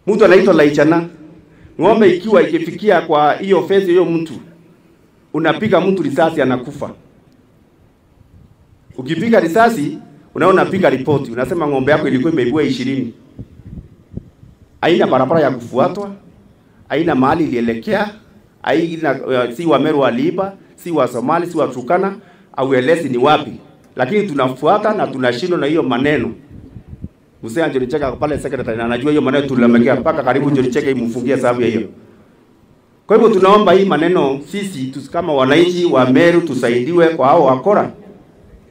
Mtu anaitwa Laichana. Ng'ombe ikiwa ikifikia kwa hiyo fence hiyo mtu, unapiga mtu risasi anakufa. Ukipiga risasi unaona piga ripoti, unasema ng'ombe yako ilikuwa imeibua 20. Haina barabara ya kufuatwa, haina mahali ilielekea, haina si wa Meru waliiba, si wa Somali, si wa Turkana, auelezi ni wapi. Lakini tunafuata na tunashindwa na hiyo maneno. Mzee Anjoli Cheka pale secretary na anajua hiyo maneno tulilamekea mpaka karibu Anjoli Cheka imfungie sababu ya hiyo. Kwa hivyo tunaomba hii maneno sisi kama wananchi wa Meru tusaidiwe kwa hao wakora.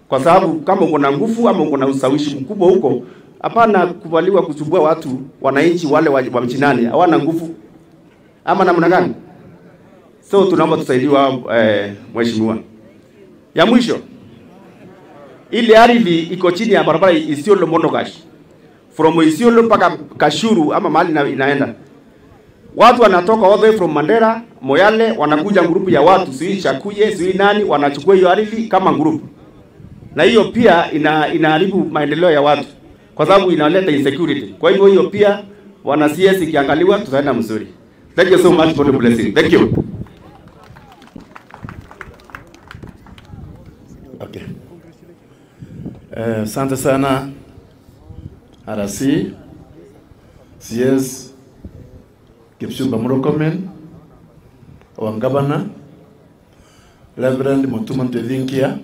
Kwa sababu kama uko na nguvu ama uko na ushawishi mkubwa huko, hapana kubaliwa kusumbua watu wananchi wale wa mchinani, hawana nguvu ama namna gani? So tunaomba tusaidiwe mheshimiwa. Ya mwisho, ile ardhi iko chini ya barabara Isiolo Modogash. From Isiolo mpaka Kashuru ama mahali inaenda. Watu wanatoka all the way from Mandera, Moyale, wanakuja grupu ya watu, sio Chakuye, sio nani, wanachukua hiyo ardhi kama grupu. Na hiyo pia inaharibu maendeleo ya watu kwa sababu inaleta insecurity. Kwa hivyo hiyo pia wana CS ikiangaliwa tutaenda mzuri. Thank you so much for the blessing. Thank you. Okay. Asante sana RC, CS Kipchumba Murkomen, our Governor, Reverend Mutuma Ntithinkia,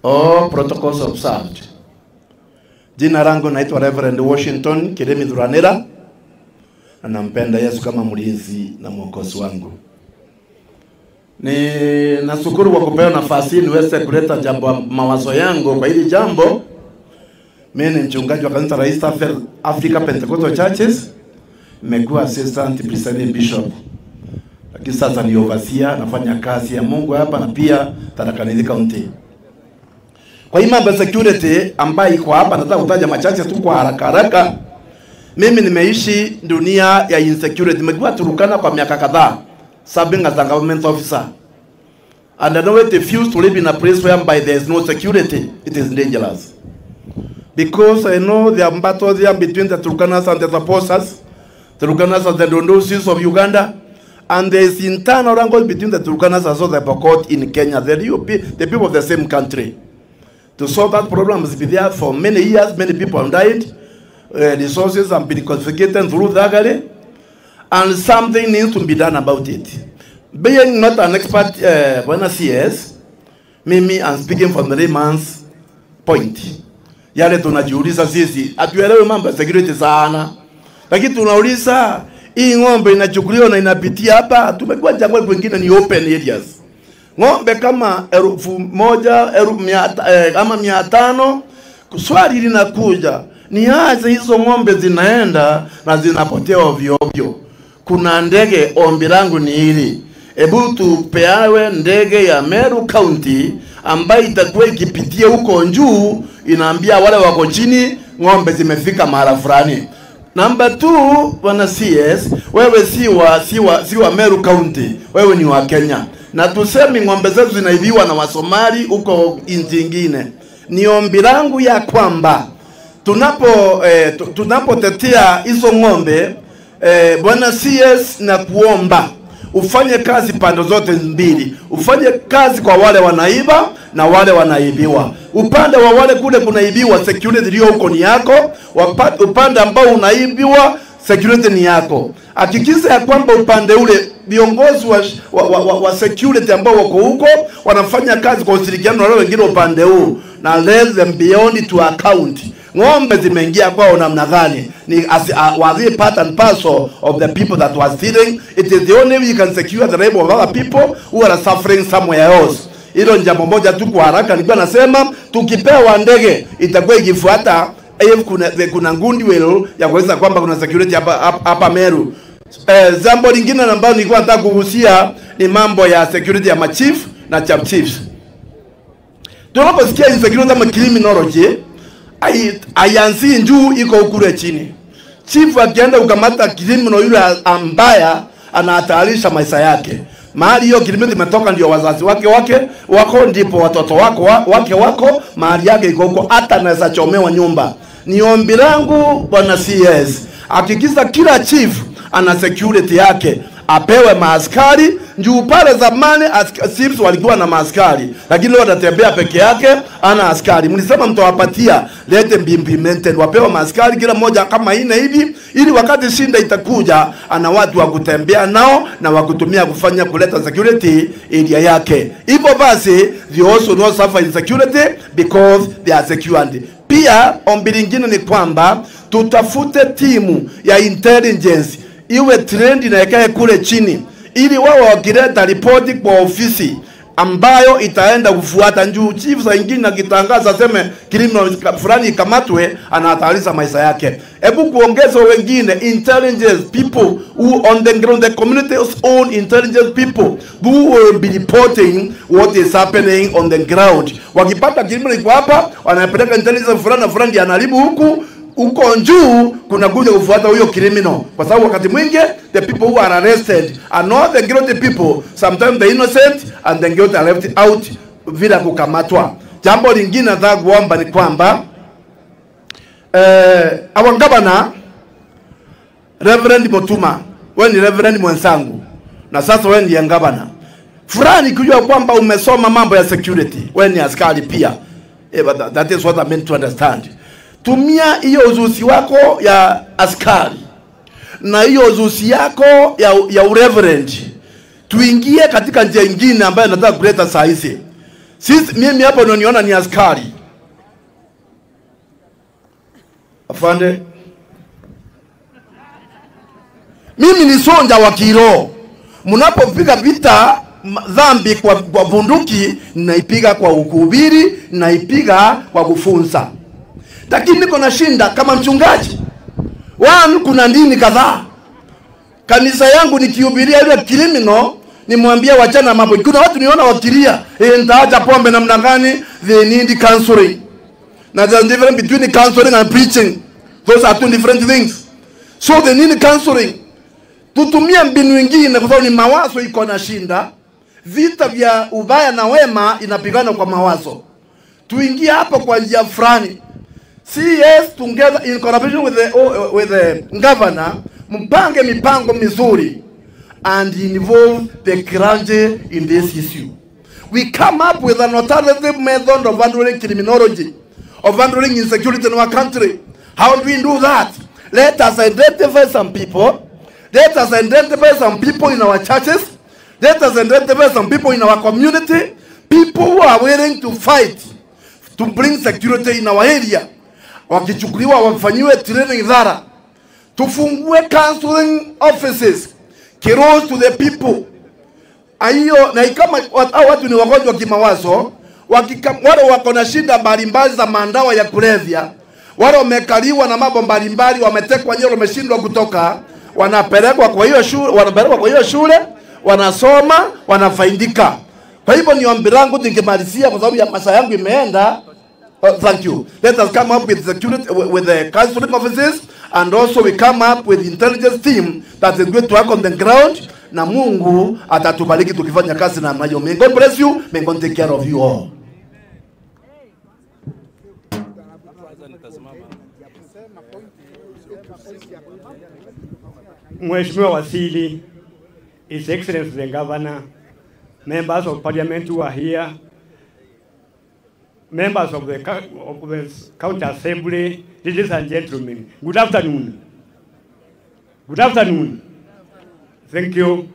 all protocols observed. Jina langu naitwa Reverend Washington Kiremi Thuranira, na nampenda Yesu kama mlinzi na mwokozi wangu. Ni nashukuru kwa kupewa nafasi niweze kuleta jambo mawazo yangu kwa hili jambo. Mimi ni mchungaji wa kanisa la East Africa Pentecostal Churches, nimekuwa assistant presiding bishop. Lakini sasa ni overseer, nafanya kazi ya Mungu hapa na pia Tharaka Nithi County. Kwa hii mambo security ambayo iko hapa nataka kutaja machache tu kwa haraka haraka. Mimi nimeishi dunia ya insecurity, nimekuwa Turkana kwa miaka kadhaa, serving as a government officer. And I know it refuse to live in a place whereby there is no security. It is dangerous. Because I know there are battles there between the Turkanas and the Taposas, the Turkanas and the Dondosis of Uganda, and there is internal wrangle between the Turkanas and the Pokot in Kenya, the people of the same country. To solve that problem has been there for many years, many people have died, resources have been confiscated through Dagare, and something needs to be done about it. Being not an expert, when CS, mimi I'm speaking from the layman's point. Yale tunajiuliza sisi, hatuelewi mambo ya security sana. Lakini tunauliza hii ng'ombe inachukuliwa na inapitia hapa, tumekuwa jangwa kwingine ni open areas. Ng'ombe kama 1,000, 1,000 ama 500, swali linakuja, ni aje hizo ng'ombe zinaenda na zinapotea ovyo ovyo? Kuna ndege, ombi langu ni hili. Ebu tupeawe ndege ya Meru County ambayo itakuwa ikipitia huko juu, inaambia wale wako chini ng'ombe zimefika mahala fulani. Number 2, bwana CS, wewe si wa Meru County, wewe ni wa Kenya. Na tuseme ng'ombe zetu zinaibiwa na Wasomali huko nchi nyingine. Ni ombi langu ya kwamba tunapotetea hizo ng'ombe, bwana CS, na kuomba ufanye kazi pande zote mbili. Ufanye kazi kwa wale wanaiba na wale wanaibiwa. Upande wa wale kule kunaibiwa, security iliyo huko ni yako. Upande ambao unaibiwa, security ni yako. Hakikisha ya kwamba upande ule viongozi wa security ambao wako huko wanafanya kazi kwa ushirikiano na wale wengine upande huu, na let them beyond to account. Ng'ombe zimeingia kwao namna gani? Ni was it part and parcel of the people that was stealing? It is the only way you can secure the life of other people who are suffering somewhere else. Hilo ni jambo moja tu kwa haraka nilikuwa nasema, tukipewa ndege itakuwa ikifuata if kuna goodwill ya kuweza kwamba kuna security hapa Meru. Jambo lingine ambalo nilikuwa nataka kugusia ni mambo ya security ya machief na chiefs. Tunaposikia insecurity kama criminology, aianzi juu iko ukure chini. Chief akienda kukamata criminal yule ambaye anahatarisha maisha yake. Mahali hiyo criminal imetoka ndio wazazi wake wako, ndipo watoto wako, mahali yake iko huko, hata anaweza chomewa nyumba. Ni ombi langu bwana CS, Hakikisha kila chief ana security yake, apewe maaskari. Juu pale zamani chiefs walikuwa na maaskari, lakini leo anatembea peke yake ana askari. Mlisema mtawapatia, lete implemented, wapewe maaskari kila mmoja kama 4 hivi, ili wakati shinda itakuja ana watu wa kutembea nao na wa kutumia kufanya kuleta security area yake. Hivyo basi they also not suffer insecurity because they are secured. Pia ombi lingine ni kwamba tutafute timu ya intelligence iwe trend na ikae kule chini, ili wao wakileta ripoti kwa ofisi ambayo itaenda kufuata. Njuu chief saa ingine akitangaza aseme criminal fulani ikamatwe, anahatarisha maisha yake. Hebu kuongeza wengine intelligence people who on the ground, the community's own intelligence people who will be reporting what is happening on the ground. Wakipata criminal iko hapa, wanapeleka intelligence fulani na fulani anaribu huku uko njuu, kuna kuja kufuata huyo criminal. Kwa sababu wakati mwingi the people who are arrested are not the guilty people, sometimes the innocent and the guilty are left out bila kukamatwa. Jambo lingine nataka kuomba ni kwamba our governor Reverend Mutuma, wewe ni Reverend mwenzangu na sasa wewe ndiye governor. Fulani kujua kwamba umesoma mambo ya security, wewe ni askari pia. But that is what I meant to understand. Tumia hiyo uzusi wako ya askari na hiyo uzusi yako ya ureverend, tuingie katika njia nyingine ambayo nataka kuleta saa hizi. Sisi, mimi hapa unaniona ni askari. Afande, mimi ni sonja wa kiroho. Mnapopiga vita dhambi kwa bunduki, naipiga kwa kuhubiri, naipiga kwa kufunza. Lakini niko na shinda kama mchungaji. One, kuna dini kadhaa. Kanisa yangu nikihubiria yule criminal, nimwambia wachana mambo. Kuna watu niona wakilia, nitaacha pombe namna gani? They need counseling. Now there's a difference between counseling and preaching. Those are two different things. So they need counseling. Tutumie mbinu nyingine kwa sababu ni mawazo iko na shinda. Vita vya ubaya na wema inapigana kwa mawazo. Tuingie hapo kwa njia fulani. CS together in collaboration with the governor, mpange mipango mizuri and involve the clergy in this issue. We come up with an alternative method of handling criminology, of handling insecurity in our country. How do we do that? Let us identify some people. Let us identify some people in our churches. Let us identify some people in our community. People who are willing to fight to bring security in our area. Wakichukuliwa wafanyiwe training dhara. Tufungue counseling offices close to the people. Aiyo, na kama watu ni wagonjwa kimawazo, wale wako na shida mbalimbali za mandawa ya kulevya, wale wamekaliwa na mambo mbalimbali, wametekwa nyero, wameshindwa kutoka, wanapelekwa kwa hiyo shule, wanapelekwa kwa hiyo shule, wanasoma, wanafaidika. Kwa hivyo ni ombi langu nikimalizia kwa sababu ya masaa yangu imeenda. Thank you. Let us come up with security, with the counseling offices, and also we come up with intelligence team that is going to work on the ground. Na Mungu atatubariki tukifanya kazi na mayo. May God bless you. May God take care of you all. Mheshimiwa Wasili, His Excellency the Governor, members of Parliament who are here, members of the County Assembly, ladies and gentlemen, good afternoon. Good afternoon. Thank you.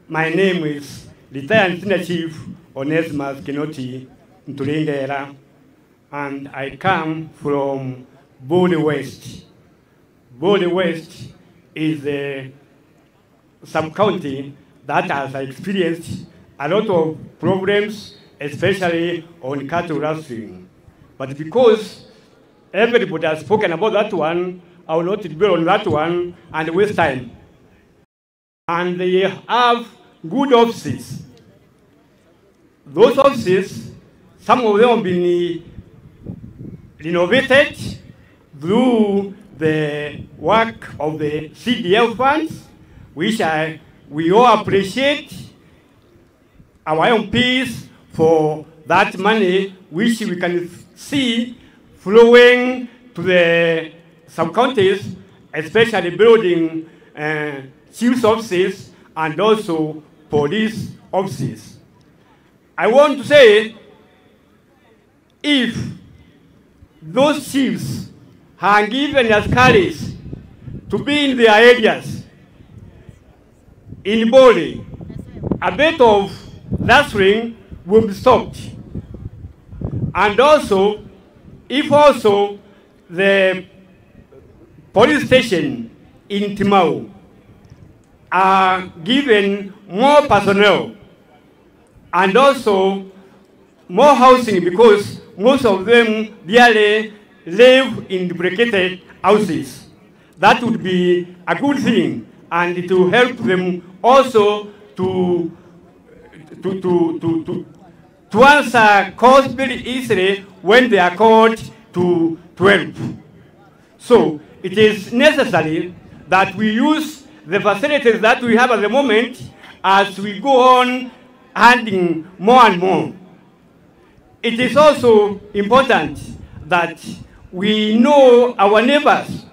My name is Retired Senior Chief Onesmus Kinoti Ntulingera, and I come from Bole West. Bole West is a sub-county that has experienced a lot of problems, especially on cattle rustling. But because everybody has spoken about that one, I will not dwell on that one and waste time. And they have good offices. Those offices, some of them have been renovated through the work of the CDF funds, which we all appreciate our MPs for that money, which we can see flowing to the sub-counties especially building chief's offices and also police offices. I want to say, if those chiefs are given as courage to be in their areas, in Bori, a bit of rustling will be stopped. And also, if also the police station in Timau are given more personnel and also more housing, because most of them really live in duplicated houses. That would be a good thing, and it will help them also to answer calls very easily when they are called to help. So it is necessary that we use the facilities that we have at the moment as we go on adding more and more. It is also important that we know our neighbors.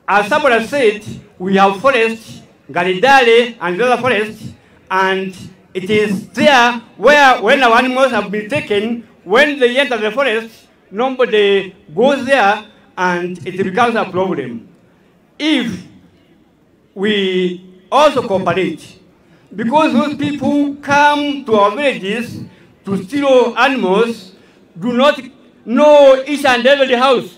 As somebody said, we have forests, Garidale and other forests, and it is there where when our animals have been taken, when they enter the forest, nobody goes there and it becomes a problem. If we also cooperate, because those people come to our villages to steal animals, do not know each and every house.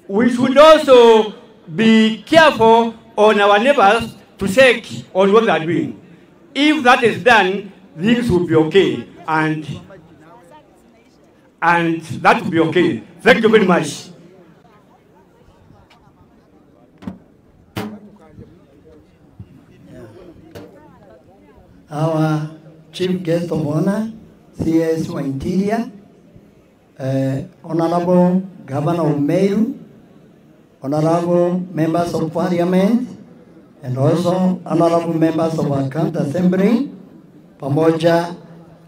We should also be careful on our neighbors to check on what they are doing. If that is done, things will be okay, and that will be okay. Thank you very much. Our Chief Guest of Honor, CS wa Interior, Honorable Governor of Meru, Honorable Members of Parliament, and also Honorable Members of our County Assembly, pamoja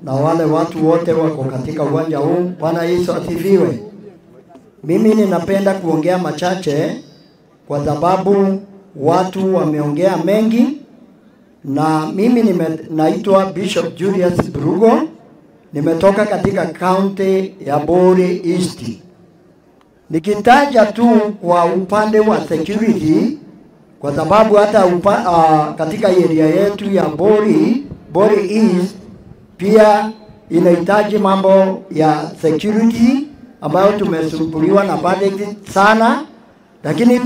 na wale watu wote wako katika uwanja huu. Bwana Yesu asifiwe. Mimi ninapenda kuongea machache kwa sababu watu wameongea mengi, na mimi naitwa Bishop Julius Brugo, nimetoka katika county ya Bori East. Nikitaja tu kwa upande wa security, kwa sababu hata katika area yetu ya Bori East pia inahitaji mambo ya security ambayo tumesumbuliwa na bandits sana, lakini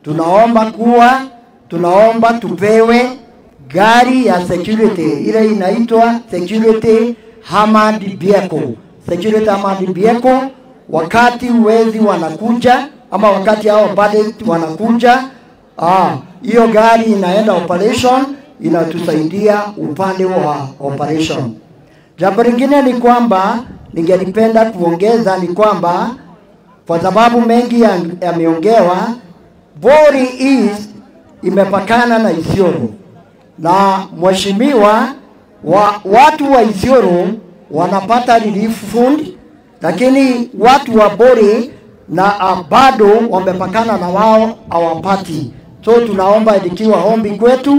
tunaomba kuwa tunaomba tupewe gari ya security, ile inaitwa security armored vehicle. Security armored vehicle, wakati wezi wanakuja ama wakati hao bandits wanakuja, hiyo gari inaenda operation, inatusaidia upande wa operation. Jambo lingine ni kwamba ningelipenda kuongeza ni kwamba kwa sababu mengi yameongewa, Bori East imepakana na Isiolo, na mheshimiwa watu wa Isiolo wanapata relief fund, lakini watu wa Bori na bado wamepakana na wao hawapati. So tunaomba ikiwa ombi kwetu,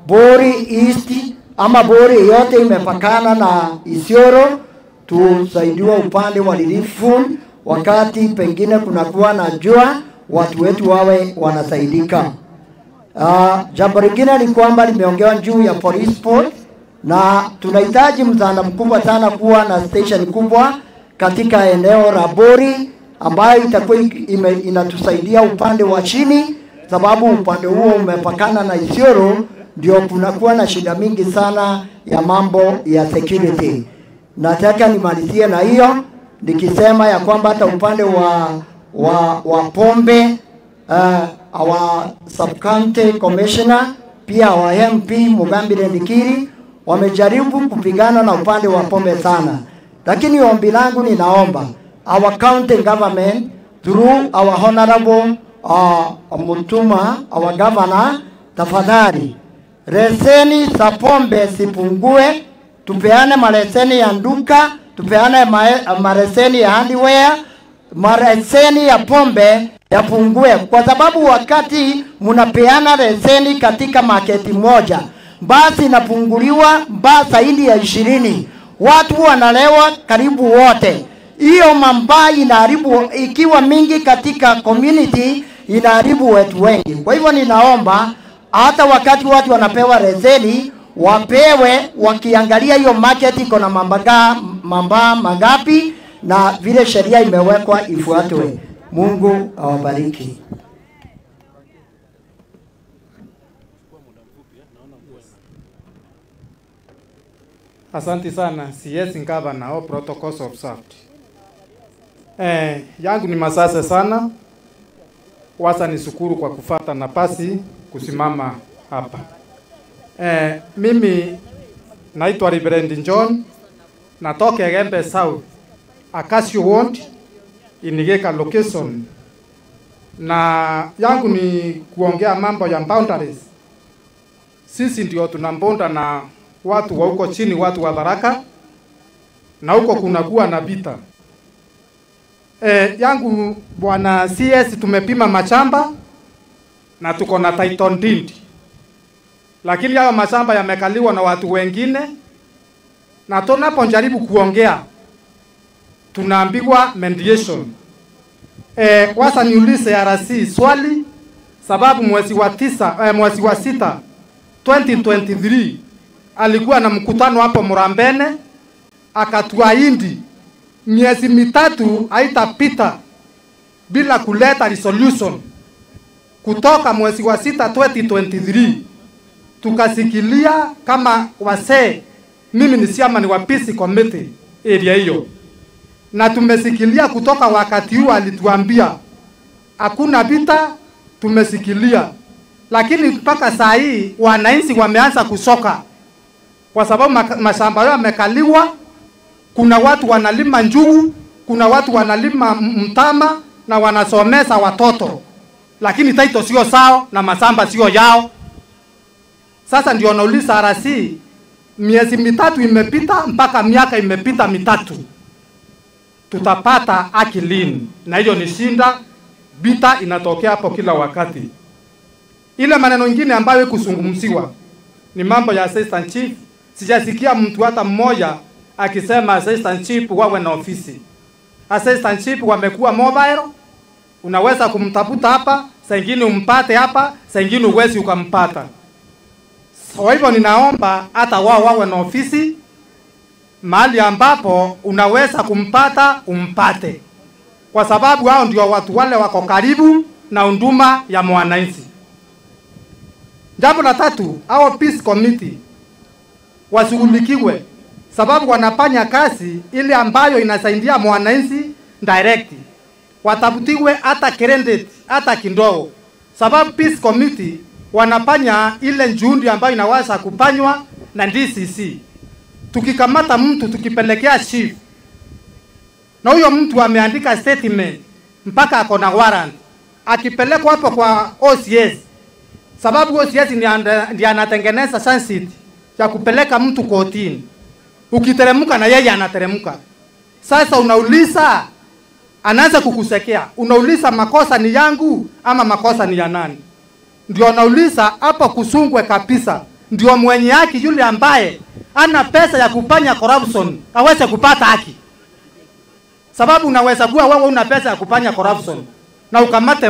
Bori East ama Bori yote imepakana na Isiolo, tusaidiwe upande wa relief fund. Wakati pengine kunakuwa na jua, watu wetu wawe wanasaidika. Jambo lingine ni kwamba limeongewa juu ya police force, na tunahitaji msaada mkubwa sana kuwa na station kubwa katika eneo la Bori ambayo itakuwa inatusaidia upande wa chini, sababu upande huo umepakana na Isiolo, ndio kunakuwa na shida mingi sana ya mambo ya security. Nataka nimalizie na hiyo nikisema ya kwamba hata upande wa pombe, our sub-county commissioner pia our MP Mugambi Ndikiri wamejaribu kupigana na upande wa pombe sana, lakini ombi langu ninaomba our county government through our honorable Mutuma, our governor, tafadhali leseni za pombe sipungue, tupeane maleseni ya nduka, tupeane maleseni ya hardware, maleseni ya pombe. Yapungue, kwa sababu wakati mnapeana leseni katika market moja, basi inapunguliwa mbaa zaidi ya 20. Watu wanalewa karibu wote. Hiyo mambaa inaharibu, ikiwa mingi katika community inaharibu watu wengi. Kwa hivyo ninaomba hata wakati watu wanapewa leseni wapewe wakiangalia hiyo market iko na mambaa mangapi na vile sheria imewekwa ifuatwe. Mungu awabariki. Asante sana CS Ngavana, all protocols observed. Yangu ni masase sana. Wacha nishukuru kwa kufata nafasi kusimama hapa. Mimi naitwa Reverend John, natoka Gembe South, Acacia Ward, Inigeka location. Na yangu ni kuongea mambo ya boundaries. Sisi ndio tunambonda na watu wa huko chini, watu wa Tharaka, na huko kunakuwa na vita. Yangu bwana CS, tumepima mashamba na tuko na title deed. Lakini hayo mashamba yamekaliwa na watu wengine, na tunapojaribu kuongea tunaambiwa mediation. Wacha niulize RC swali, sababu mwezi wa 6 2023 alikuwa na mkutano hapo Murambene, akatuahidi miezi 3 haitapita bila kuleta resolution. Kutoka mwezi wa 6 2023 tukasikilia kama wasee, mimi ni chairman wa peace committee area hiyo, na tumesikilia kutoka wakati huo alituambia hakuna vita, tumesikilia. Lakini mpaka saa hii wananchi wameanza kusoka kwa sababu mashamba yao yamekaliwa. Kuna watu wanalima njugu, kuna watu wanalima mtama na wanasomesa watoto, lakini title sio sawa na mashamba sio yao. Sasa ndio nauliza RC, miezi 3 imepita mpaka miaka imepita 3, tutapata haki lini? Na hiyo ni shinda, vita inatokea hapo kila wakati. Ile maneno nyingine ambayo kuzungumziwa ni mambo ya assistant chief. Sijasikia mtu hata mmoja akisema assistant chief wawe na ofisi. Assistant chief wamekuwa mobile, unaweza kumtafuta hapa, saa nyingine umpate hapa, saa nyingine uwezi ukampata. Kwa hivyo ninaomba hata wao wawe na ofisi mahali ambapo unaweza kumpata umpate, kwa sababu hao ndio watu wale wako karibu na huduma ya mwananchi. Jambo la tatu, hao peace committee washughulikiwe, sababu wanafanya kazi ile ambayo inasaidia mwananchi direct. Watafutiwe hata credit hata kidogo, sababu peace committee wanafanya ile juhudi ambayo inaweza kupanywa na DCC. Tukikamata mtu tukipelekea chief, na huyo mtu ameandika statement mpaka ako na warrant, akipelekwa hapo kwa OCS, sababu OCS ndiye anatengeneza sensitive ya kupeleka mtu kotini, ukiteremka na yeye anateremka. Sasa unauliza, anaanza kukusekea, unauliza makosa ni yangu ama makosa ni ya nani? Ndio anauliza hapo kusungwe kabisa, ndio mwenye haki yule ambaye ana pesa ya kufanya corruption aweze kupata haki. Sababu unaweza kuwa wewe una pesa ya kufanya corruption na ukamate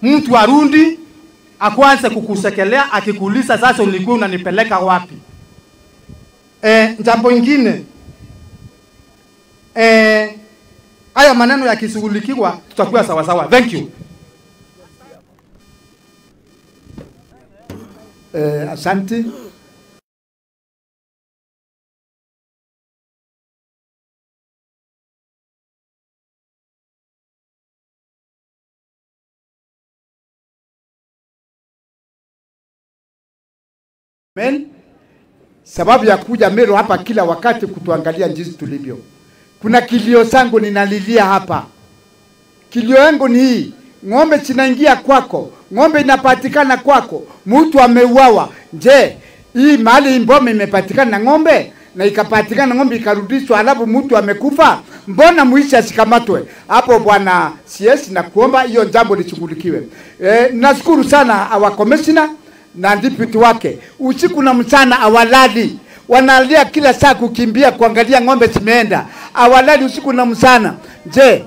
mtu arundi akuanze kukusekelea akikuuliza sasa ulikuwa unanipeleka wapi? Jambo ingine, haya maneno yakishughulikiwa tutakuwa sawa sawa. Thank you. Asante. Amen. Sababu ya kuja Meru hapa kila wakati kutuangalia jinsi tulivyo. Kuna kilio changu ninalilia hapa. Kilio yangu ni hii: ng'ombe zinaingia kwako, ng'ombe inapatikana kwako, mtu ameuawa. Je, hii mali mbome imepatikana na ng'ombe? na ikapatikana ng'ombe ikarudishwa, alafu mtu amekufa, mbona mwizi asikamatwe? Hapo bwana CS, na kuomba hiyo jambo lishughulikiwe. Nashukuru sana our commissioner na deputy wake, usiku na mchana awalali, wanalia kila saa kukimbia kuangalia ng'ombe zimeenda, awalali usiku na mchana. Je,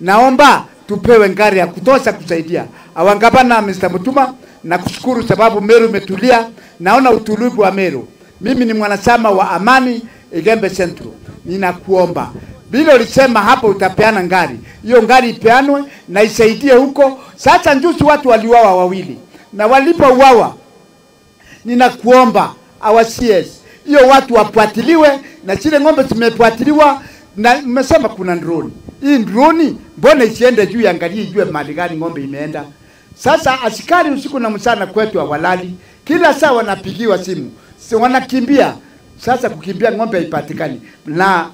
naomba tupewe ngari ya kutosha kusaidia awangabana. Mr. Mutuma, na kushukuru sababu Meru imetulia, naona utulivu wa Meru. Mimi ni mwanachama wa Amani Igembe Central. Ninakuomba bila ulisema hapo utapeana ngari, hiyo ngari ipeanwe na isaidie huko. Sasa njusi watu waliuawa wawili, na walipouawa, ninakuomba our CS, hiyo watu wafuatiliwe, na zile ng'ombe zimefuatiliwa. Na mmesema kuna drone. Hii drone mbona isiende juu iangalie ijue mahali gani ng'ombe imeenda? Sasa askari usiku na mchana kwetu hawalali, kila saa wanapigiwa simu, si wanakimbia. Sasa kukimbia ng'ombe haipatikani. Na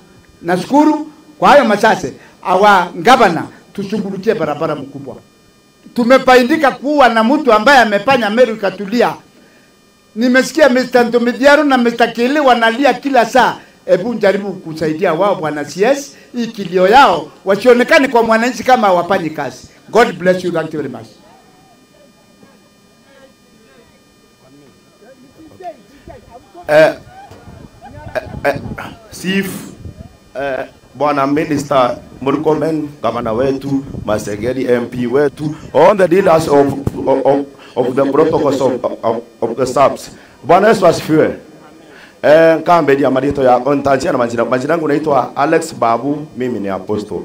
nashukuru kwa hayo machache, awa gavana tushughulikie barabara mkubwa. Tumepaindika kuwa na mtu ambaye amefanya Meru ikatulia. Nimesikia Mr. Ndomidiaro na Mr. Kili wanalia kila saa. Ebu jaribu kusaidia wao bwana CS, hii kilio yao wasionekane kwa mwananchi kama hawafanyi kazi. God bless you, thank you very much. Chief, Bwana Minister Murkomen, gavana wetu, Masengeli MP wetu, all the leaders of the protocols of the subs. Bwana Yesu asifiwe. Kambe ya marito ya ontanjia na majina. Majina yangu naitwa Alex Babu, mimi ni apostle.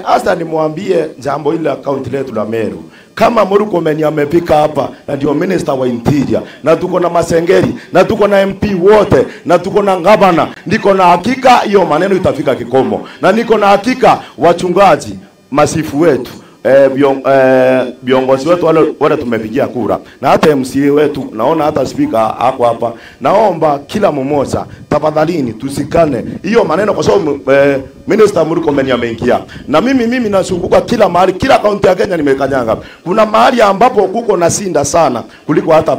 Hasa nimwambie jambo ile account letu la Meru. Kama Murkomen amepika hapa na ndio minister wa interior, na tuko na Masengeri, na tuko na MP wote, na tuko na gavana, niko na hakika hiyo maneno itafika kikomo. Na niko na hakika wachungaji, masifu wetu, viongozi wetu wale tumepigia kura, na hata MCA wetu, naona hata speaker ako hapa. Naomba kila mmoja tafadhalini tusikane hiyo maneno, kwa sababu Minister Murkomen ameingia. Na mimi nasumbuka kila mahali, kila kaunti ya Kenya nimekanyanga. Kuna mahali ambapo kuko na sinda sana kuliko hata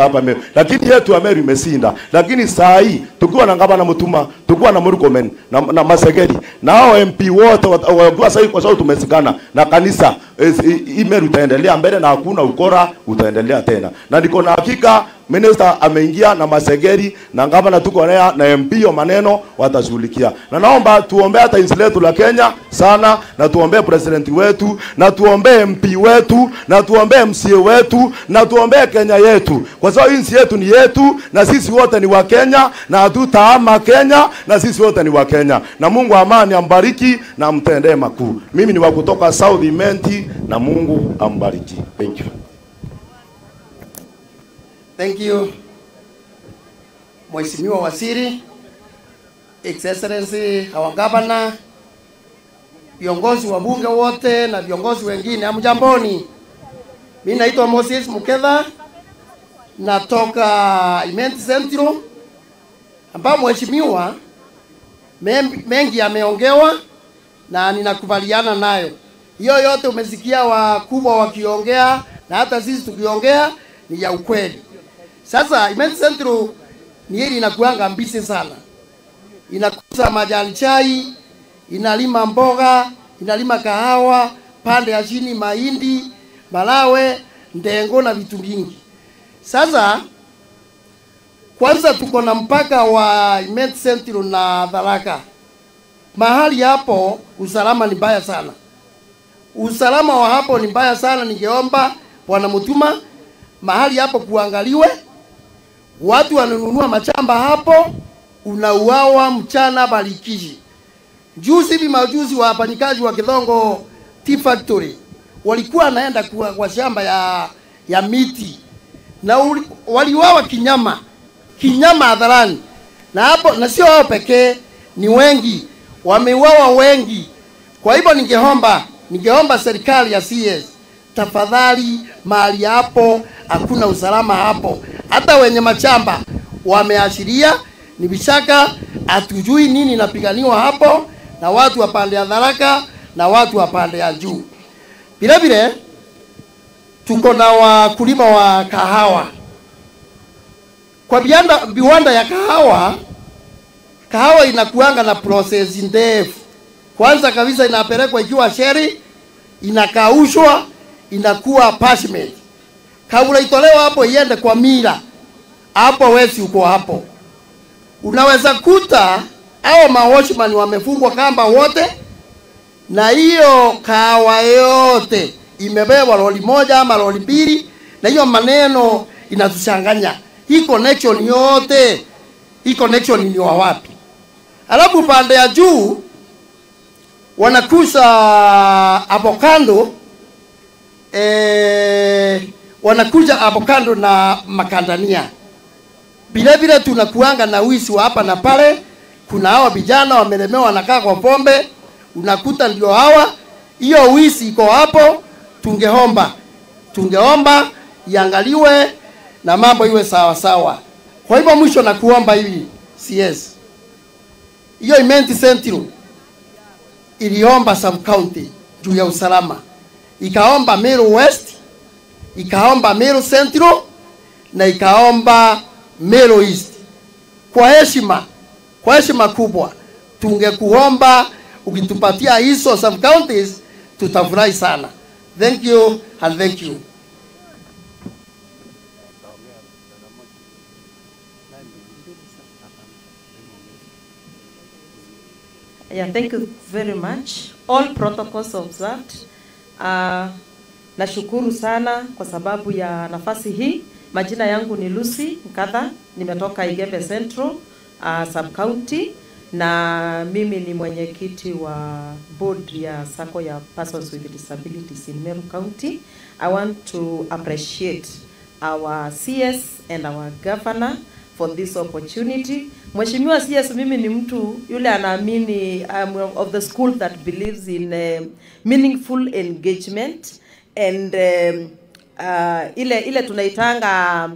hapa Meru. Lakini yetu ya Meru imesinda. Lakini saa hii tukiwa na gavana Mutuma, tukiwa na Murkomen na Masengeri, na hao MP wote wakiwa sasa, kwa sababu tumesikana na kanisa, Meru itaendelea mbele na hakuna ukora utaendelea tena. Na niko na hakika Minister ameingia na Masengeri na gavana tuko naye na MP, yo maneno watashughulikia. Na naomba tuombe hata nchi letu la Kenya sana, na tuombe president wetu, na tuombe MP wetu, na tuombe MCA wetu, na tuombe Kenya yetu. Kwa sababu nchi yetu ni yetu, na sisi wote ni wa Kenya, na hatutahama Kenya, na sisi wote ni wa Kenya. Na Mungu amani ambariki na amtendee makuu. Mimi ni wa kutoka South Imenti, na Mungu ambariki. Thank you. Thank you, Mheshimiwa Waziri, His Excellency, our Governor, viongozi wa bunge wote na viongozi wengine, hamjamboni. Mimi naitwa Moses Muketha, natoka Imenti Central, ambao mheshimiwa mengi ameongewa na ninakubaliana nayo. Hiyo yote umesikia wakubwa wakiongea na hata sisi tukiongea ni ya ukweli. Sasa Imenti Central ni hili inakuanga mbisi sana. Inakuza majani chai, inalima mboga, inalima kahawa, pande ya chini mahindi, malawe, ndengo na vitu vingi. Sasa kwanza tuko na mpaka wa Imenti Central na Tharaka. Mahali hapo usalama ni mbaya sana. Usalama wa hapo ni mbaya sana. Ningeomba Bwana Mutuma mahali hapo kuangaliwe. Watu wanununua machamba hapo, unauawa mchana balikishi. Juzi hivi majuzi wafanyikazi wa Kidongo Tea Factory walikuwa naenda kwa shamba ya miti na waliuawa kinyama hadharani. Na hapo, na sio wao pekee, ni wengi wameuawa wengi. Kwa hivyo ningeomba serikali ya CS, tafadhali mahali hapo hakuna usalama hapo. Hata wenye machamba wameashiria ni vishaka, hatujui nini inapiganiwa hapo na watu wa pande ya Tharaka na watu wa pande ya juu. Vile vile tuko na wakulima wa kahawa. Kwa viwanda ya kahawa Kahawa inakuanga na process ndefu. Kwanza kabisa inapelekwa ikiwa sheri, inakaushwa, inakuwa parchment. Kabla itolewa hapo iende kwa mila, hapo wezi uko hapo. Unaweza kuta hao mawatchman wamefungwa kamba wote, na hiyo kahawa yote imebebwa lori moja ama lori mbili, na hiyo maneno inatuchanganya. Hii connection yote, hii connection ni wa wapi? Alafu pande ya juu wanakusa avocado, wanakuja avocado na makandania. Vile vile tunakuanga na wizi wa hapa na pale. Kuna hawa vijana wamelemewa wanakaa kwa pombe, unakuta ndio hawa. Hiyo wizi iko hapo. Tungeomba iangaliwe na mambo iwe sawa sawa. Kwa hivyo mwisho na kuomba hivi CS, hiyo Imenti Central iliomba sub county juu ya usalama, ikaomba Meru West, ikaomba Meru Central na ikaomba Meru East. Kwa heshima kubwa tungekuomba ukitupatia hizo sub counties tutafurahi sana. Thank you and thank you. Yeah, thank you very much. All protocols observed. Nashukuru sana kwa sababu ya nafasi hii. Majina yangu ni Lucy Nkatha, nimetoka Igembe Central Sub County, na mimi ni mwenyekiti wa board ya SACCO ya Persons with Disabilities in Meru County. I want to appreciate our CS and our governor for this opportunity. Mheshimiwa CS, mimi ni mtu yule anaamini, I'm of the school that believes in meaningful engagement and ile tunaitanga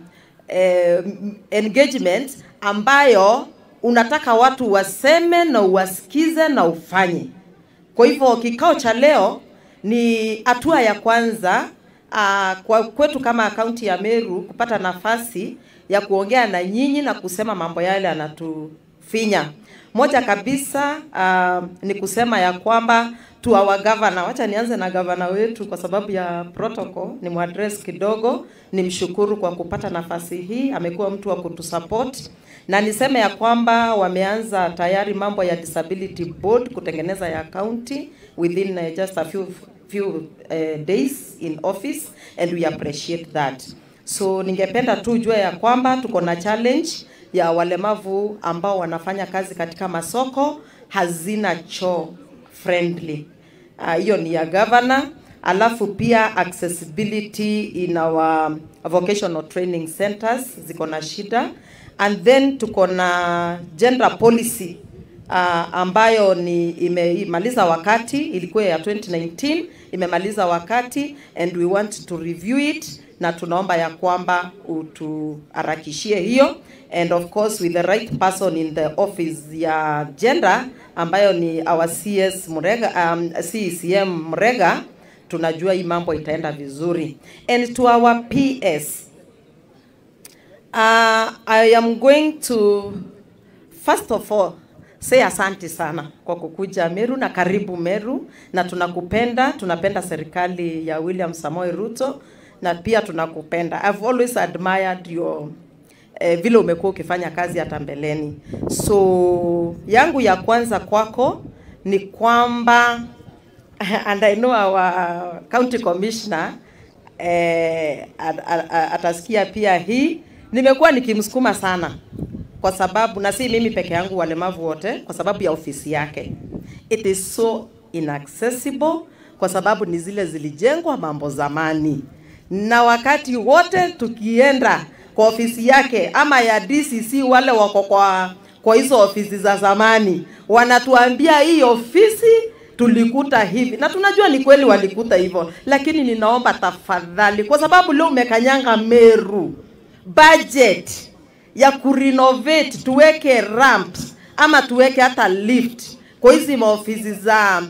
engagement ambayo unataka watu waseme na uwasikize na ufanye. Kwa hivyo kikao cha leo ni hatua ya kwanza kwa kwetu kama kaunti ya Meru kupata nafasi ya kuongea na nyinyi na kusema mambo yale yanatufinya. Moja kabisa ni kusema ya kwamba to our governor, wacha nianze na governor wetu kwa sababu ya protocol, ni muaddress kidogo, nimshukuru kwa kupata nafasi hii, amekuwa mtu wa kutusupport. Na niseme ya kwamba wameanza tayari mambo ya disability board kutengeneza ya county within just a few days in office, and we appreciate that. So ningependa tu jua ya kwamba tuko na challenge ya walemavu ambao wanafanya kazi katika masoko hazina choo friendly. Hiyo ni ya governor. Alafu pia accessibility in our vocational training centers ziko na shida. And then tuko na gender policy ambayo ni imemaliza wakati, ilikuwa ya 2019, imemaliza wakati, and we want to review it, na tunaomba ya kwamba utuharakishie hiyo, and of course with the right person in the office ya gender ambayo ni our CS Murega, CECM Murega, tunajua hii mambo itaenda vizuri. And to our PS, I am going to first of all say asante sana kwa kukuja Meru na karibu Meru, na tunakupenda, tunapenda serikali ya William Samoei Ruto, na pia tunakupenda. I've always admired your vile umekuwa ukifanya kazi hata mbeleni. So yangu ya kwanza kwako ni kwamba and I know our county commissioner atasikia pia hii. Nimekuwa nikimsukuma sana kwa sababu, na si mimi peke yangu, walemavu wote, kwa sababu ya ofisi yake. It is so inaccessible kwa sababu ni zile zilijengwa mambo zamani. Na wakati wote tukienda kwa ofisi yake ama ya DCC, wale wako kwa hizo ofisi za zamani, wanatuambia hii ofisi tulikuta hivi. Na tunajua ni kweli walikuta hivyo, lakini ninaomba tafadhali, kwa sababu leo umekanyanga Meru, budget ya kurenovate, tuweke ramps ama tuweke hata lift kwa hizi maofisi za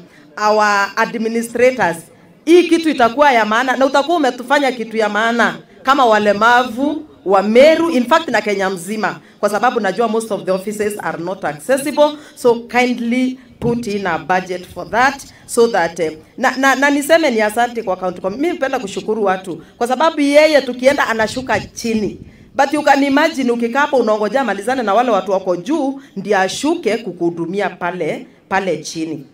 our administrators. Hii kitu itakuwa ya maana, na utakuwa umetufanya kitu ya maana kama walemavu wa Meru, in fact na Kenya mzima, kwa sababu najua most of the offices are not accessible, so kindly put in a budget for that so that na niseme ni asante kwa county. Mimi napenda kushukuru watu kwa sababu yeye tukienda anashuka chini. But you can imagine ukikaa hapo unaongojea malizane na wale watu wako juu ndio ashuke kukuhudumia pale chini.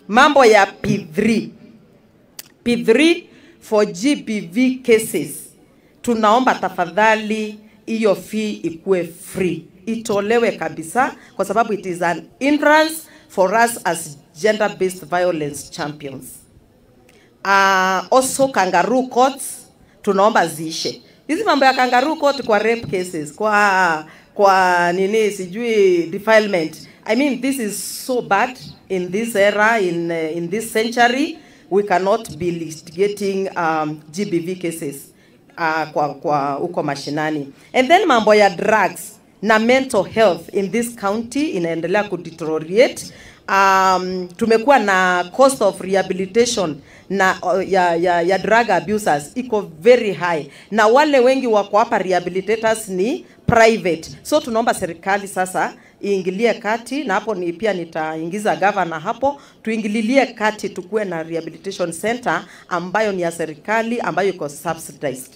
Mambo ya P3. P3 for GBV cases. Tunaomba tafadhali hiyo fee ikuwe free. Itolewe kabisa kwa sababu it is an hindrance for us as gender-based violence champions. Also kangaroo courts tunaomba ziishe. Hizi mambo ya kangaroo court kwa rape cases, kwa nini sijui defilement. I mean, this is so bad in this era, in this century. We cannot be litigating GBV cases kwa uko mashinani. And then mambo ya drugs na mental health in this county inaendelea kudeteriorate. Tumekuwa na cost of rehabilitation na ya drug abusers iko very high, na wale wengi wako hapa rehabilitators ni private. So tunaomba serikali sasa iingilie kati, na hapo ni pia nitaingiza governor hapo, tuingililie kati, tukue na rehabilitation center ambayo ni ya serikali ambayo iko subsidized.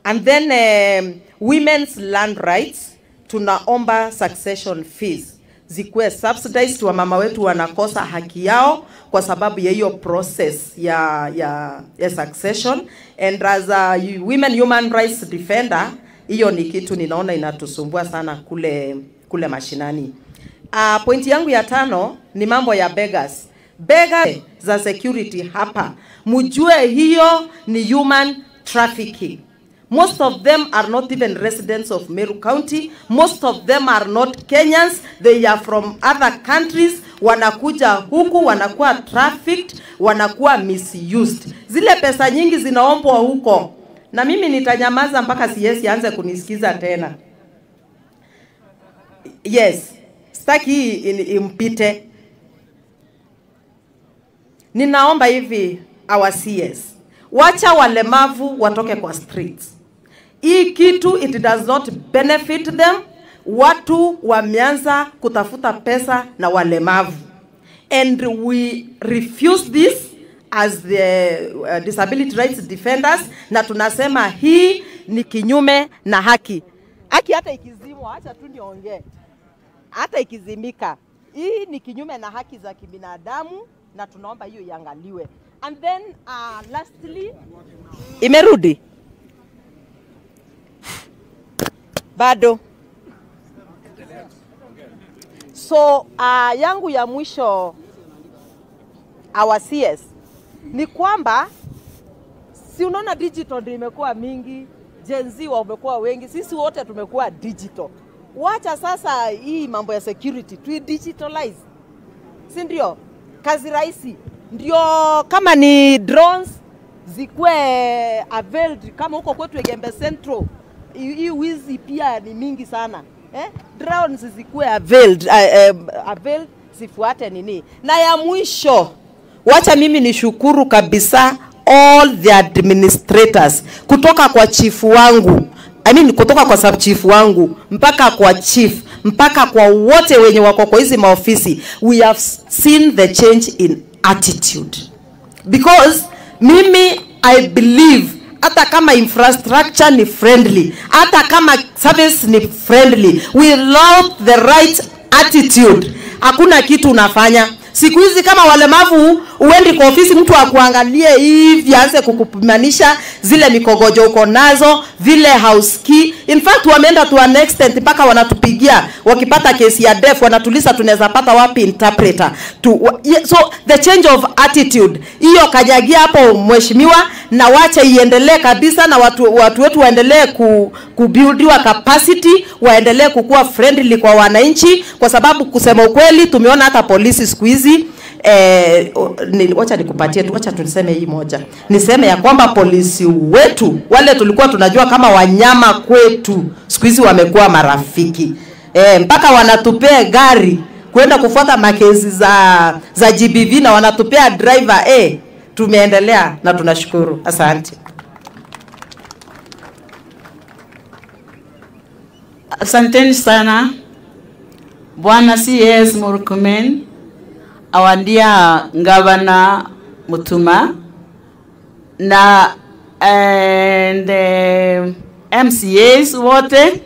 And then women's land rights, tunaomba succession fees zikuwe subsidized. Wa mama wetu wanakosa haki yao kwa sababu ya hiyo process ya succession. And as a women human rights defender, hiyo ni kitu ninaona inatusumbua sana kule mashinani. Pointi yangu ya 5 ni mambo ya beggars. Beggars za security hapa, mjue hiyo ni human trafficking. Most of them are not even residents of Meru County. Most of them are not Kenyans. They are from other countries. Wanakuja huku, wanakuwa trafficked, wanakuwa misused. Zile pesa nyingi zinaombwa huko. Na mimi nitanyamaza mpaka CS aanze kunisikiza tena. Yes, sitaki impite. Ninaomba hivi our CS, wacha walemavu watoke kwa streets. Hii kitu it does not benefit them. Watu wameanza kutafuta pesa na walemavu. And we refuse this as the disability rights defenders, na tunasema hii ni kinyume na haki. Haki hata ikizimwa, acha tu niongee. Hata ikizimika, hii ni kinyume na haki za kibinadamu, na tunaomba hiyo iangaliwe. And then lastly, imerudi bado. So yangu ya mwisho our CS ni kwamba si unaona digital ndio imekuwa mingi, Gen Z wamekuwa wengi, sisi wote tumekuwa digital. Wacha sasa hii mambo ya security tu digitalize, si ndio? Kazi rahisi ndio, kama ni drones zikuwe availed kama huko kwetu Egembe Central. Hii wizi pia ni mingi sana. Drones zikuwe availed, availed zifuate nini. Na ya mwisho, wacha mimi nishukuru kabisa all the administrators, kutoka kwa chief wangu, I mean kutoka kwa sub chief wangu mpaka kwa chief, mpaka kwa wote wenye wako kwa hizi maofisi. We have seen the change in attitude. Because mimi I believe hata kama infrastructure ni friendly, hata kama service ni friendly, without the right attitude, hakuna kitu unafanya. Siku hizi kama walemavu uendi kwa ofisi mtu akuangalie hivi aanze kukupimanisha zile mikogojo uko nazo, vile hausikii. In fact wameenda to an extent mpaka wanatupigia wakipata kesi ya deaf wanatuliza tunaweza pata wapi interpreter. So the change of attitude hiyo kanyagia hapo mheshimiwa, na wacha iendelee kabisa, na watu wetu waendelee kubuildiwa capacity, waendelee kukua friendly kwa wananchi, kwa sababu kusema ukweli tumeona hata polisi siku hizi. Wacha nikupatie tu, wacha tuniseme hii moja. Niseme ya kwamba polisi wetu wale tulikuwa tunajua kama wanyama kwetu, siku hizi wamekuwa marafiki. Mpaka wanatupea gari kwenda kufuata makesi za GBV na wanatupea driver. Tumeendelea na tunashukuru. Asante. Asanteni sana Bwana CS Murkomen, our dear Governor Mutuma, na and MCAs wote.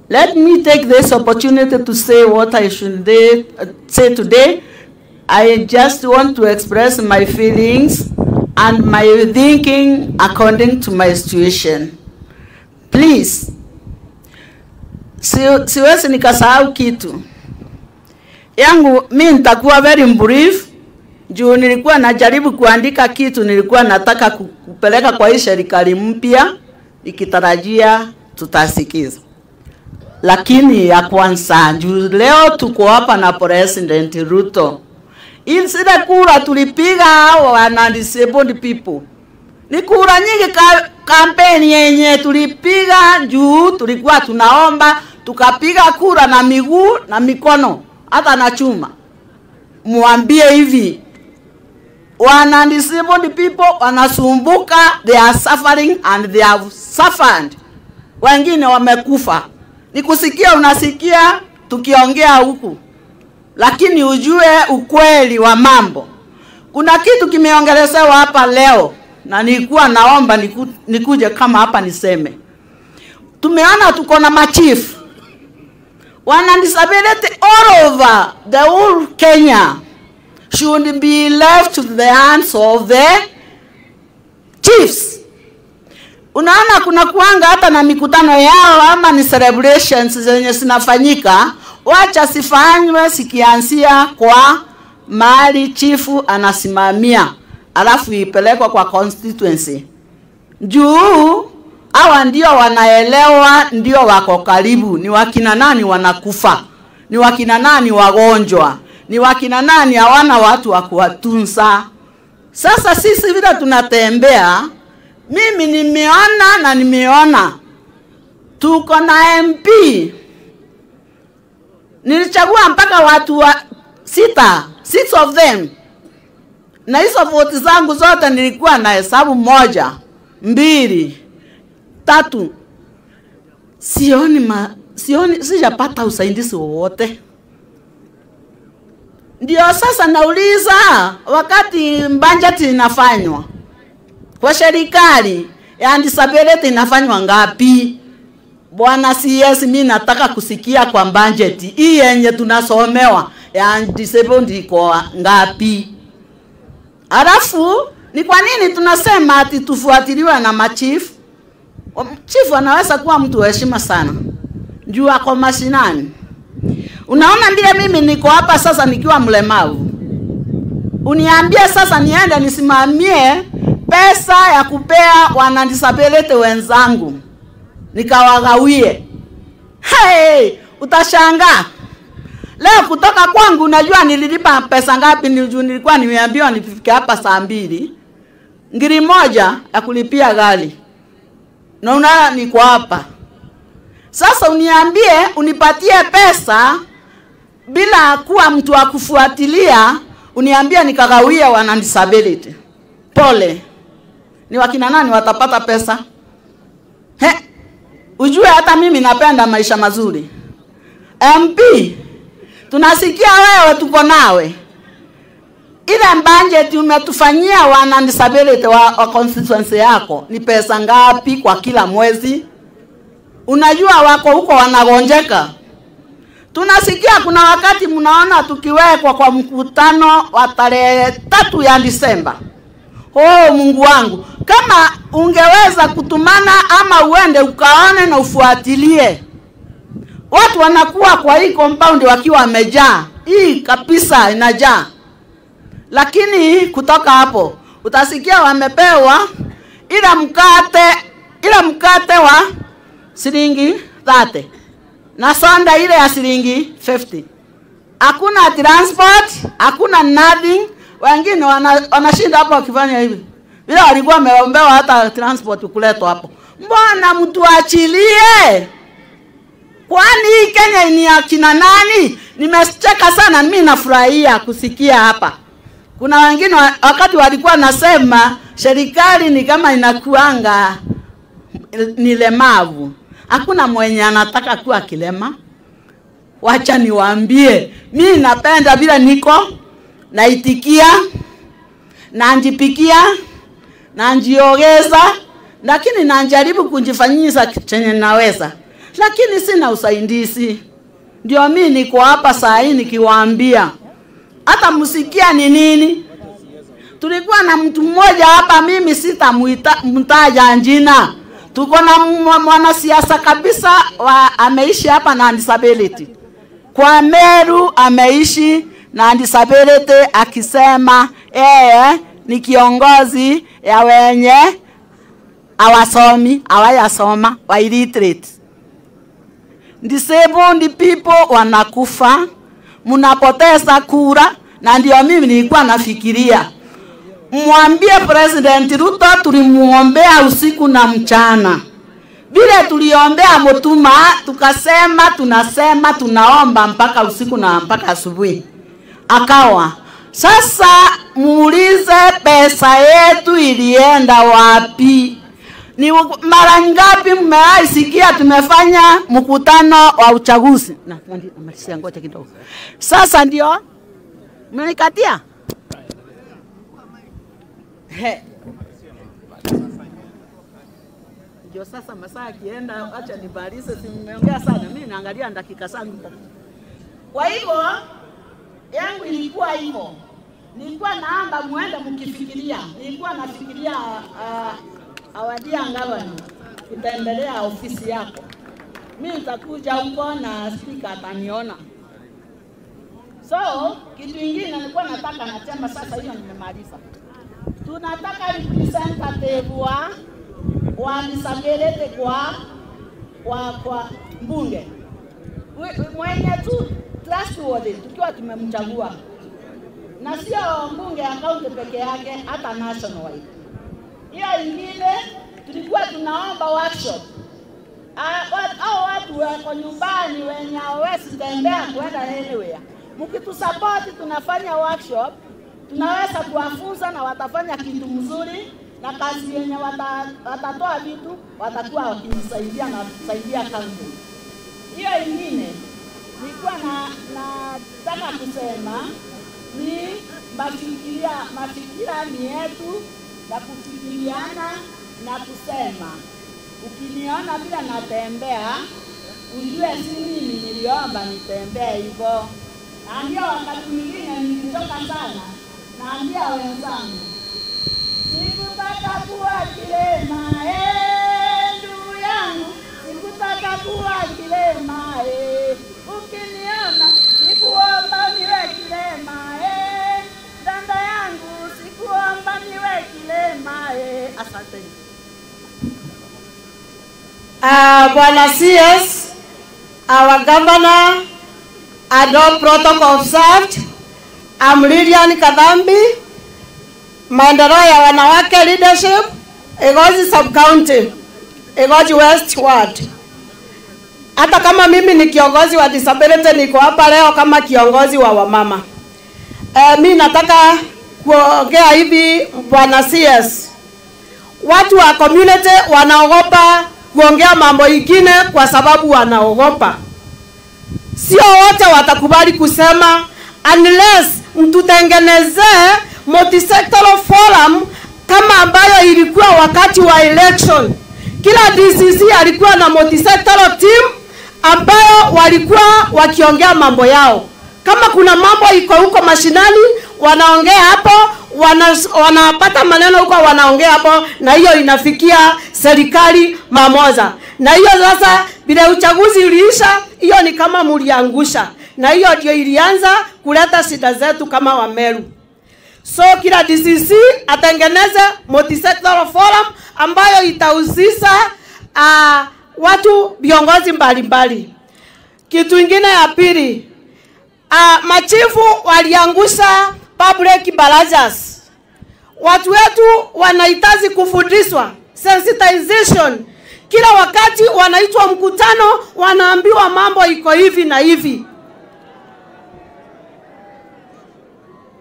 Let me take this opportunity to say what I should say today. I just want to express my feelings and my thinking according to my situation. Please, siwezi nikasahau kitu yangu. Mi nitakuwa very brief juu nilikuwa najaribu kuandika kitu nilikuwa nataka kupeleka kwa hii serikali mpya nikitarajia tutasikiza. Lakini ya kwanza, juu leo tuko hapa na President Ruto, zile kura tulipiga wana disabled people ni kura nyingi. Kampeni yenye tulipiga juu tulikuwa tunaomba, tukapiga kura na miguu na mikono hata na chuma. Muambie hivi, wana disabled people wanasumbuka, they are suffering and they have suffered. Wengine wamekufa. Nikusikia unasikia tukiongea huku, lakini ujue ukweli wa mambo. Kuna kitu kimeongelezewa hapa leo na nilikuwa naomba nikuje kama hapa niseme. Tumeona tuko na machief wana disability all over the whole Kenya should be left to the hands of the chiefs. Unaona kuna kuanga hata na mikutano yao ama ni celebrations zenye zinafanyika, wacha sifanywe sikianzia kwa mahali chifu anasimamia, alafu ipelekwa kwa constituency. Juu hawa ndio wanaelewa, ndio wako karibu, ni wakina nani wanakufa, ni wakina nani wagonjwa, ni wakina nani hawana watu wa kuwatunza. Sasa sisi vile tunatembea, mimi nimeona na nimeona tuko na MP. Nilichagua mpaka watu wa 6 of them. Na hizo vote zangu zote nilikuwa na hesabu 1, 2, 3. Sioni sijapata usaidizi wowote. Ndio sasa nauliza, wakati budget inafanywa kwa serikali ya disability inafanywa ngapi? Bwana CS, mimi nataka kusikia kwa budget hii yenye tunasomewa ya disabled iko ngapi? Alafu ni kwa nini tunasema ati tufuatiliwe na machief? Chief anaweza kuwa mtu wa heshima sana juu ako mashinani. Unaona, ndiye mimi niko hapa sasa nikiwa mlemavu, uniambie sasa niende nisimamie pesa ya kupea wana disability wenzangu nikawagawie. Hey, utashangaa. Leo kutoka kwangu unajua nililipa pesa ngapi? Nilikuwa nimeambiwa nifike hapa saa 2. Ngiri 1 ya kulipia gari. Na unaona niko hapa. Sasa uniambie unipatie pesa bila kuwa mtu wa kufuatilia, uniambie nikagawia wana disability. Pole. Ni wakina nani watapata pesa? He, ujue hata mimi napenda maisha mazuri. MP, tunasikia wewe tuko nawe. Ile budget umetufanyia wana disability wa constituency yako ni pesa ngapi kwa kila mwezi? Unajua wako huko wanagonjeka. Tunasikia kuna wakati mnaona tukiwekwa kwa mkutano wa tarehe 3 ya Disemba. Oh Mungu wangu, kama ungeweza kutumana ama uende ukaone na ufuatilie. Watu wanakuwa kwa hii compound wakiwa wamejaa. Hii kabisa inajaa. Lakini kutoka hapo utasikia wamepewa ila mkate wa shilingi 30 na sonda ile ya shilingi 50. Hakuna transport, hakuna nothing. Wengine wanashinda hapo wakifanya hivi. Bila walikuwa wameombewa hata transport kuletwa hapo. Mbona mtu achilie? Kwani hii Kenya ni ya kina nani? Nimecheka sana, mimi nafurahia kusikia hapa. Kuna wengine wakati walikuwa nasema serikali ni kama inakuanga ni lemavu. Hakuna mwenye anataka kuwa kilema. Wacha niwaambie, mimi napenda bila niko naitikia, nanjipikia, nanjiogeza, lakini nanjaribu kujifanyisha chenye naweza. Lakini sina usaidizi. Ndio mimi niko hapa saa hii nikiwaambia. Hata msikia ni nini? Tulikuwa na mtu mmoja hapa, mimi sitamtaja jina. Tuko na mwanasiasa kabisa ameishi hapa na disability. Kwa Meru ameishi na disability, akisema yeye ni kiongozi ya wenye hawasomi, hawajasoma, wa illiterate. Disabled people wanakufa, mnapoteza kura. Na ndio mimi nilikuwa nafikiria mwambie President Ruto tulimuombea usiku na mchana. Vile tuliombea Mutuma, tukasema tunasema tunaomba mpaka usiku na mpaka asubuhi. Akawa. Sasa muulize pesa yetu ilienda wapi? Ni mara ngapi mmewahi tumefanya mkutano wa uchaguzi? Na malizia, ngoja kidogo. Sasa ndio mmenikatia? He. Ndio sasa masaa kienda, acha nibalize, si nimeongea sana. Mimi naangalia dakika zangu. Kwa hivyo yangu ilikuwa hivyo. Nilikuwa naomba muende mkifikiria. Nilikuwa nafikiria awadia ngavana kutembelea ofisi yako. Mimi nitakuja huko na speaker ataniona. So kitu kingine nilikuwa nataka nasema sasa, hiyo nimemaliza. Tunataka representative wa disability kwa mbunge mwenye tu trustworthy, tukiwa tumemchagua, na sio mbunge ya county peke yake, hata national wide. Hiyo ingine tulikuwa tunaomba workshop. Hao watu wako nyumbani wenye hawawezi tembea kwenda anywhere, mkitusupport tunafanya workshop, tunaweza kuwafunza na watafanya kitu mzuri, na kazi yenye watatoa vitu watakuwa wakinisaidia na kusaidia county. Hiyo ingine nilikuwa nataka kusema ni mafikira ni yetu na kufikiriana na kusema. Ukiniona bila natembea, ujue si mimi niliomba nitembee hivyo. Na ndio wakati mwingine nilichoka sana, naambia wenzangu, sikutaka kuwa kilema, ndugu yangu, sikutaka kuwa kilema, Ukiniona sikuomba niwe kilema, dada yangu, sikuomba niwe kilema, Asante. Bwana CS, our governor, and all protocol observed. I'm Lilian Kadhambi, maendeleo ya wanawake leadership, Egoji sub-county, Egoji West Ward. Hata kama mimi ni kiongozi wa disability, niko hapa leo kama kiongozi wa wamama. Mi nataka kuongea hivi Bwana CS. Watu wa community wanaogopa kuongea mambo ingine kwa sababu wanaogopa. Sio wote watakubali kusema unless mtutengenezee multisectoral forum kama ambayo ilikuwa wakati wa election. Kila DCC alikuwa na multisectoral team ambayo walikuwa wakiongea mambo yao. Kama kuna mambo iko huko mashinani, wanaongea hapo, wanapata maneno huko, wanaongea hapo, na hiyo inafikia serikali mamoja. Na hiyo sasa bila uchaguzi uliisha, hiyo ni kama mliangusha. Na hiyo ndio ilianza kuleta shida zetu kama Wameru. So kila DCC atengeneze multisectoral forum ambayo itahusisha watu viongozi mbalimbali. Kitu kingine ya pili, machifu waliangusha public barazas. Watu wetu wanahitaji kufundishwa sensitization. Kila wakati wanaitwa mkutano, wanaambiwa mambo iko hivi na hivi.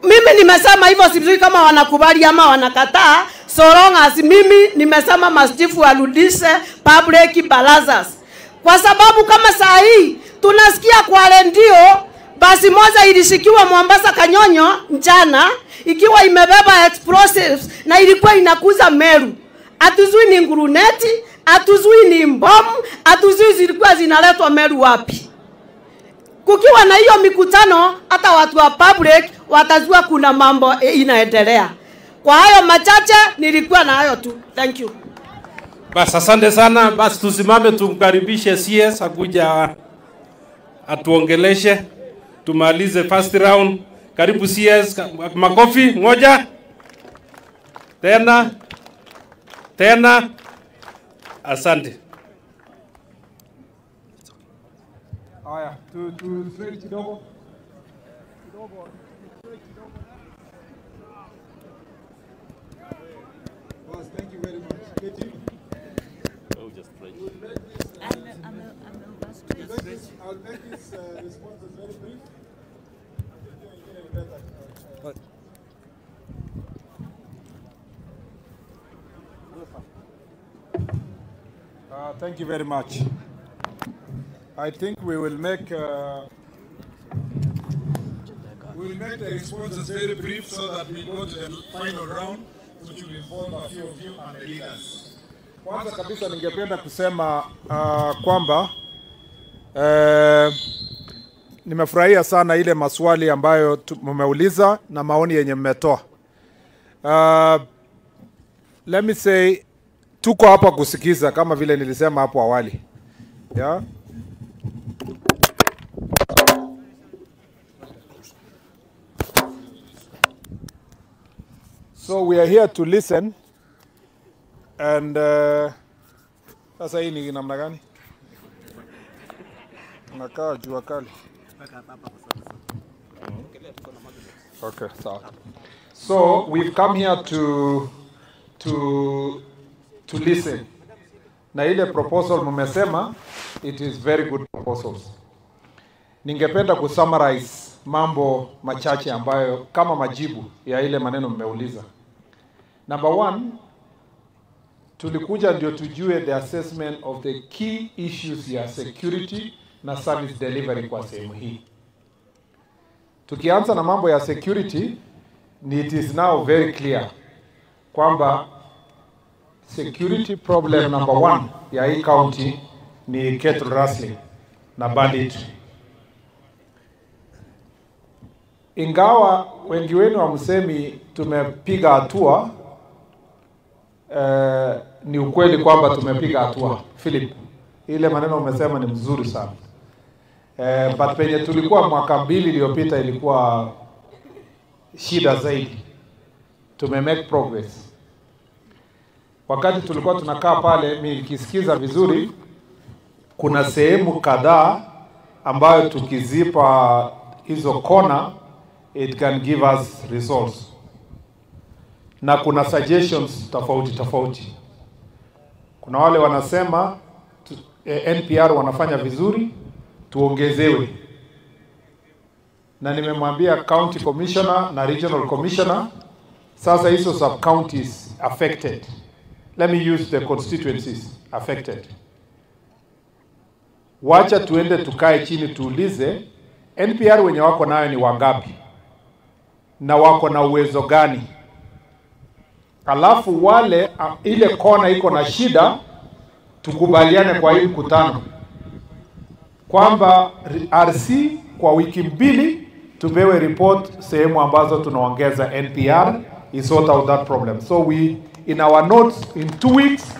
Mimi nimesema hivyo, sijui kama wanakubali ama wanakataa. So long as mimi nimesema machifu warudishe public barazas. Kwa sababu kama saa hii tunasikia kwa redio basi moja ilishikiwa Mombasa Kanyonyo njana ikiwa imebeba explosives na ilikuwa inakuza Meru. Hatujui ni nguruneti, hatujui ni mbomu, hatujui zilikuwa zinaletwa Meru wapi. Kukiwa na hiyo mikutano, hata watu wa public watajua kuna mambo inaendelea. Kwa hayo machache nilikuwa na hayo tu. Thank you. Bas, asante sana. Bas, tusimame tumkaribishe CS akuja atuongeleshe. Tumalize first round. Karibu CS, makofi moja. Tena. Tena. Asante. Haya, tu straight kidogo. Boss, thank you very much. I'll make this response very brief. Thank you very much. I think we will make the responses very brief so that we go to the final round, which will involve a few of you and the leaders. Kwanza kabisa ningependa kusema kwamba nimefurahia sana ile maswali ambayo mmeuliza na maoni yenye mmetoa. Let me say, tuko hapa kusikiza kama vile nilisema hapo awali. Yeah? So we are here to listen and sasa hii ni namna gani? Nakaa jua kali. Okay, sawa. So we've come here to listen. Na ile proposal mmesema, it is very good proposals. Ningependa kusummarize mambo machache ambayo kama majibu ya ile maneno mmeuliza. Number one, tulikuja ndio tujue the assessment of the key issues ya security na service delivery kwa sehemu hii. Tukianza na mambo ya security, it is now very clear kwamba security problem number one ya hii county ni cattle rustling na banditry. Ingawa wengi wenu hamsemi tumepiga hatua, ni ukweli kwamba tumepiga hatua. Philip, ile maneno umesema ni mzuri sana. But penye tulikuwa mwaka 2 iliyopita ilikuwa shida zaidi. Tume make progress. Wakati tulikuwa tunakaa pale, mimi nikisikiza vizuri, kuna sehemu kadhaa ambayo tukizipa hizo kona, it can give us results. Na kuna suggestions tofauti tofauti. Kuna wale wanasema NPR wanafanya vizuri, tuongezewe. Na nimemwambia county commissioner na regional commissioner, sasa hizo sub counties affected. Let me use the constituencies affected. Wacha tuende tukae chini tuulize NPR wenye wako nayo ni wangapi na wako na uwezo gani. Alafu wale ile kona iko na shida, tukubaliane kwa hii mkutano kwamba RC kwa wiki 2 tupewe report sehemu ambazo tunaongeza NPR is sort out that problem. So we, in our notes, in 2 weeks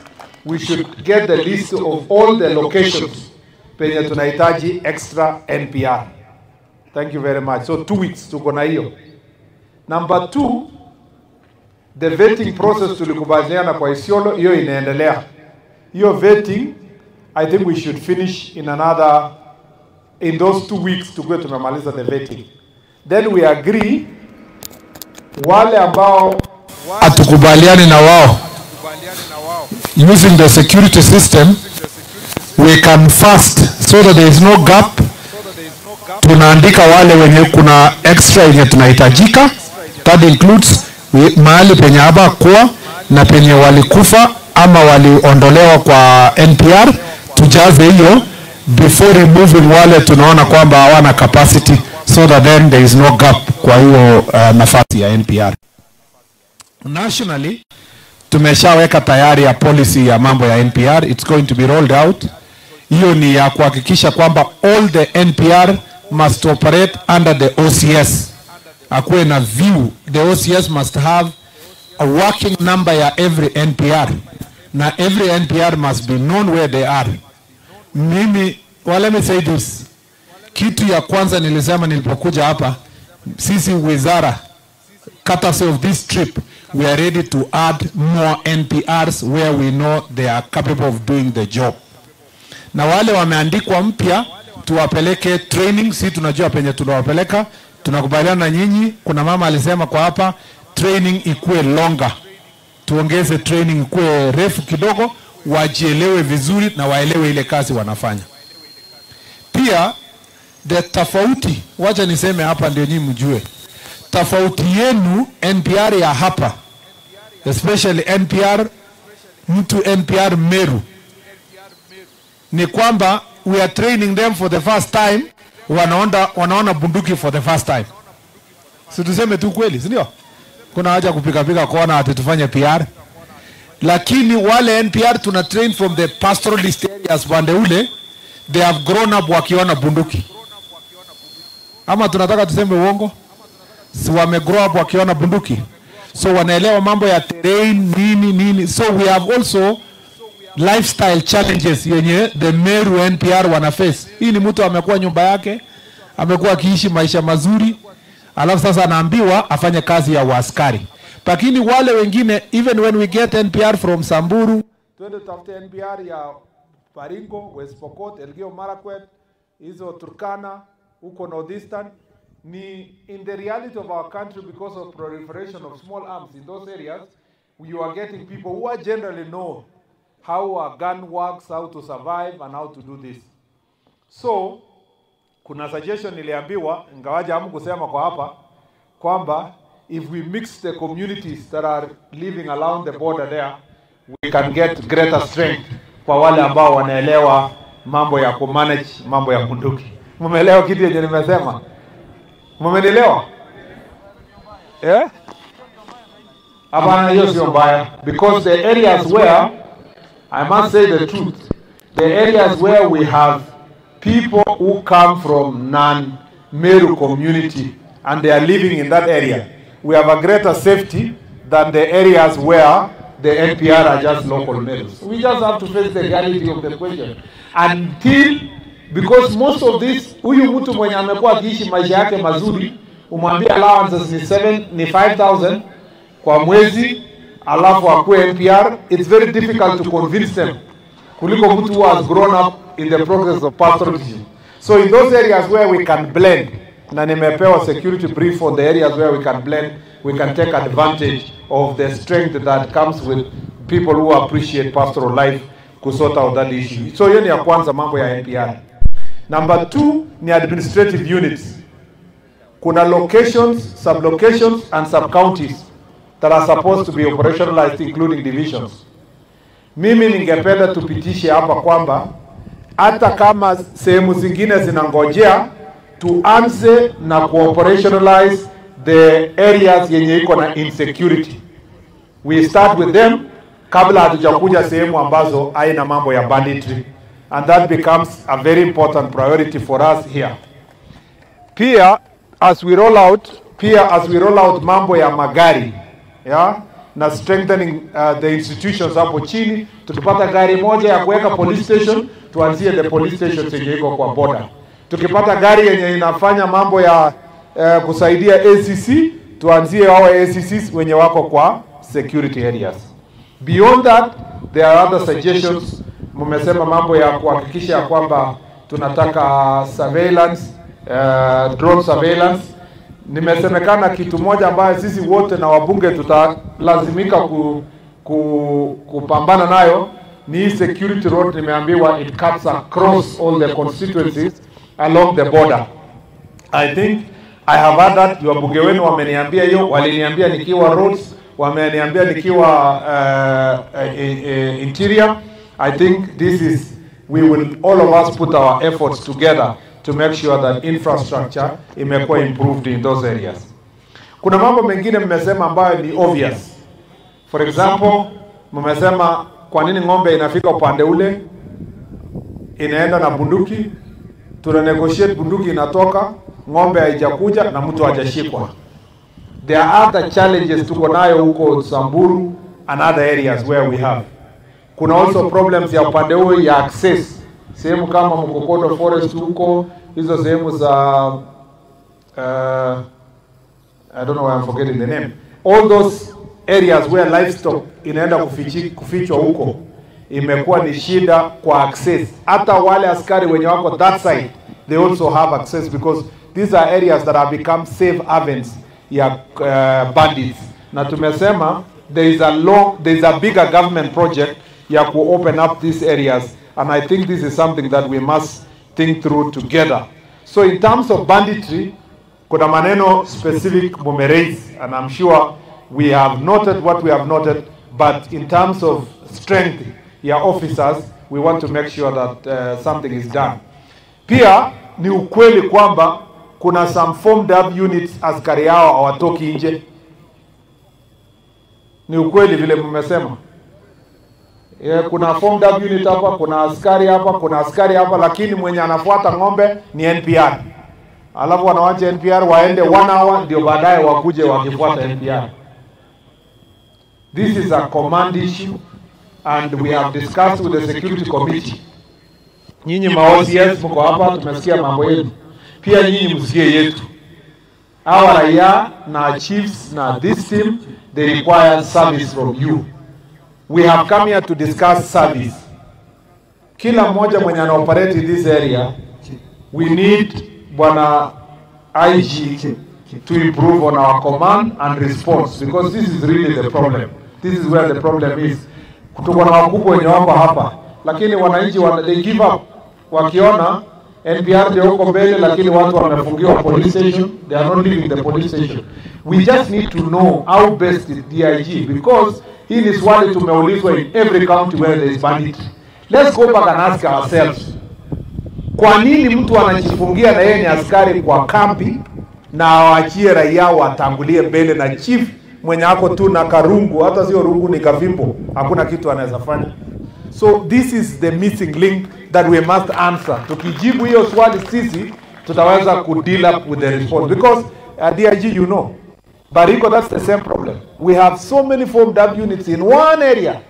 we should get the list of all the locations penye tunahitaji extra NPR. Thank you very much. So 2 weeks tuko na hiyo. Number 2, the vetting process tulikubaliana kwa Isiolo, hiyo inaendelea. Hiyo vetting, I think we should finish in another, in those 2 weeks tukuwe tumemaliza the vetting. Then we agree wale ambao hatukubaliani na wao using the security system, we can fast so that there is no gap. Tunaandika wale wenye kuna extra yenye tunahitajika. That includes mahali penye haba kuwa na penye walikufa ama waliondolewa kwa NPR, tujaze hiyo. before removing wale tunaona kwamba hawana capacity, so that then there is no gap kwa hiyo nafasi ya NPR. Nationally tumeshaweka tayari ya policy ya mambo ya NPR, it's going to be rolled out. Hiyo ni ya kuhakikisha kwamba all the NPR must operate under the OCS. Akuwe na view, the OCS must have a working number ya every NPR. Na every NPR must be known where they are. Mimi, well, let me say this. Kitu ya kwanza nilisema nilipokuja hapa, sisi wizara, courtesy of this trip, we are ready to add more NPRs where we know they are capable of doing the job. Na wale wameandikwa mpya tuwapeleke training, si tunajua penye tunawapeleka, tunakubaliana na nyinyi. Kuna mama alisema kwa hapa training ikue longer, tuongeze training ikue refu kidogo, wajielewe vizuri na waelewe ile kazi wanafanya. Pia the tofauti, wacha niseme hapa ndio nyinyi mjue, tofauti yenu NPR ya hapa, especially NPR mtu NPR Meru, ni kwamba we are training them for the first time, wanaona bunduki for the first time. Si tuseme tu kweli, si ndio? Kuna haja kupika pika kona ati tufanye PR. Lakini wale NPR tuna train from the pastoralist areas pande ule, they have grown up wakiona bunduki. Ama tunataka tuseme uongo? Si wame grow up wakiona bunduki. So wanaelewa mambo ya terrain nini nini. So we have also lifestyle challenges yenye the Meru NPR wana face. Hii ni mtu amekuwa nyumba yake, amekuwa akiishi maisha mazuri, alafu sasa anaambiwa afanye kazi ya uaskari. Lakini wale wengine, even when we get NPR from Samburu, twende tutafute NPR ya Baringo, West Pokot, Elgeyo Marakwet, hizo Turkana, huko Northeastern, ni in the reality of our country, because of proliferation of small arms in those areas, you are getting people who are generally know how a gun works, how to survive, and how to do this. So, kuna suggestion niliambiwa, ingawaje hamkusema kwa hapa, kwamba if we mix the communities that are living along the border there, we can get greater strength kwa wale ambao wanaelewa mambo ya kumanage, mambo ya bunduki. Mumeelewa kitu yenye nimesema? Mumenielewa? Eh? Hapana, hiyo sio mbaya. Because the areas where, I must say the truth, the areas where we have people who come from non-Meru community and they are living in that area, we have a greater safety than the areas where the NPR are just local Merus. We just have to face the reality of the question. Until, because most of this, huyu mtu mwenye amekuwa akiishi maisha yake mazuri, umwambie allowances ni 7, ni 5,000 kwa mwezi, alafu akuwe NPR, it's very difficult to convince them kuliko mtu who has grown up in the process of pastoralism. So in those areas where we can blend, na nimepewa security brief on the areas where we can blend, we can take advantage of the strength that comes with people who appreciate pastoral life to sort out that issue. So hiyo ni ya kwanza, mambo ya NPR. Number 2 ni administrative units. Kuna locations, sub-locations and sub-counties that are supposed to be operationalized, including divisions. Mimi ningependa tupitishe hapa kwamba hata kama sehemu zingine zinangojea, tuanze na kuoperationalize the areas yenye iko na insecurity. We start with them kabla hatujakuja sehemu ambazo haina mambo ya banditry, and that becomes a very important priority for us here. Pia as we roll out, mambo ya magari, yeah, na strengthening the institutions hapo chini, tukipata gari moja ya kuweka police station, tuanzie the police station yenye iko kwa border. Tukipata gari yenye inafanya mambo ya kusaidia ACC, tuanzie hao ACCs wenye wako kwa security areas. Beyond that, there are other suggestions. Mmesema mambo ya kuhakikisha kwamba tunataka surveillance, drone surveillance. Nimesemekana kitu moja ambayo sisi wote na wabunge tutalazimika kupambana nayo ni security road. Nimeambiwa it cuts across all the constituencies along the border. I think I have heard that. Wabunge wenu wameniambia hiyo, waliniambia nikiwa roads, wameniambia nikiwa interior. I think this is We will all of us put our efforts together to make sure that infrastructure imekuwa improved in those areas. Kuna mambo mengine mmesema ambayo ni obvious. For example, mmesema kwa nini ng'ombe inafika upande ule inaenda na bunduki, tuna negotiate bunduki inatoka, ng'ombe haijakuja na mtu hajashikwa. There are other challenges tuko nayo huko Samburu and other areas where we have. Kuna also problems ya upande huo ya access. Sehemu kama Mkokodo Forest huko, hizo sehemu za I don't know why I'm forgetting the name. All those areas where livestock inaenda kufichwa huko imekuwa ni shida kwa access. Hata wale askari wenye wako that side, they also have access because these are areas that have become safe havens ya bandits. Na tumesema there is a bigger government project ya ku open up these areas, and I think this is something that we must think through together. So in terms of banditry, kuna maneno specific mumeraise, and I'm sure we have noted what we have noted, but in terms of strength ya officers, we want to make sure that something is done. Pia ni ukweli kwamba kuna some formed up units askari yao hawatoki nje. Ni ukweli vile mmesema. Kuna formed up unit hapa, kuna askari hapa, kuna askari hapa, lakini mwenye anafuata ng'ombe ni NPR. Alafu wanawacha NPR waende 1 hour ndio baadaye wakuje wakifuata NPR. This is a command issue and we have discussed with the security committee. Nyinyi ma OCS mko hapa, tumesikia mambo yenu. Pia nyinyi msikie yetu. Our raia na chiefs na this team, they require service from you. We have come here to discuss service. Kila mmoja mwenye ana operate in this area, we need Bwana IG to improve on our command and response, because this is really the problem. This is where the problem is. Tuko na wakubwa wenye wako hapa, lakini wananchi they give up wakiona NPR ndio huko mbele, lakini watu wamefungiwa police station, they are not leaving the police station. We just need to know how best is DIG, because hii ni swali tumeulizwa in every county where there is bandit. Let's go back and ask ourselves, kwa nini mtu anajifungia na yeye ni askari kwa kambi na awaachie raia watangulie mbele, na chief mwenye ako tu na karungu, hata sio rungu ni kavimbo, hakuna kitu anaweza fanya? So this is the missing link that we must answer. Tukijibu hiyo swali sisi tutaweza ku deal up with the response, because DIG, you know, Bariko, that's the same problem. We have so many formed up units in one area,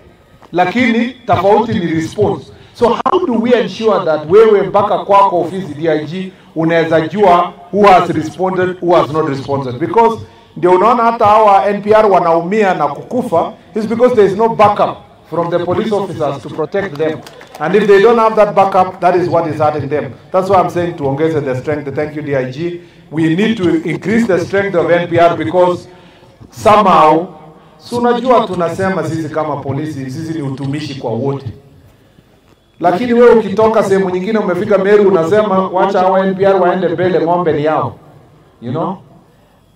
lakini tofauti ni response. So how do we ensure that wewe mpaka kwako ofisi DIG unaweza jua who has responded, who has not responded? Because ndio unaona hata hawa NPR wanaumia na kukufa is because there is no backup from the police officers to protect them. And if they don't have that backup, that is what is hurting them. That's why I'm saying to ongeze the strength. Thank you, DIG. We need to increase the strength of NPR because somehow, so unajua tunasema sisi kama polisi, sisi ni utumishi kwa wote. Lakini wewe ukitoka sehemu nyingine umefika Meru unasema wacha hawa NPR waende mbele, ng'ombe ni yao. You know?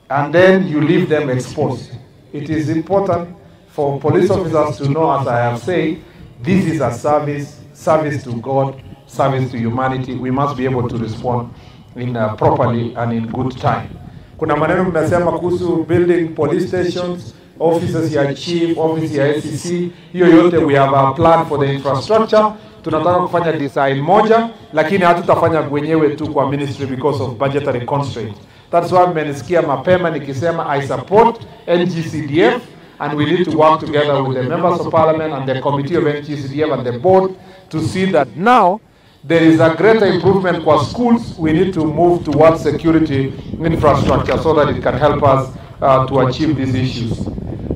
And then you leave them exposed. It is important for police officers to know, as I have said, this is a service, service to God, service to humanity. We must be able to respond in properly and in good time. Kuna maneno mmesema kuhusu building police stations, offices ya chief, office ya SEC, hiyo yote we have a plan for the infrastructure. Tunataka kufanya design moja, lakini hatutafanya wenyewe tu kwa ministry because of budgetary constraints. That's why mmenisikia mapema nikisema I support NGCDF, and we need to work together with the members of parliament and the committee of NGCDF and the board to see that now there is a greater improvement kwa schools. We need to move towards security infrastructure so that it can help us to achieve these issues.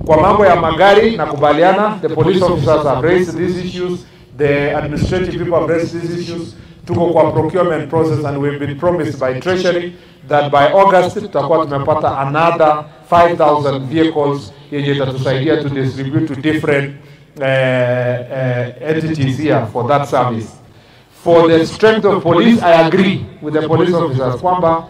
Kwa mambo ya magari nakubaliana, the police officers have raised these issues, the administrative people have raised these issues. Tuko kwa procurement process and we've been promised by Treasury that by August tutakuwa tumepata another 5,000 vehicles yenye itatusaidia to distribute to different entities here for that service. For the strength of police, I agree with the police officers kwamba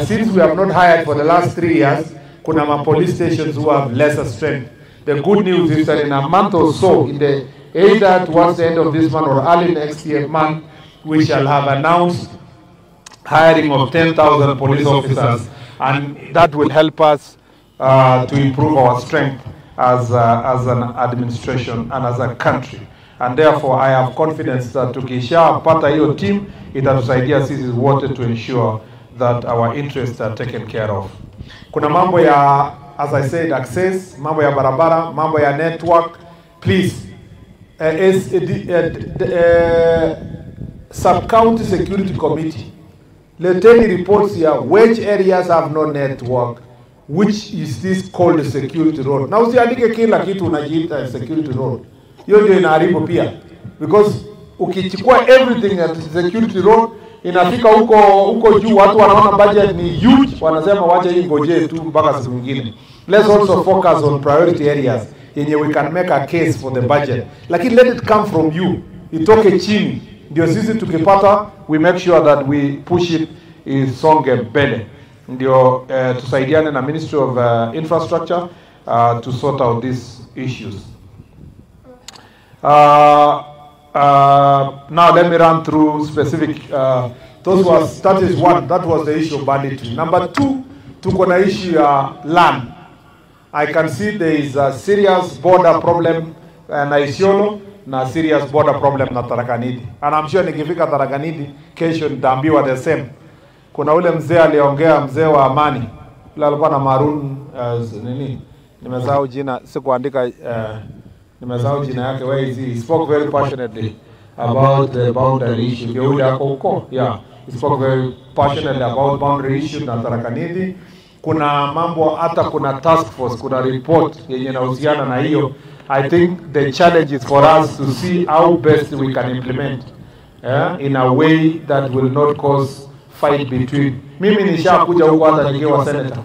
since we have not hired for the last 3 years, kuna ma police stations who have lesser strength. The good news is that in a month or so, in the Either towards the end of this month or early next year month, we shall have announced hiring of 10,000 police officers, and that will help us to improve our strength as an administration and as a country. And therefore, I have confidence that tukishapata hiyo team itatusaidia sisi wote to ensure that our interests are taken care of. Kuna mambo ya, as I said, access, mambo ya barabara, mambo ya network. Please, Sub-County Security Committee, leteni reports here which areas have no network, which is this called security road. Na usiandike kila kitu unajiita security road. Hiyo ndio inaharibu pia, because ukichukua everything at security road inafika huko juu, watu wanaona budget ni huge, wanasema wacha hii ngojee tu mpaka siku nyingine. Let's also focus on priority areas yenye we can make a case for the budget, lakini let it come from you, itoke chini, ndio sisi tukipata we make sure that we push it isonge mbele, ndio tusaidiane na Ministry of Infrastructure to sort out these issues. Now let me run through specific. Those was, that is one, that was the issue of banditry. Number two, tuko na issue ya land. I can see there is a serious border problem na Isiolo na serious border problem na Tharaka Nithi. And I'm sure nikifika Tharaka Nithi kesho nitaambiwa the same. Kuna ule mzee aliongea, mzee wa amani, ule alikuwa na maroon nini, nimesahau jina, sikuandika, nimesahau jina yake. Where is he? He spoke very passionately about the boundary issue. Ndio ule ako huko. Yeah, he spoke very passionately about boundary issue na Tharaka Nithi. Kuna mambo, hata kuna task force, kuna report yenye inahusiana na hiyo. I think the challenge is for us to see how best we can implement, in a way that will not cause fight between. Mimi nishakuja huko hata nikiwa senator,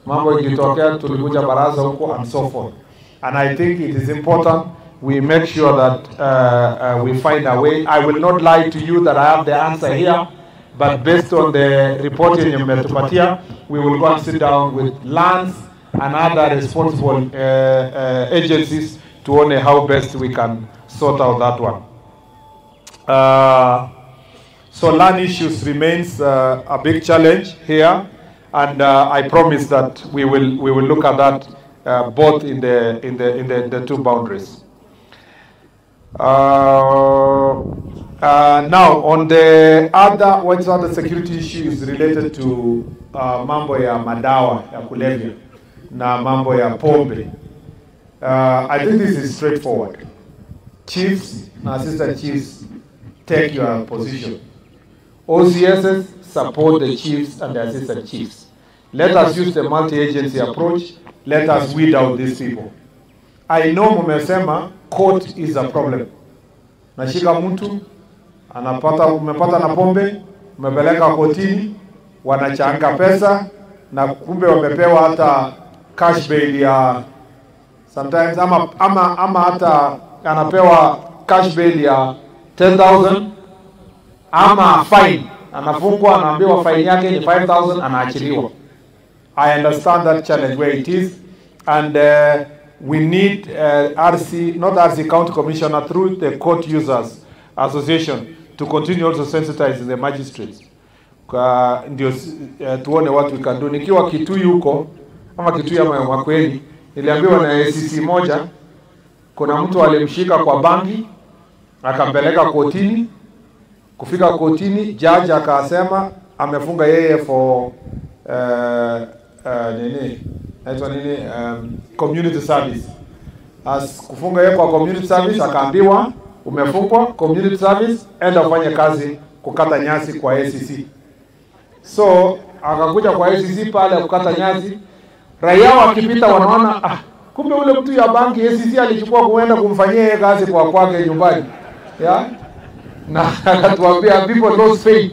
mambo ikitokea tulikuja baraza huko and so forth. And I think it is important we make sure that we find a way. I will not lie to you that I have the answer here, but based on the report yenye mmetupatia, we will go and sit down with lands and other responsible agencies to tuone how best we can sort out that one. So land issues remains a big challenge here, and I promise that we will look at that both in the two boundaries. Now on the other, what's other security issue is related to mambo ya madawa ya kulevya na mambo ya pombe. I think this is straightforward. Chiefs and assistant chiefs, take your position. OCSs support the chiefs and the assistant chiefs. Let us use the multi-agency approach. Let us weed out these people. I know mumesema court is a problem. Nashika mtu anapata, umepata na pombe, umepeleka kotini, wanachanga pesa na kumbe wamepewa hata cash bail ya sometimes ama hata anapewa cash bail ya 10,000 ama fine, anafungwa, anaambiwa fine yake ni 5,000, anaachiliwa. I understand that challenge where it is, and we need RC, not RC, County Commissioner through the Court Users Association to continue also sensitizing the magistrates. Ndio tuone what we can do. Nikiwa Kitui huko ama Kitui ama Makueni, niliambiwa na ACC moja, kuna mtu alimshika kwa bangi akampeleka kotini. Kufika kotini, judge akasema amefunga yeye for nini naitwa nini, community service. As kufunga yeye kwa community service, akaambiwa umefungwa community service, enda ufanye kazi kukata nyasi kwa ACC. So akakuja kwa ACC pale kukata nyasi, raia wakipita wanaona ah, kumbe ule mtu ya banki ACC alichukua kuenda kumfanyia yeye kazi kwa kwake nyumbani. Yeah? Na akatuambia people lost faith.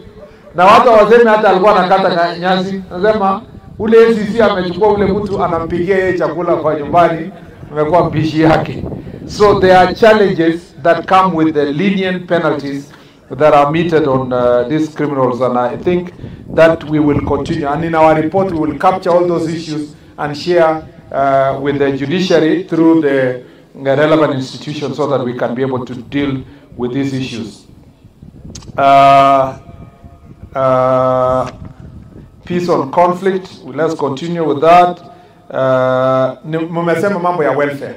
Na watu waseme hata alikuwa anakata nyasi, nasema ule ACC amechukua ule mtu anampigia yeye chakula kwa nyumbani, amekuwa mpishi yake. So there are challenges that come with the lenient penalties that are meted on these criminals, and I think that we will continue. And in our report we will capture all those issues and share with the judiciary through the relevant institutions so that we can be able to deal with these issues. Peace on conflict, let's continue with that. Mmesema mambo ya welfare.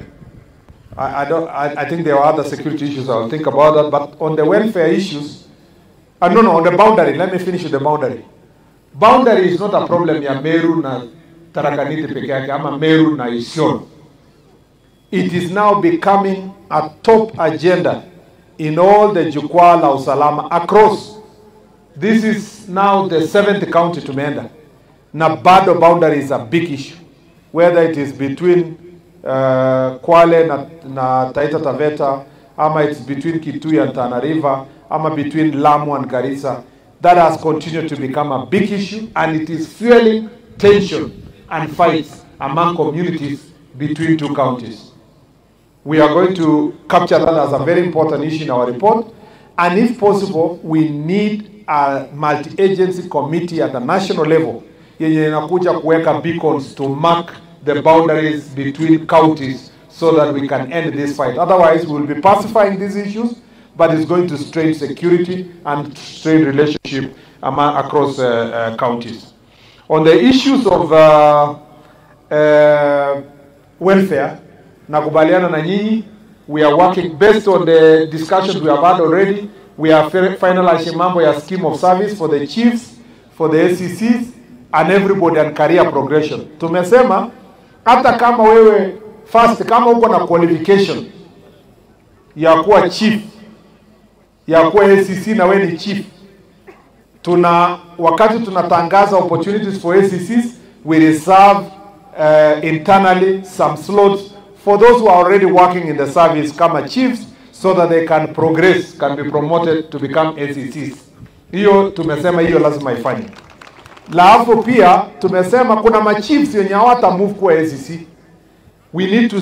I think there are other security issues, I'll think about that, but on the welfare issues, no, on the boundary, let me finish with the boundary. Boundary is not a problem ya Meru na Tharaka Nithi peke yake, ama Meru na Isiolo. It is now becoming a top agenda in all the jukwaa la usalama across. This is now the 7th county tumeenda. Na bado boundary is a big issue. Whether it is between Kwale na Taita Taveta, ama it's between Kitui and Tana River, ama between Lamu and Garissa, that has continued to become a big issue, and it is fueling tension and fights among communities between two counties. We are going to capture that as a very important issue in our report, and if possible, we need a multi-agency committee at the national level yenye inakuja kuweka beacons to mark the boundaries between counties so that we can end this fight. Otherwise, we will be pacifying these issues, but it's going to strain security and strain relationship across counties. On the issues of welfare, nakubaliana na nyinyi, we are working based on the discussions we have had already. We are finalizing mambo ya scheme of service for the chiefs, for the ACCs, and everybody, and career progression. Tumesema, hata kama wewe, first, kama uko na qualification ya kuwa chief, ya kuwa ACC na wewe ni chief, wakati tunatangaza opportunities for ACCs, we reserve internally some slots for those who are already working in the service kama chiefs, so that they can progress, can be promoted to become ACCs. Hiyo tumesema hiyo lazima ifanye. Alafu pia tumesema kuna machiefs wenye hawata move kwa ACC. We need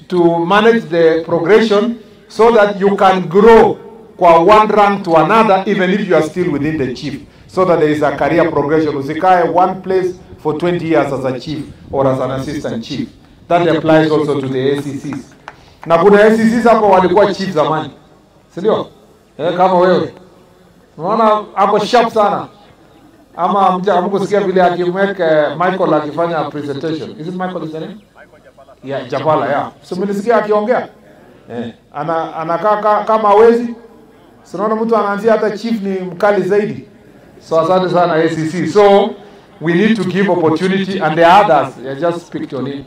to manage the progression so that you can grow kwa one rank to another even if you are still within the chief, so that there is a career progression. Usikae one place for 20 years as a chief or as an assistant chief. That applies also to the ACCs. Na kuna ACCs hapo walikuwa chief zamani, si ndio? Kama wewe. Unaona hapo sharp sana. Ama hamkusikia vile akimweka Michael akifanya presentation. Is it Michael is the name? Yeah, Japala, yeah. So mlisikia akiongea? Anakaa kama hawezi. So unaona mtu anaanzia hata chief ni mkali zaidi. So asante sana ACC. So we need to give opportunity, and the others, I just picked on it.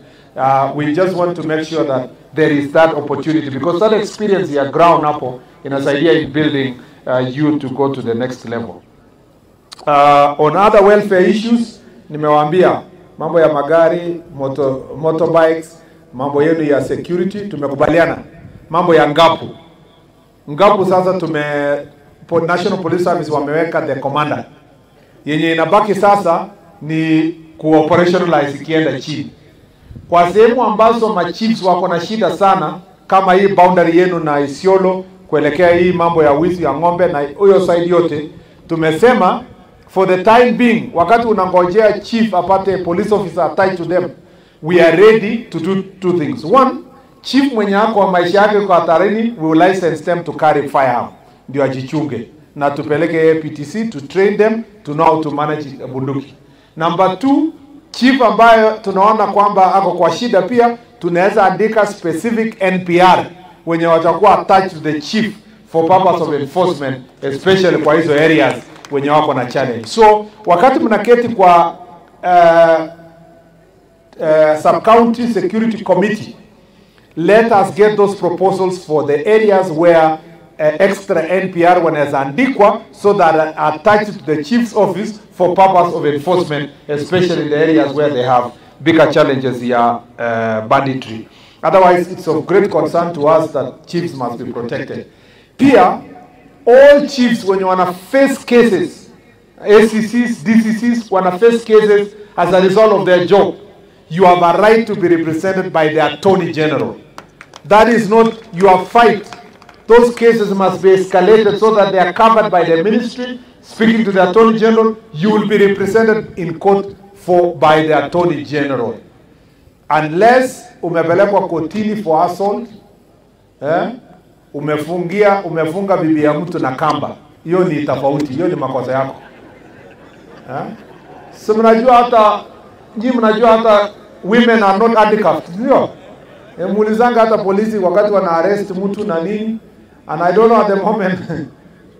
We just want to make sure that there is that opportunity, because that experience ya ground hapo inasaidia in building you to go to the next level. On other welfare issues, nimewaambia mambo ya magari, motorbikes, mambo yenu ya security tumekubaliana. Mambo ya ngapu. Ngapu sasa National Police Service wameweka the commander. Yenye inabaki sasa ni kuoperationalize ikienda chini. Kwa sehemu ambazo machiefs wako na shida sana, kama hii boundary yenu na Isiolo kuelekea hii mambo ya wizi ya ng'ombe na hiyo side yote, tumesema for the time being, wakati unangojea chief apate police officer attached to them, we are ready to do two things. One, chief mwenye ako maisha yake kwa hatarini, we will license them to carry firearm, ndio ajichunge, na tupeleke APTC to train them to know how to manage bunduki. Number two, chief ambayo tunaona kwamba ako kwa shida pia, tunaweza andika specific NPR wenye watakuwa attached to the chief for purpose of enforcement, especially kwa hizo areas wenye wako na challenge. So wakati mnaketi kwa sub-county security committee, let us get those proposals for the areas where extra NPR wanaweza andikwa so that are attached to the chief's office for purpose of enforcement, especially in the areas where they have bigger challenges ya banditry. Otherwise, it's of great concern to us that chiefs must be protected. Pia, all chiefs when you wanna face cases, ACCs, DCCs, wanna face cases as a result of their job, you have a right to be represented by the Attorney General. That is not your fight. Those cases must be escalated so that they are covered by the ministry. Speaking to the Attorney General, you will be represented in court by the Attorney General. Unless umepelekwa kotini for assault, Umefunga bibi ya mtu na kamba, hiyo ni tofauti, hiyo ni makosa yako. So mnajua hata nyinyi mnajua hata women are not handcuffed, ndio? Muulizanga hata polisi wakati wana arrest mtu na nini, and I don't know at the moment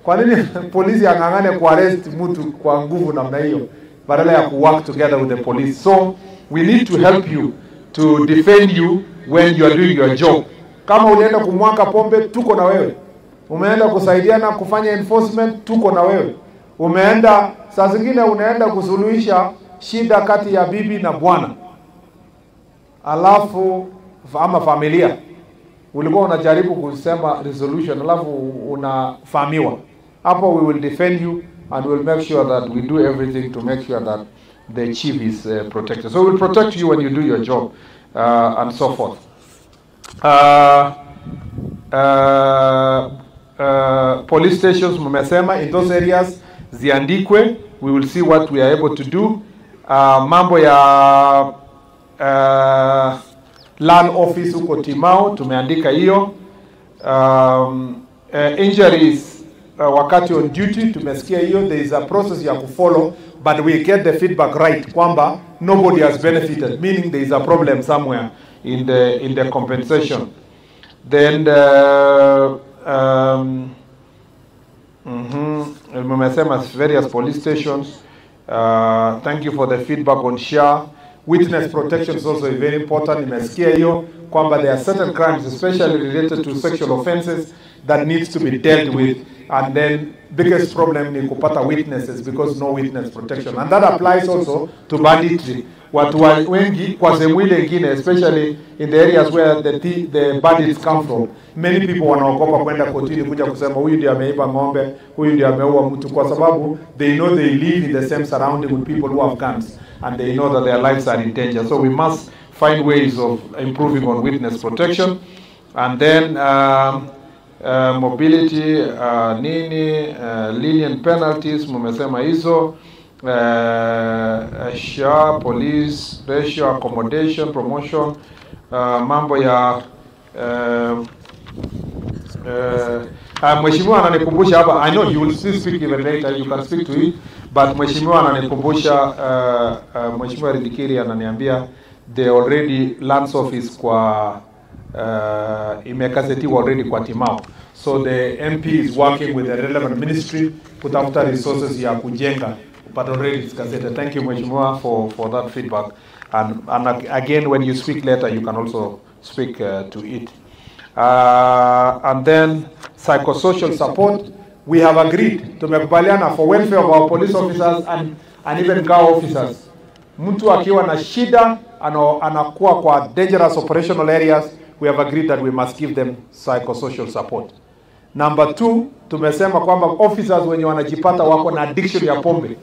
kwa nini polisi ang'ang'ane ku arrest mtu kwa nguvu namna hiyo badala ya ku work together with the police. So we need to help you to defend you when you are doing your job. Kama ulienda kumwaka pombe, tuko na wewe. Umeenda kusaidiana kufanya enforcement, tuko na wewe. Umeenda saa zingine unaenda kusuluhisha shida kati ya bibi na bwana, alafu ama familia, ulikuwa unajaribu kusema resolution, alafu unafahamiwa. Hapo we will defend you and we'll make sure that we do everything to make sure that the chief is protected. So we'll protect you when you do your job and so forth. Police stations mmesema in those areas ziandikwe. We will see what we are able to do. Mambo ya land office huko Timau tumeandika hiyo. Injuries wakati on duty tumesikia hiyo. There is a process ya kufollow, but we get the feedback right kwamba nobody has benefited, meaning there is a problem somewhere in the compensation. Then mmesema various police stations. Thank you for the feedback on SHA. Witness protection is also very important. Nimesikia hiyo kwamba there are certain crimes, especially related to sexual offenses, that needs to be dealt with, and then biggest problem ni kupata witnesses because no witness protection, and that applies also to banditry. Watu wengi kwa sehemu ile ingine, especially in the areas where the bandits come from, many people wanaogopa kwenda kotini kuja kusema huyu ndiye ameiba ng'ombe, huyu ndiye ameua mtu, kwa sababu they know they live in the same surrounding with people who have guns and they know that their lives are in danger. So we must find ways of improving on witness protection. And then mobility, nini, lenient penalties, mumesema hizo, SHA, police, ratio, accommodation, promotion, mambo ya Mheshimiwa ananikumbusha hapa, I know you will still speak even later, you can speak to it, but Mheshimiwa ananikumbusha, Mheshimiwa Rindikiri ananiambia they already lands office kwa imekazetiwa already kwa Timau. So the MP is working with the relevant ministry kutafuta resources ya kujenga, but already it's gazetted. Thank you Mheshimiwa for that feedback. And again, when you speak later, you can also speak to it. And then psychosocial support, we have agreed tumekubaliana for welfare of our police officers and even GAO officers. Mtu akiwa na shida anakuwa kwa dangerous operational areas, we have agreed that we must give them psychosocial support. Number 2, tumesema kwamba officers wenye wanajipata wako na addiction ya pombe,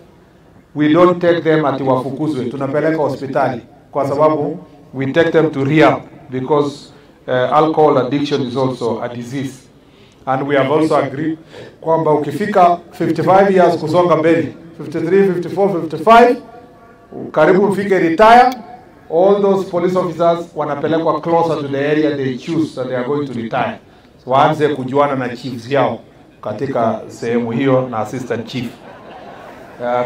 we don't take them ati wafukuzwe, tunapeleka hospitali, kwa sababu we take them to rehab because alcohol addiction is also a disease. And we have also agreed kwamba ukifika 55 years kusonga mbele, 53, 54, 55, karibu mfike retire, all those police officers wanapelekwa closer to the area they choose that they are going to retire. So waanze kujuana na chiefs yao katika sehemu hiyo na assistant chief.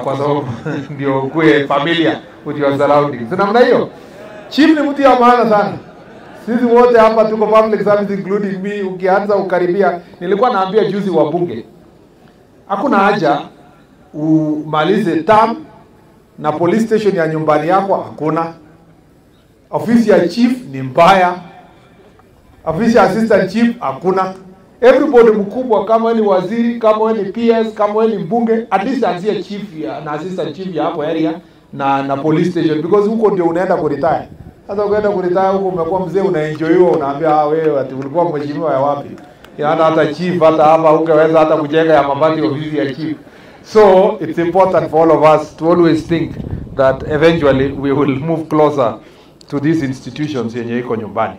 Kwa sababu ndio kuwe familiar with your surroundings. So namna hiyo, chief ni mtu ya maana sana. Sisi wote hapa tuko public service including me. Ukianza ukaribia, nilikuwa naambia juzi wabunge, hakuna haja umalize term na police station ya nyumbani yako hakuna. Ofisi ya chief ni mbaya, ofisi ya assistant chief hakuna. Everybody mkubwa, kama ni waziri, kama ni PS, kama ni mbunge, at least anzie chief ya, na assistant chief ya hapo area na police station, because huko ndio unaenda ku retire. Sasa ukienda ku retire huko umekuwa mzee, unaenjoyiwa, unaambia ah, wewe ati ulikuwa mheshimiwa ya wapi? Yaani hata chief hata hapa ungeweza hata kujenga ya mabati ofisi ya chief. So it's important for all of us to always think that eventually we will move closer to these institutions yenye iko nyumbani.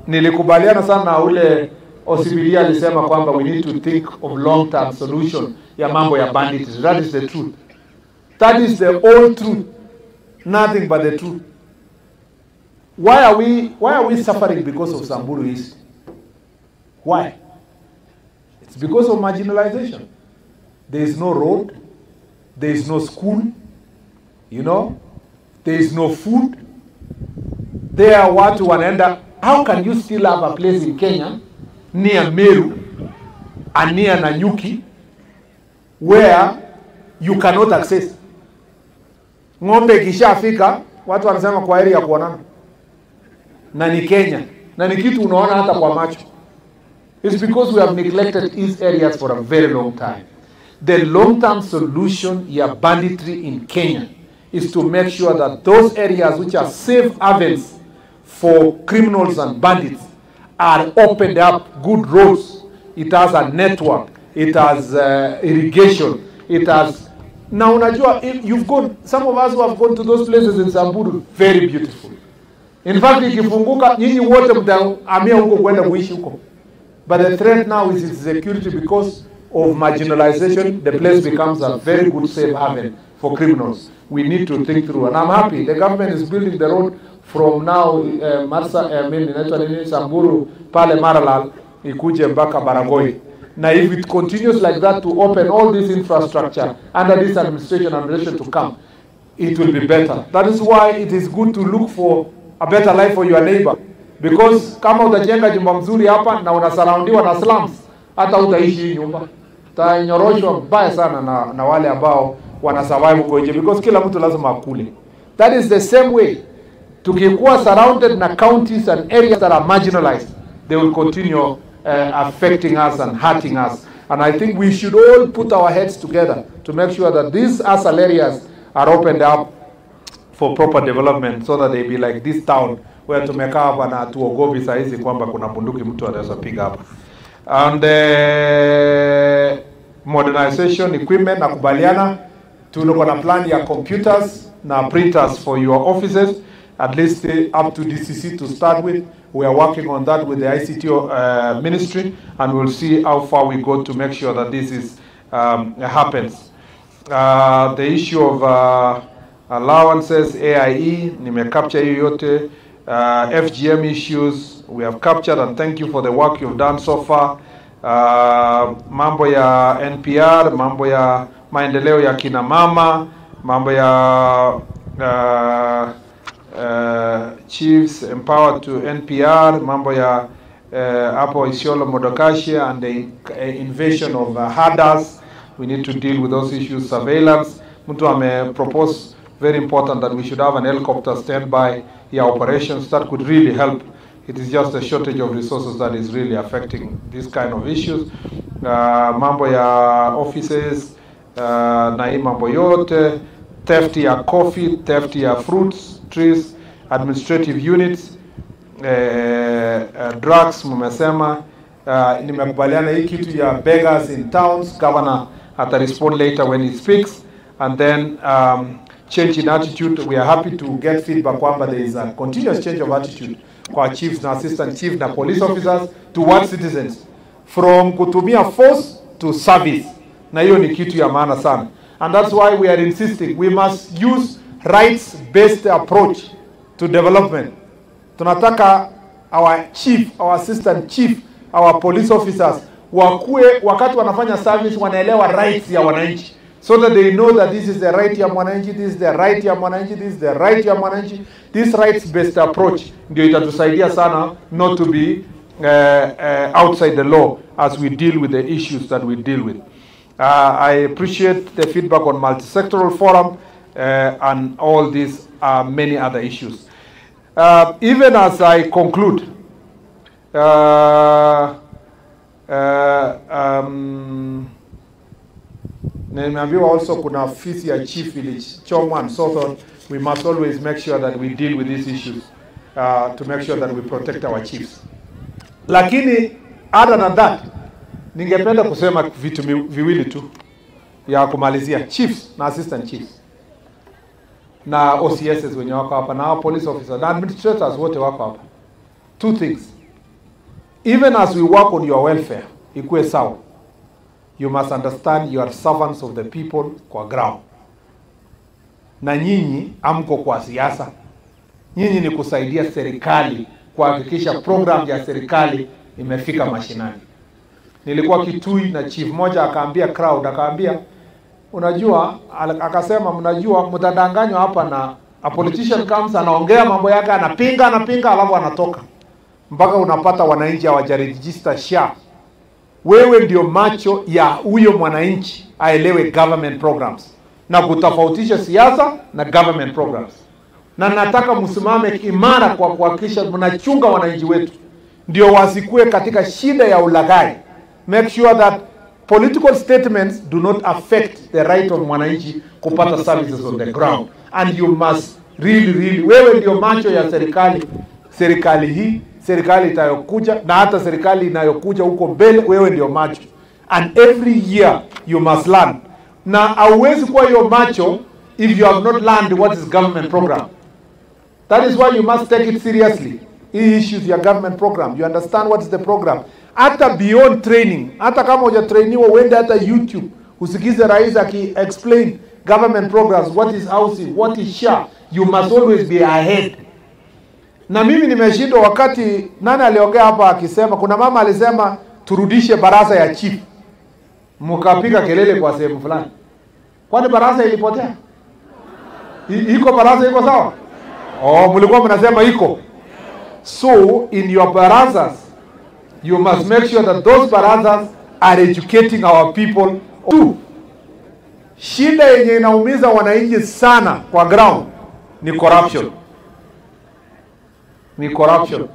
Nilikubaliana sana na ule OCPD alisema kwamba we need to think of long term solution ya mambo ya bandits. That is the truth. That is the old truth. Nothing but the truth. Why are we suffering because of Samburu East? Why? It's because of marginalization. There is no road, there is no school, you know, there is no food. There are watu wanaenda. How can you still have a place in Kenya near Meru and near Nanyuki where you cannot access? Ng'ombe ikishafika watu wanasema kwa heri ya kuonana. Na ni Kenya, na ni kitu unaona hata kwa macho. It's because we have neglected these areas for a very long time. The long-term solution ya banditry in Kenya is to make sure that those areas which are safe havens for criminals and bandits are opened up, good roads. It has a network, it has irrigation, it has... Now, unajua, if you've gone, some of us who have gone to those places in Samburu, very beautiful. In fact, ikifunguka, nyinyi wote mtahamia huko kwenda kuishi huko. But the threat now is its security because of marginalization. The place becomes a very good safe haven for criminals. We need to think through. And I'm happy the government is building the road from now, Marsa, I mean, Samburu, pale Maralal, ikuje mpaka Baragoi. Now, if it continues like that to open all this infrastructure under this administration and relation to come, it will be better. That is why it is good to look for a better life for your neighbor. Because kama utajenga nyumba mzuri hapa na unasurroundiwa na slums, hata utaishi hii nyumba. Utanyoroshwa mbaya sana na wale ambao wana survive huko nje, because kila mtu lazima akule. That is the same way. Tukikuwa surrounded na counties and areas that are marginalized, they will continue affecting us and hurting us. And I think we should all put our heads together to make sure that these ASAL areas are opened up for proper development so that they be like this town where tumekaa hapa na hatuogopi saa hizi kwamba kuna bunduki mtu anaweza piga hapa. And modernization equipment, nakubaliana, tuko na plan ya computers na printers for your offices, at least up to DCC to start with. We are working on that with the ICT ministry, and we'll see how far we go to make sure that this is happens. The issue of allowances, AIE, nimecapture hiyo yote. FGM issues we have captured, and thank you for the work you've done so far. Mambo ya NPR, mambo ya maendeleo ya kina mama, mambo ya chiefs empowered to NPR, mambo ya hapo Isiolo Modokashi and the invasion of herders. We need to deal with those issues. Surveillance, mtu ame propose very important that we should have an helicopter standby here operations that could really help. It is just a shortage of resources that is really affecting this kind of issues. Mambo ya offices, na hii mambo yote, theft ya coffee, theft ya fruits, trees, administrative units, drugs, mmesema. Nimekubaliana hii kitu ya beggars in towns. Governor ata respond later when he speaks. And then change in attitude. We are happy to get feedback kwamba there is a continuous change of attitude kwa chiefs na assistant chief na police officers towards citizens, from kutumia force to service. Na hiyo ni kitu ya maana sana. And that's why we are insisting we must use rights-based approach to development. Tunataka our chief, our assistant chief, our police officers wakue wakati wanafanya service wanaelewa rights ya wananchi, so that they know that this is the right ya mwananchi, this is the right ya mwananchi, this is the right ya mwananchi. This rights-based approach ndio itatusaidia sana not to be outside the law as we deal with the issues that we deal with. I appreciate the feedback on multi-sectoral forum and all these many other issues. Even as I conclude, nimeambiwa also kuna ofisi ya chief village chomwa and so on. We must always make sure that we deal with these issues to make sure that we protect our chiefs. Lakini other than that, ningependa kusema vitu viwili tu ya kumalizia. Chiefs na assistant chiefs na OCSs wenye wako hapa na police officers na administrators wote wako hapa. Two things. Even as we work on your welfare, ikuwe sawa, you must understand you are servants of the people kwa ground. Na nyinyi amko kwa siasa. Nyinyi ni kusaidia serikali kuhakikisha program ya serikali imefika mashinani. Nilikuwa Kitui na chief moja akaambia crowd, akaambia unajua, akasema mnajua mtadanganywa hapa na a politician comes anaongea mambo yake, anapinga alafu anatoka. Mpaka unapata wananchi hawajaregister SHA. Wewe ndio macho ya huyo mwananchi aelewe government programs na kutofautisha siasa na government programs. Na nataka msimame imara kwa kuhakikisha mnachunga wananchi wetu ndio wasikue katika shida ya ulaghai. Make sure that political statements do not affect the right of mwananchi kupata services on the ground. And you must really, wewe ndio macho ya serikali. Serikali hii, serikali itayokuja na hata serikali inayokuja huko mbele, wewe ndio macho. And every year you must learn. Na hauwezi kuwa hiyo macho if you have not learned what is government program. That is why you must take it seriously. Hii issues ya government program. You understand what is the program. Hata beyond training, hata kama hujatrainiwa uende hata YouTube, usikize rais aki explain government programs, what is housing, what is SHA. You must always be ahead. Na mimi nimeshindwa wakati nani aliongea hapa akisema, kuna mama alisema turudishe baraza ya chief. Mkapiga kelele kwa sehemu fulani. Kwani baraza ilipotea? Iko baraza iko sawa? Oh, mlikuwa mnasema iko. So in your barazas, you must make sure that those barazas are educating our people too. Shida yenye inaumiza wananchi sana kwa ground ni corruption. Ni corruption.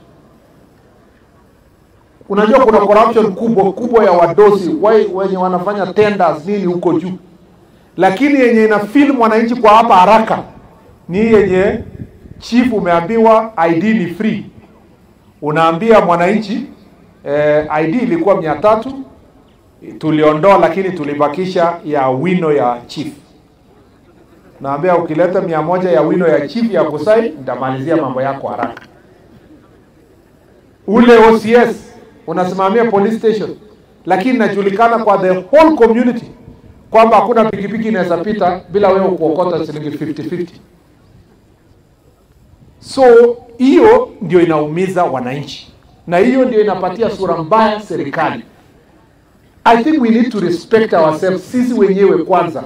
Unajua kuna corruption kubwa kubwa ya wadosi wenye wanafanya tenders nini huko juu. Lakini yenye ina feel mwananchi kwa hapa haraka ni yenye chief umeambiwa ID ni free. Unaambia mwananchi ID ilikuwa 300 tuliondoa lakini tulibakisha ya wino ya chief. Naambia ukileta 100 ya wino ya chief ya kusai nitamalizia mambo yako haraka. Ule OCS unasimamia police station lakini inajulikana kwa the whole community kwamba hakuna pikipiki inaweza pita bila wewe kuokota shilingi 50-50. So hiyo ndio inaumiza wananchi na hiyo ndio inapatia sura mbaya serikali. I think we need to respect ourselves sisi wenyewe kwanza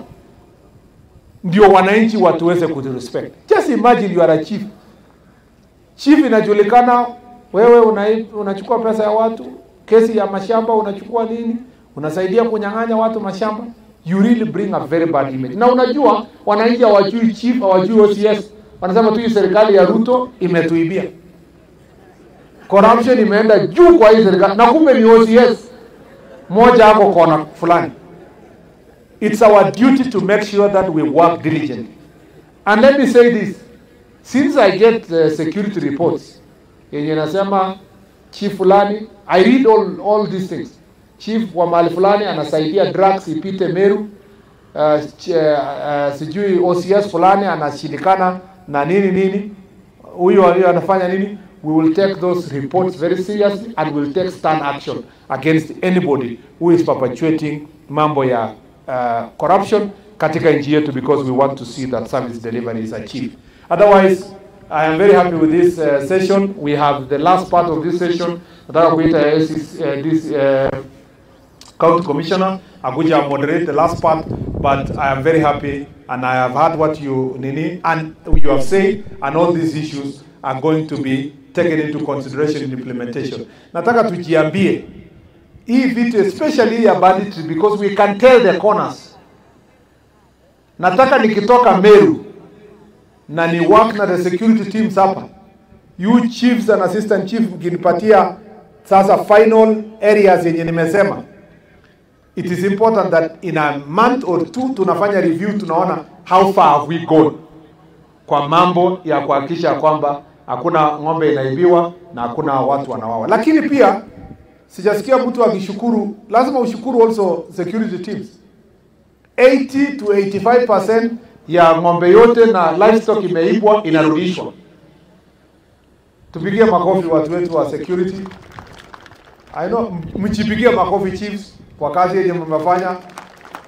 ndio wananchi watuweze kutirespect. Just imagine you are a chief. Chief inajulikana wewe unachukua pesa ya watu, kesi ya mashamba unachukua nini, unasaidia kunyang'anya watu mashamba. You really bring a very bad image. Na unajua wananchi hawajui chief, hawajui OCS. Wanasema tu hii serikali ya Ruto imetuibia. Corruption imeenda juu kwa hii serikali na kumbe ni OCS moja hapo kona fulani. It's our duty to make sure that we work diligently. And let me say this, since I get security reports yenye nasema chief fulani, I read all these things. Chief wa mahali fulani anasaidia drugs ipite Meru, sijui OCS fulani anashindikana na nini nini, huyu anafanya nini. We will take those reports very seriously and will take stern action against anybody who is perpetuating mambo ya corruption katika nchi yetu, because we want to see that service delivery is achieved. Otherwise, I am very happy with this session. We have the last part of this session. Nataka kuita this county commissioner akuja moderate the last part, but I am very happy and I have heard what you nini and you have said, and all these issues are going to be taken into consideration in implementation. Nataka tujiambie hii vitu especially ya banditry, because we can tell the corners. Nataka nikitoka Meru na ni work na the security teams hapa, you chiefs and assistant chief mkinipatia sasa final areas yenye nimesema, it is important that in a month or two tunafanya review, tunaona how far have we gone kwa mambo ya kuhakikisha kwamba hakuna ng'ombe inaibiwa na hakuna watu wanawawa. Lakini pia sijasikia mtu akishukuru. Lazima ushukuru also security teams. 80 to 85% ya ng'ombe yote na livestock imeibwa inarudishwa. Tupigie makofi watu wetu wa security. I know mchipigie makofi chiefs kwa kazi yenye mmefanya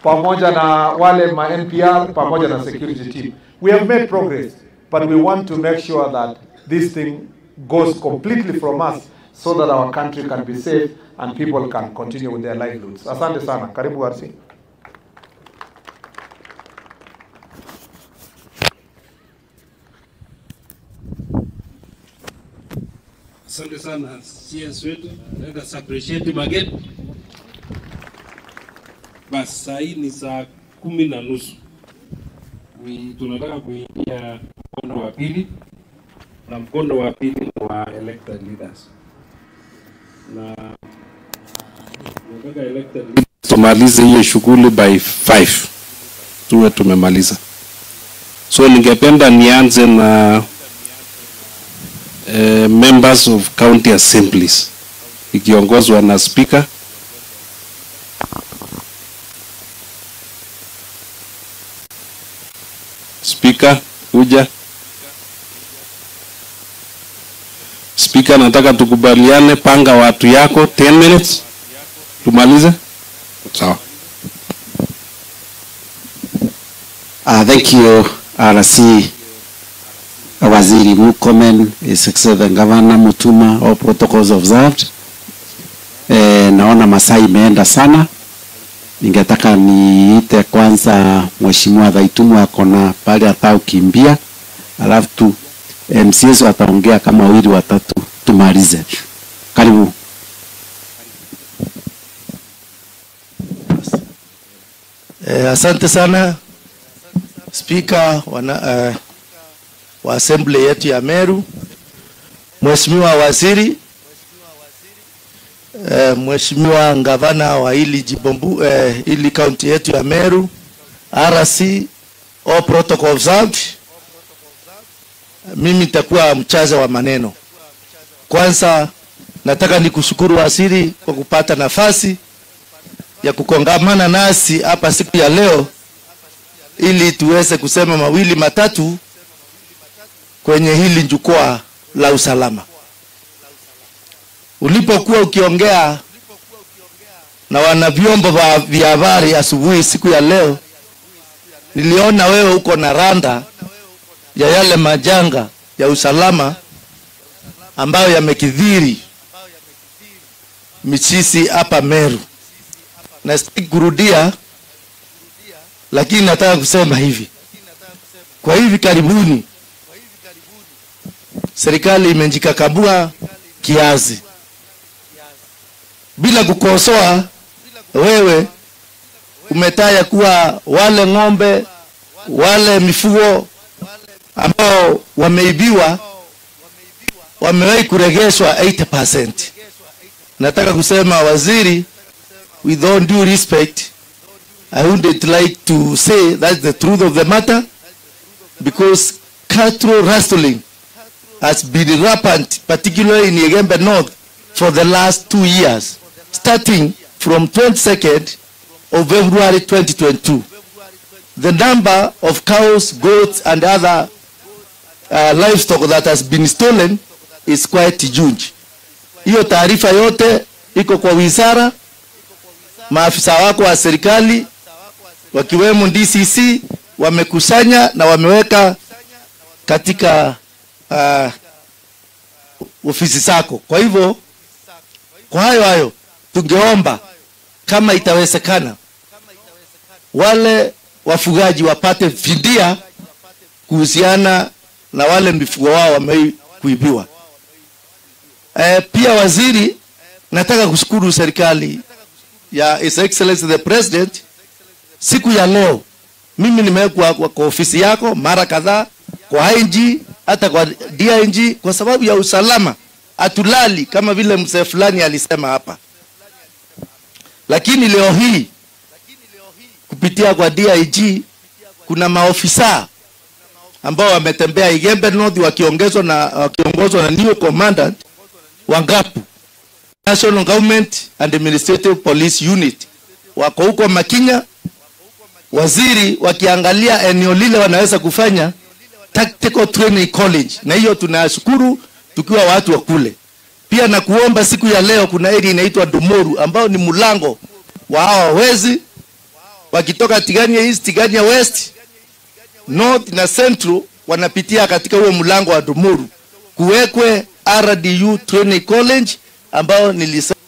pamoja na wale ma NPR pamoja na security team. We have made progress, but we want to make sure that this thing goes completely from us so that our country can be safe and people can continue with their livelihoods. Asante sana. Karibu RC. Asante sana CS wetu. Let us appreciate him again. Bas, saa hii ni saa 10:30. Tunataka kuingia mkondo wa pili, na mkondo wa pili ni wa elected leaders. Na nataka elected leaders tumalize hiyo shughuli by 5. Tuwe tumemaliza. So ningependa nianze na members of county assemblies ikiongozwa na speaker. Speaker, kuja. Speaker, nataka tukubaliane, panga watu yako 10 minutes tumalize. Sawa. Thank you, RC Waziri Murkomen, His Excellency Governor Mutuma, all protocols observed. Naona masaa imeenda sana. Ningetaka niite kwanza Mheshimiwa Dhaitumu akona pale ataukimbia, alafu tu MCS wataongea kama wawili watatu tumalize. Karibu. Asante sana Speaker wa assembly yetu ya Meru, Mheshimiwa Waziri, Mheshimiwa Gavana wa hili jibombu, hili county yetu ya Meru, RC, all protocol observed. Mimi nitakuwa mchaza wa maneno. Kwanza nataka nikushukuru waziri kwa kupata nafasi ya kukongamana nasi hapa siku ya leo ili tuweze kusema mawili matatu kwenye hili jukwaa la usalama. Ulipokuwa ukiongea na wana vyombo vya habari asubuhi siku ya leo, niliona wewe uko na randa ya yale majanga ya usalama ambayo yamekithiri michisi hapa Meru. Na sikurudia, lakini nataka kusema hivi. Kwa hivi karibuni serikali imejikakabua kiasi. Bila kukosoa, wewe umetaya kuwa wale ng'ombe, wale mifugo ambao wameibiwa wamewahi kuregeshwa 80%. Nataka kusema waziri, with all due respect, I wouldn't like to say that's the truth of the matter, because cattle rustling has been rampant, particularly in Igembe North, for the last 2 years, starting from 22nd of February 2022. The number of cows, goats, and other livestock that has been stolen is quite huge. Hiyo taarifa yote iko kwa wizara, maafisa wako wa serikali wakiwemo DCC wamekusanya na wameweka katika ofisi zako. Kwa hivyo, kwa hayo tungeomba kama itawezekana wale wafugaji wapate fidia kuhusiana na wale mifugo wao wamekuibiwa. Pia waziri, nataka kushukuru serikali ya His Excellency the President. Siku ya leo mimi nimekuwa kwa ofisi yako mara kadhaa, kwa ING, hata kwa DING, kwa sababu ya usalama atulali kama vile mzee fulani alisema hapa. Lakini leo hii kupitia kwa DIG kuna maofisa ambao wametembea Igembe North wakiongozwa na new commandant Wangapu, National Government and Administrative Police Unit, wako huko Makinya, waziri, wakiangalia eneo lile wanaweza kufanya Tactical Training College, na hiyo tunashukuru tukiwa watu wa kule. Pia na kuomba siku ya leo kuna area inaitwa Dumoru ambao ni mlango wa hawa wezi wakitoka Tigania East, Tigania West, North na Central, wanapitia katika huo mlango wa Dumoru. Kuwekwe RDU Training College ambao nilisema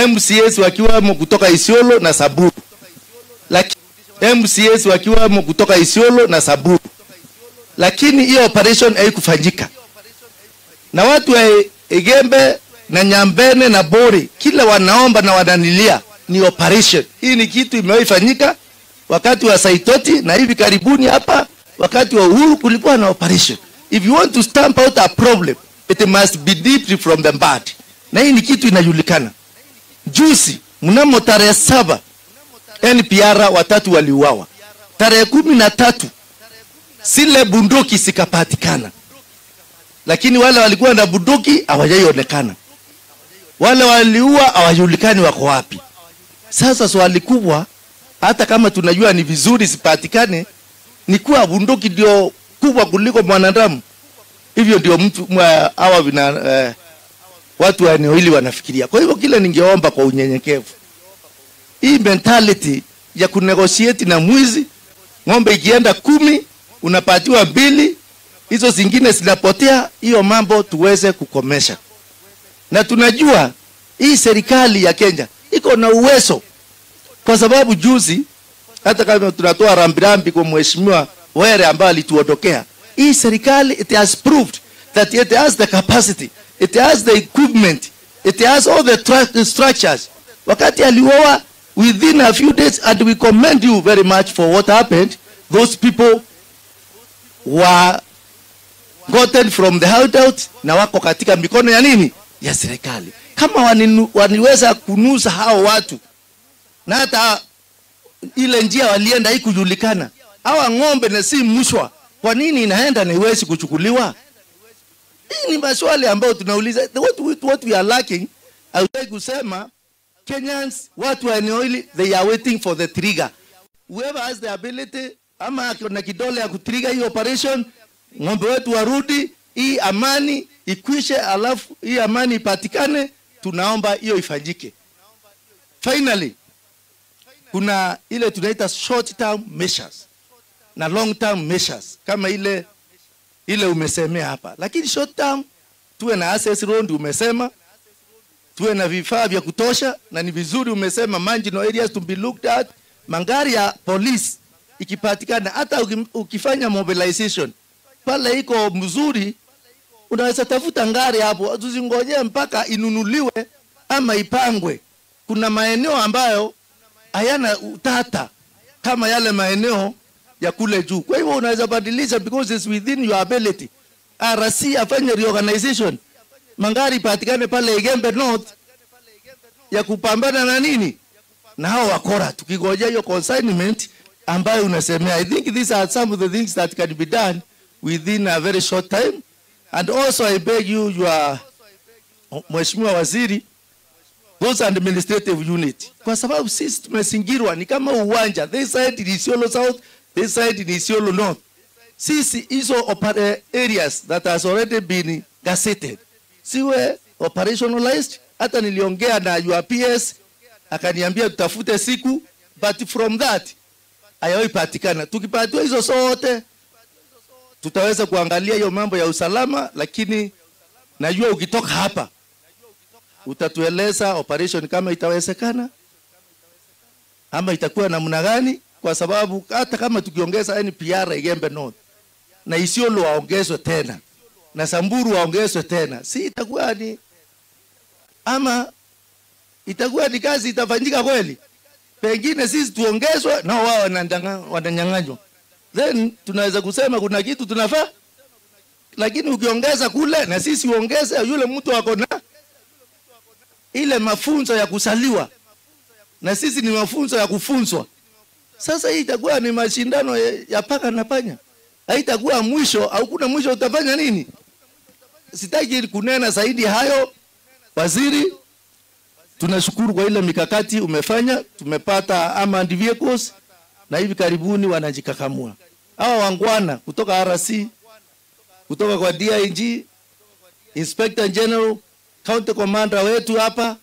MCS wakiwamo kutoka Isiolo na Samburu. Lakini MCS wakiwamo kutoka Isiolo na Samburu. Lakini hiyo operation haikufanyika. Na watu wa Igembe na Nyambene na Bori kila wanaomba na wananilia ni operation. Hii ni kitu imewahi fanyika wakati wa Saitoti na hivi karibuni hapa wakati wa Uhuru kulikuwa na operation. If you want to stamp out a problem, it must be deeply from the bud. Na hii ni kitu inajulikana. Juzi mnamo tarehe 7 NPR watatu waliuawa. Tarehe 13 sile bunduki sikapatikana. Lakini wale walikuwa na bunduki hawajaionekana. Wale waliua hawajulikani wako wapi. Sasa swali kubwa, hata kama tunajua ni vizuri sipatikane, ni kuwa bunduki ndio kubwa kuliko mwanadamu. Hivyo ndio mtu hawa watu wa eneo hili wanafikiria. Kwa hivyo kile ningeomba kwa unyenyekevu, hii mentality ya kunegotiate na mwizi, ng'ombe ikienda 10 unapatiwa 2, hizo zingine zinapotea, hiyo mambo tuweze kukomesha. Na tunajua hii serikali ya Kenya iko na uwezo, kwa sababu juzi hata kama tunatoa rambirambi kwa mheshimiwa Were ambaye alituondokea, hii serikali it has proved that it has the capacity, it has the equipment, it has all the structures. Wakati alioa within a few days, and we commend you very much for what happened, those people were gotten from the hideout na wako katika mikono ya nini? Ya serikali. Kama waniweza kunusa hao watu, na hata ile njia walienda haikujulikana, hawa ng'ombe na si mshwa, kwa nini inaenda na iwezi kuchukuliwa? Hii ni maswali ambayo tunauliza. What we are lacking, I would like kusema Kenyans, watu wa eneo hili, they are waiting for the trigger. Whoever has the ability ama na kidole ya kutrigger hii operation, ng'ombe wetu warudi, hii amani ikwishe, alafu hii amani ipatikane, tunaomba hiyo ifanyike. Finally, kuna ile tunaita short term measures na long term measures kama ile umesemea hapa. Lakini short term tuwe na access road umesema, tuwe na vifaa vya kutosha, na ni vizuri umesema marginal areas to be looked at. Mangari ya police ikipatikana, hata ukifanya mobilization pale iko mzuri, unaweza tafuta ngari hapo, tusingoje mpaka inunuliwe ama ipangwe. Kuna maeneo ambayo hayana utata kama yale maeneo ya kule juu. Kwa hivyo unaweza badilisha because it's within your ability. RC afanye reorganization, mangari patikane pale Igembe North ya kupambana na nini na hao wakora, tukigojea hiyo consignment ambayo unasemea. I think these are some of the things that can be done within a very short time. And also I beg you, your Mheshimiwa Waziri, those administrative unit, kwa sababu sisi tumezingirwa ni kama uwanja, this side ni Isiolo South, this side ni Isiolo North. Sisi hizo areas that has already been gazetted siwe operationalized. Hata niliongea na UPS akaniambia tutafute siku, but from that hayaipatikana. Tukipatiwa hizo sote tutaweza kuangalia hiyo mambo ya usalama, lakini najua ukitoka hapa utatueleza operation kama itawezekana ama itakuwa namna gani, kwa sababu hata kama tukiongeza NPR Igembe North na Isiolo waongezwe tena na Samburu waongezwe tena, si itakuwa ni ama itakuwa ni kazi itafanyika kweli? Pengine sisi tuongezwe na wao wananyang'anywa, then tunaweza kusema kuna kitu tunafaa. Lakini ukiongeza kule na sisi uongeze, yule mtu ako na ile mafunzo ya kusaliwa na sisi ni mafunzo ya kufunzwa. Sasa hii itakuwa ni mashindano ya paka na panya. Haitakuwa mwisho, au kuna mwisho utafanya nini? Sitaki kunena zaidi hayo. Waziri, tunashukuru kwa ile mikakati umefanya. Tumepata armored vehicles na hivi karibuni wanajikakamua. Hawa wangwana kutoka RC, kutoka kwa DIG, Inspector General, County Commander wetu hapa,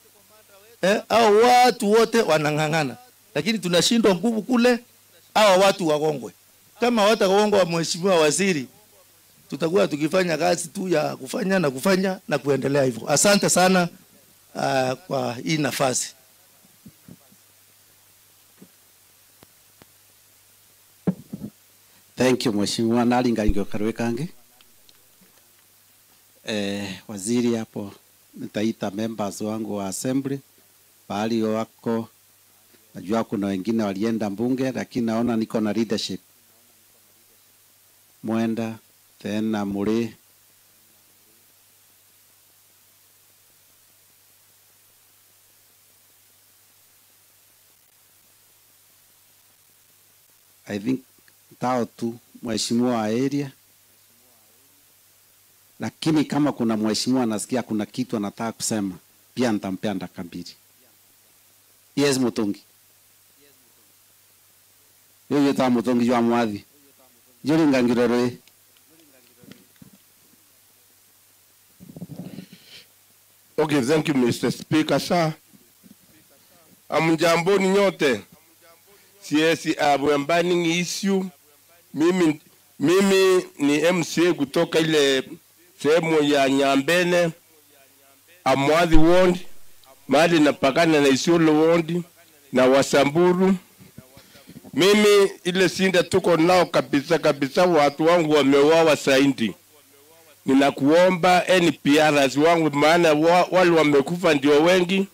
hao watu wote wanang'ang'ana. Lakini tunashindwa nguvu kule, hawa watu wagongwe. Kama watagongwa, Mheshimiwa Waziri, tutakuwa tukifanya kazi tu ya kufanya na kufanya na kuendelea hivyo. Asante sana kwa hii nafasi. Thank you Mheshimiwa Nalinga Karwekange. Waziri hapo nitaita members wangu wa assembly pahali wako. Najua kuna wengine walienda mbunge, lakini naona niko na leadership. Mwenda tena Muri. I think tao tu mheshimiwa area. Lakini kama kuna mheshimiwa anasikia kuna kitu anataka kusema, pia nitampea dakika mbili. Yes, Mutungi. Yoyo ta Mutungi ya mwathi. Jori ngangirore. Okay, thank you Mr. Speaker, sir. Amjamboni nyote. CS burning issue. Mimi ni MCA kutoka ile sehemu ya Nyambene, Amwathi Ward, mahali napakana na Isiolo Ward na Wasamburu. Mimi ile sinda tuko nao kabisa kabisa, watu wangu wameuawa saindi. Ninakuomba NPRs wangu, maana wale wamekufa ndio wengi,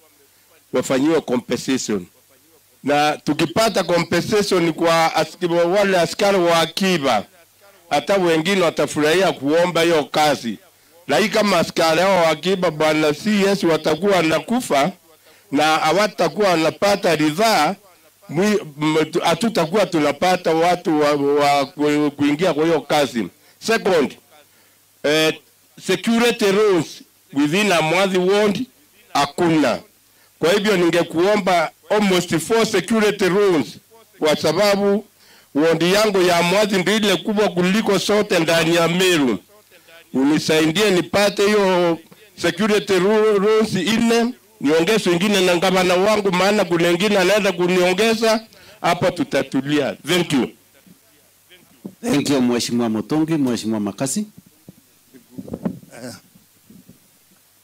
wafanyiwe compensation. Na tukipata compensation kwa wale askari wa akiba, hata wengine watafurahia kuomba hiyo kazi. Lakini kama askari wa akiba bwana CS watakuwa wanakufa na hawatakuwa wanapata ridhaa, hatutakuwa tunapata watu wa kuingia kwa hiyo kazi. Second, security rules within Amwathi Ward hakuna. Kwa hivyo ningekuomba almost 4 security rules, kwa sababu ward yangu ya Amwathi ndio ile kubwa kuliko sote ndani ya Meru. Unisaidie nipate hiyo security rules 4, niongeze wengine na gavana wangu, maana kuna wengine anaweza kuniongeza hapa, tutatulia. Thank you. Thank you Mheshimiwa Mutungi. Mheshimiwa Makasi.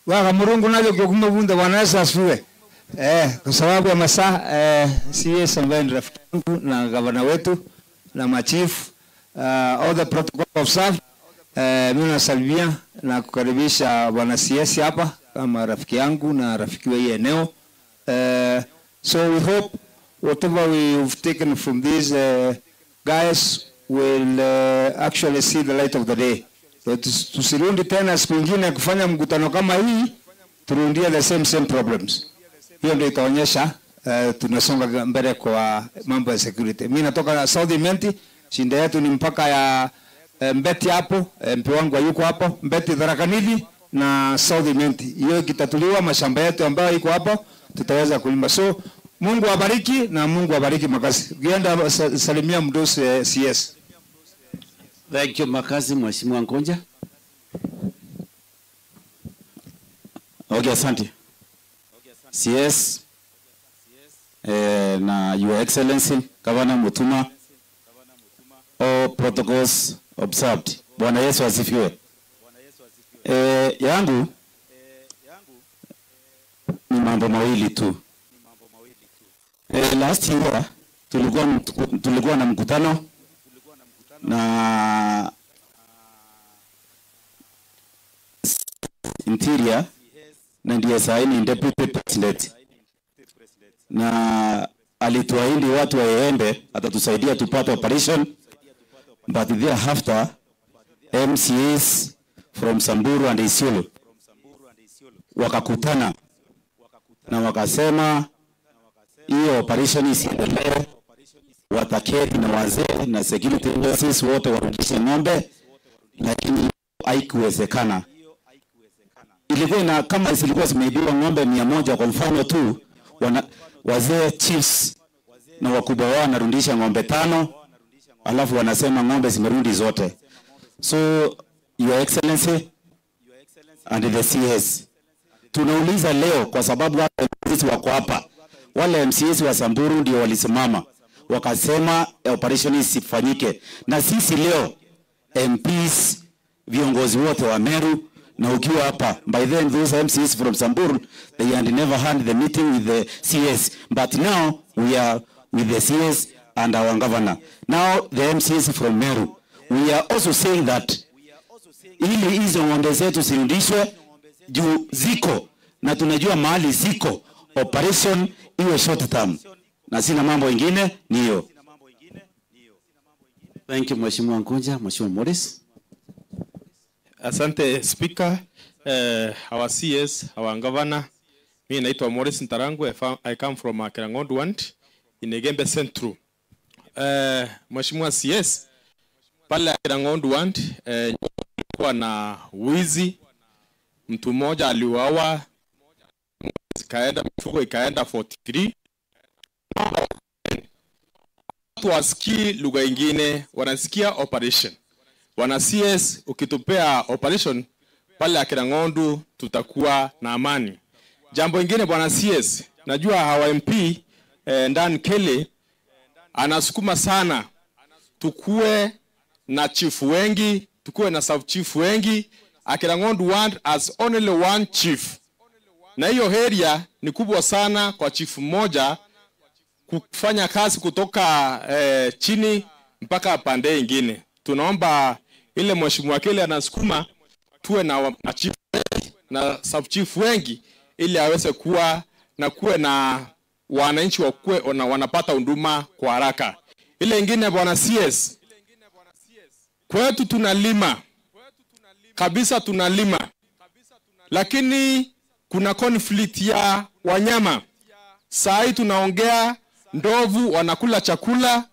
Waka Murungu nayo kumvunda Bwana Yesu asifiwe. Kwa sababu ya masaa, CS ambaye ni rafiki yangu na gavana wetu na machief, all the protocol observed. Mimi nasalimia na kukaribisha Bwana CS hapa kama rafiki yangu na rafiki wa hii eneo. So we hope whatever we've taken from these guys will actually see the light of the day. So tusirundi tena siku nyingine kufanya mkutano kama hii, turundie the same problems. Hiyo ndio itaonyesha tunasonga mbele kwa mambo ya security. Mimi natoka South Imenti, shinda yetu ni mpaka ya Mbeti hapo, MP wangu yuko hapo, Mbeti Tharaka Nithi na South Imenti. Hiyo ikitatuliwa, mashamba yetu ambayo iko hapo tutaweza kulima. So Mungu awabariki na Mungu awabariki Makasi. Ukienda salimia mdosi CS. Thank you Makasi. Mheshimiwa Ngonja. Okay, asante. CS na Your Excellency Governor Mutuma, all protocols observed. Bwana Yesu asifiwe. Yangu ni mambo mawili tu. Last year tulikuwa na mkutano na Interior na ndiye saini Deputy President, na alituahidi watu wa Embe atatusaidia tupate operation, but thereafter MCAs from Samburu and Isiolo wakakutana na wakasema hiyo operation isiendelee, wataketi na wazee na security agencies wote warudishe ng'ombe, lakini haikuwezekana. Ilikuwa na kama zilikuwa zimeibiwa ng'ombe 100 kwa mfano tu, wazee chiefs na wakubwa wao wanarudisha ng'ombe 5, alafu wanasema ng'ombe zimerudi zote. So Your Excellency and the CS, tunauliza leo kwa sababu wale MCAs wako hapa, wale MCAs wa Samburu ndio walisimama wakasema operation isifanyike, na sisi leo MPs viongozi wote wa Meru na ukiwa hapa. By then those MCs from Samburu, they had never had the meeting with the CS, but now we are with the CS and our governor. Now the MCs from Meru, we are also saying that ili hizo ng'ombe zetu zirudishwe juu ziko na tunajua mahali ziko, operation iwe short term, na sina mambo ingine ni hiyo. Thank you Mheshimiwa Nkunja. Mheshimiwa Morris. Asante Speaker, our CS, our Governor. Mimi naitwa Morris Ntarangu. I come from Kirangondo Ward in Igembe Central. Mheshimiwa CS, pale Kirangondo Ward kulikuwa na wizi, mtu mmoja aliuawa, zikaenda mifugo ikaenda 43. Watu wasikii lugha ingine, wanasikia operation. Wana CS, ukitupea operation pale Kirangondo tutakuwa na amani. Jambo ingine bwana CS, najua hawa MP Dan Kelly anasukuma sana tukue na chief wengi, tukue na sub chief wengi. Kirangondo want as only one chief. Na hiyo area ni kubwa sana kwa chief mmoja kufanya kazi kutoka chini mpaka pande ingine. Tunaomba ile mheshimiwa Kelly anasukuma tuwe na chief na sub chief wengi ili aweze kuwa na kuwe na wananchi wakuwe wanapata huduma kwa haraka. Ile ingine bwana CS, kwetu tunalima kabisa, tunalima, lakini kuna conflict ya wanyama. Saa hii tunaongea ndovu wanakula chakula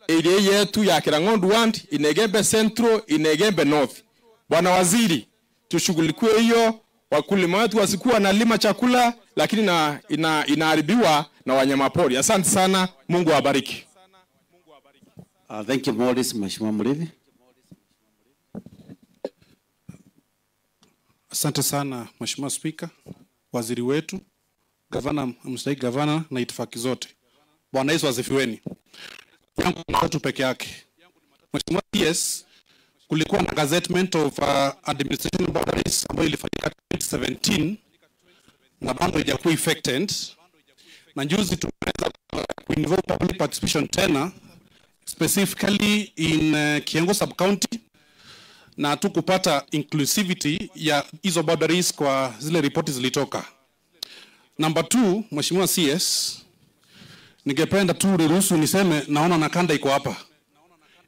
area yetu ya Kirangondo Ward, Inegembe Central, Inegembe North. Bwana Waziri, tushughulikie hiyo, wakulima wetu wasikuwa wanalima chakula lakini inaharibiwa na wanyama pori. Asante sana, Mungu awabariki. Thank you Morris. Mheshimiwa Murithi. Asante sana Mheshimiwa Speaker, waziri wetu, gavana, mstahiki gavana na itifaki zote. Bwana Yesu asifiweni. Yangu ni matatu peke yake. Mheshimiwa PS, kulikuwa na gazettement of administration boundaries ambayo ilifanyika 2017 na bado haijakuwa effected. Na juzi tumeweza kuinvolve public participation tena specifically in Kiengo sub-county, na tukupata inclusivity ya hizo boundaries kwa zile ripoti zilitoka. Number 2, Mheshimiwa CS, ningependa tu niruhusu niseme naona Nakanda iko hapa.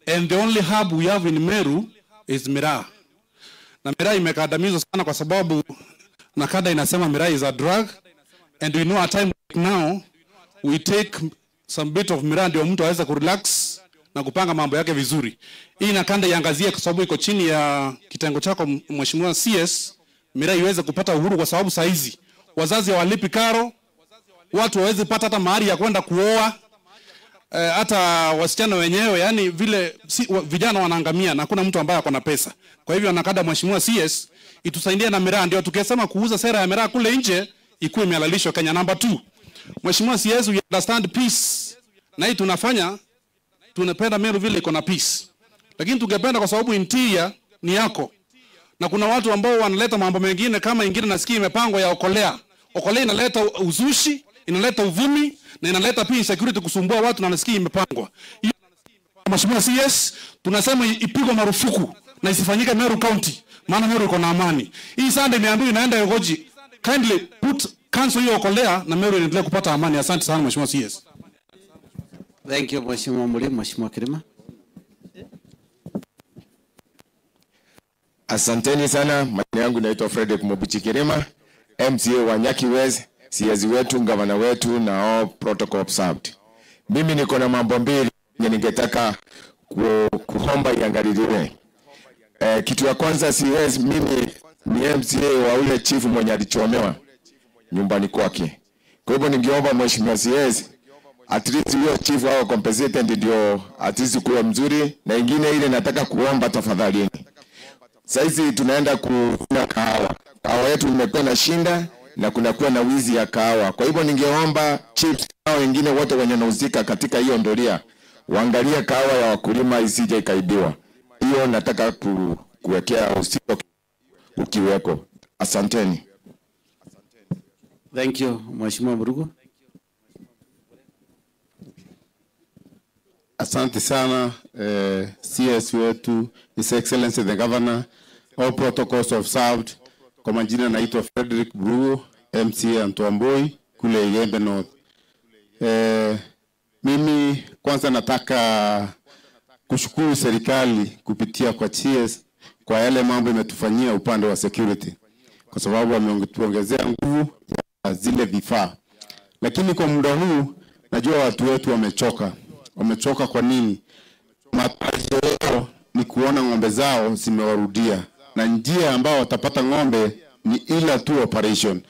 And the only hub we have in Meru is Miraa. Na Miraa imekandamizwa sana kwa sababu Nakanda inasema Miraa is a drug, and we know at time now we take some bit of Miraa ndio mtu aweze kurelax na kupanga mambo yake vizuri. Hii Nakanda iangazie kwa sababu iko chini ya kitengo chako Mheshimiwa CS, Miraa iweze kupata uhuru kwa sababu saa hizi wazazi hawalipi karo, watu waweze pata hata mahali ya kwenda kuoa, hata wasichana wenyewe, yani vile vijana wanaangamia na hakuna mtu ambaye ako na pesa. Kwa hivyo Nakanda Mheshimiwa CS itusaidie na Miraa, ndio tukisema kuuza sera ya Miraa kule nje ikuwe imehalalishwa Kenya. Number 2, Mheshimiwa CS, we understand peace. Na hii tunafanya, tunapenda Meru vile iko na peace. Lakini tungependa kwa sababu interior ni yako. Na kuna watu ambao wanaleta mambo mengine kama ingine nasikia imepangwa ya Okolea. Okolea inaleta uzushi, inaleta uvumi na inaleta pia insecurity kusumbua watu, na nasikia imepangwa. Mheshimiwa CS, tunasema ipigwe marufuku na isifanyike Meru County, maana Meru iko na amani. Hii Sunday imeambiwa inaenda Yogoji. Kindly put cancel hiyo Okolea na Meru inaendelea kupata amani. Asante sana Mheshimiwa CS. Thank you Mheshimiwa Mulima. Mheshimiwa Kirima. Asanteni sana. Majina yangu naitwa Frederick Mobichi Kirima, MCA wa Nyaki West, CS wetu, gavana wetu na all protocol observed. Mimi niko na mambo mbili ningetaka kuomba iangaliliwe. Kitu ya kwanza CS, mimi ni MCA wa ule chief mwenye alichomewa nyumbani kwake. Kwa hivyo ningeomba Mheshimiwa CS at least huyo chief wao compensated ndio at least kuwa mzuri. Na ingine ile nataka kuomba tafadhali. Saizi tunaenda kuvuna kahawa. Kahawa yetu imekuwa na shinda na kunakuwa na wizi ya kahawa. Kwa hivyo ningeomba chiefs na wengine wote wenye wanahusika katika hiyo ndoria waangalie kahawa ya wakulima isije ikaibiwa. Hiyo nataka kuwekea uzito ukiweko. Asanteni. Thank you, Mheshimiwa Murugo. Asante sana CS wetu, His Excellency the Governor, all protocols observed. Kwa majina naitwa Frederick Murugo, MCA Antuamboi kule Igembe North. Mimi kwanza nataka kushukuru serikali kupitia kwa CS kwa yale mambo imetufanyia upande wa security, kwa sababu wametuongezea nguvu ya zile vifaa. Lakini kwa muda huu najua watu wetu wamechoka. Wamechoka kwa nini? Matarajio yao ni kuona ng'ombe zao zimewarudia, na njia ambao watapata ng'ombe ni ila tu operation.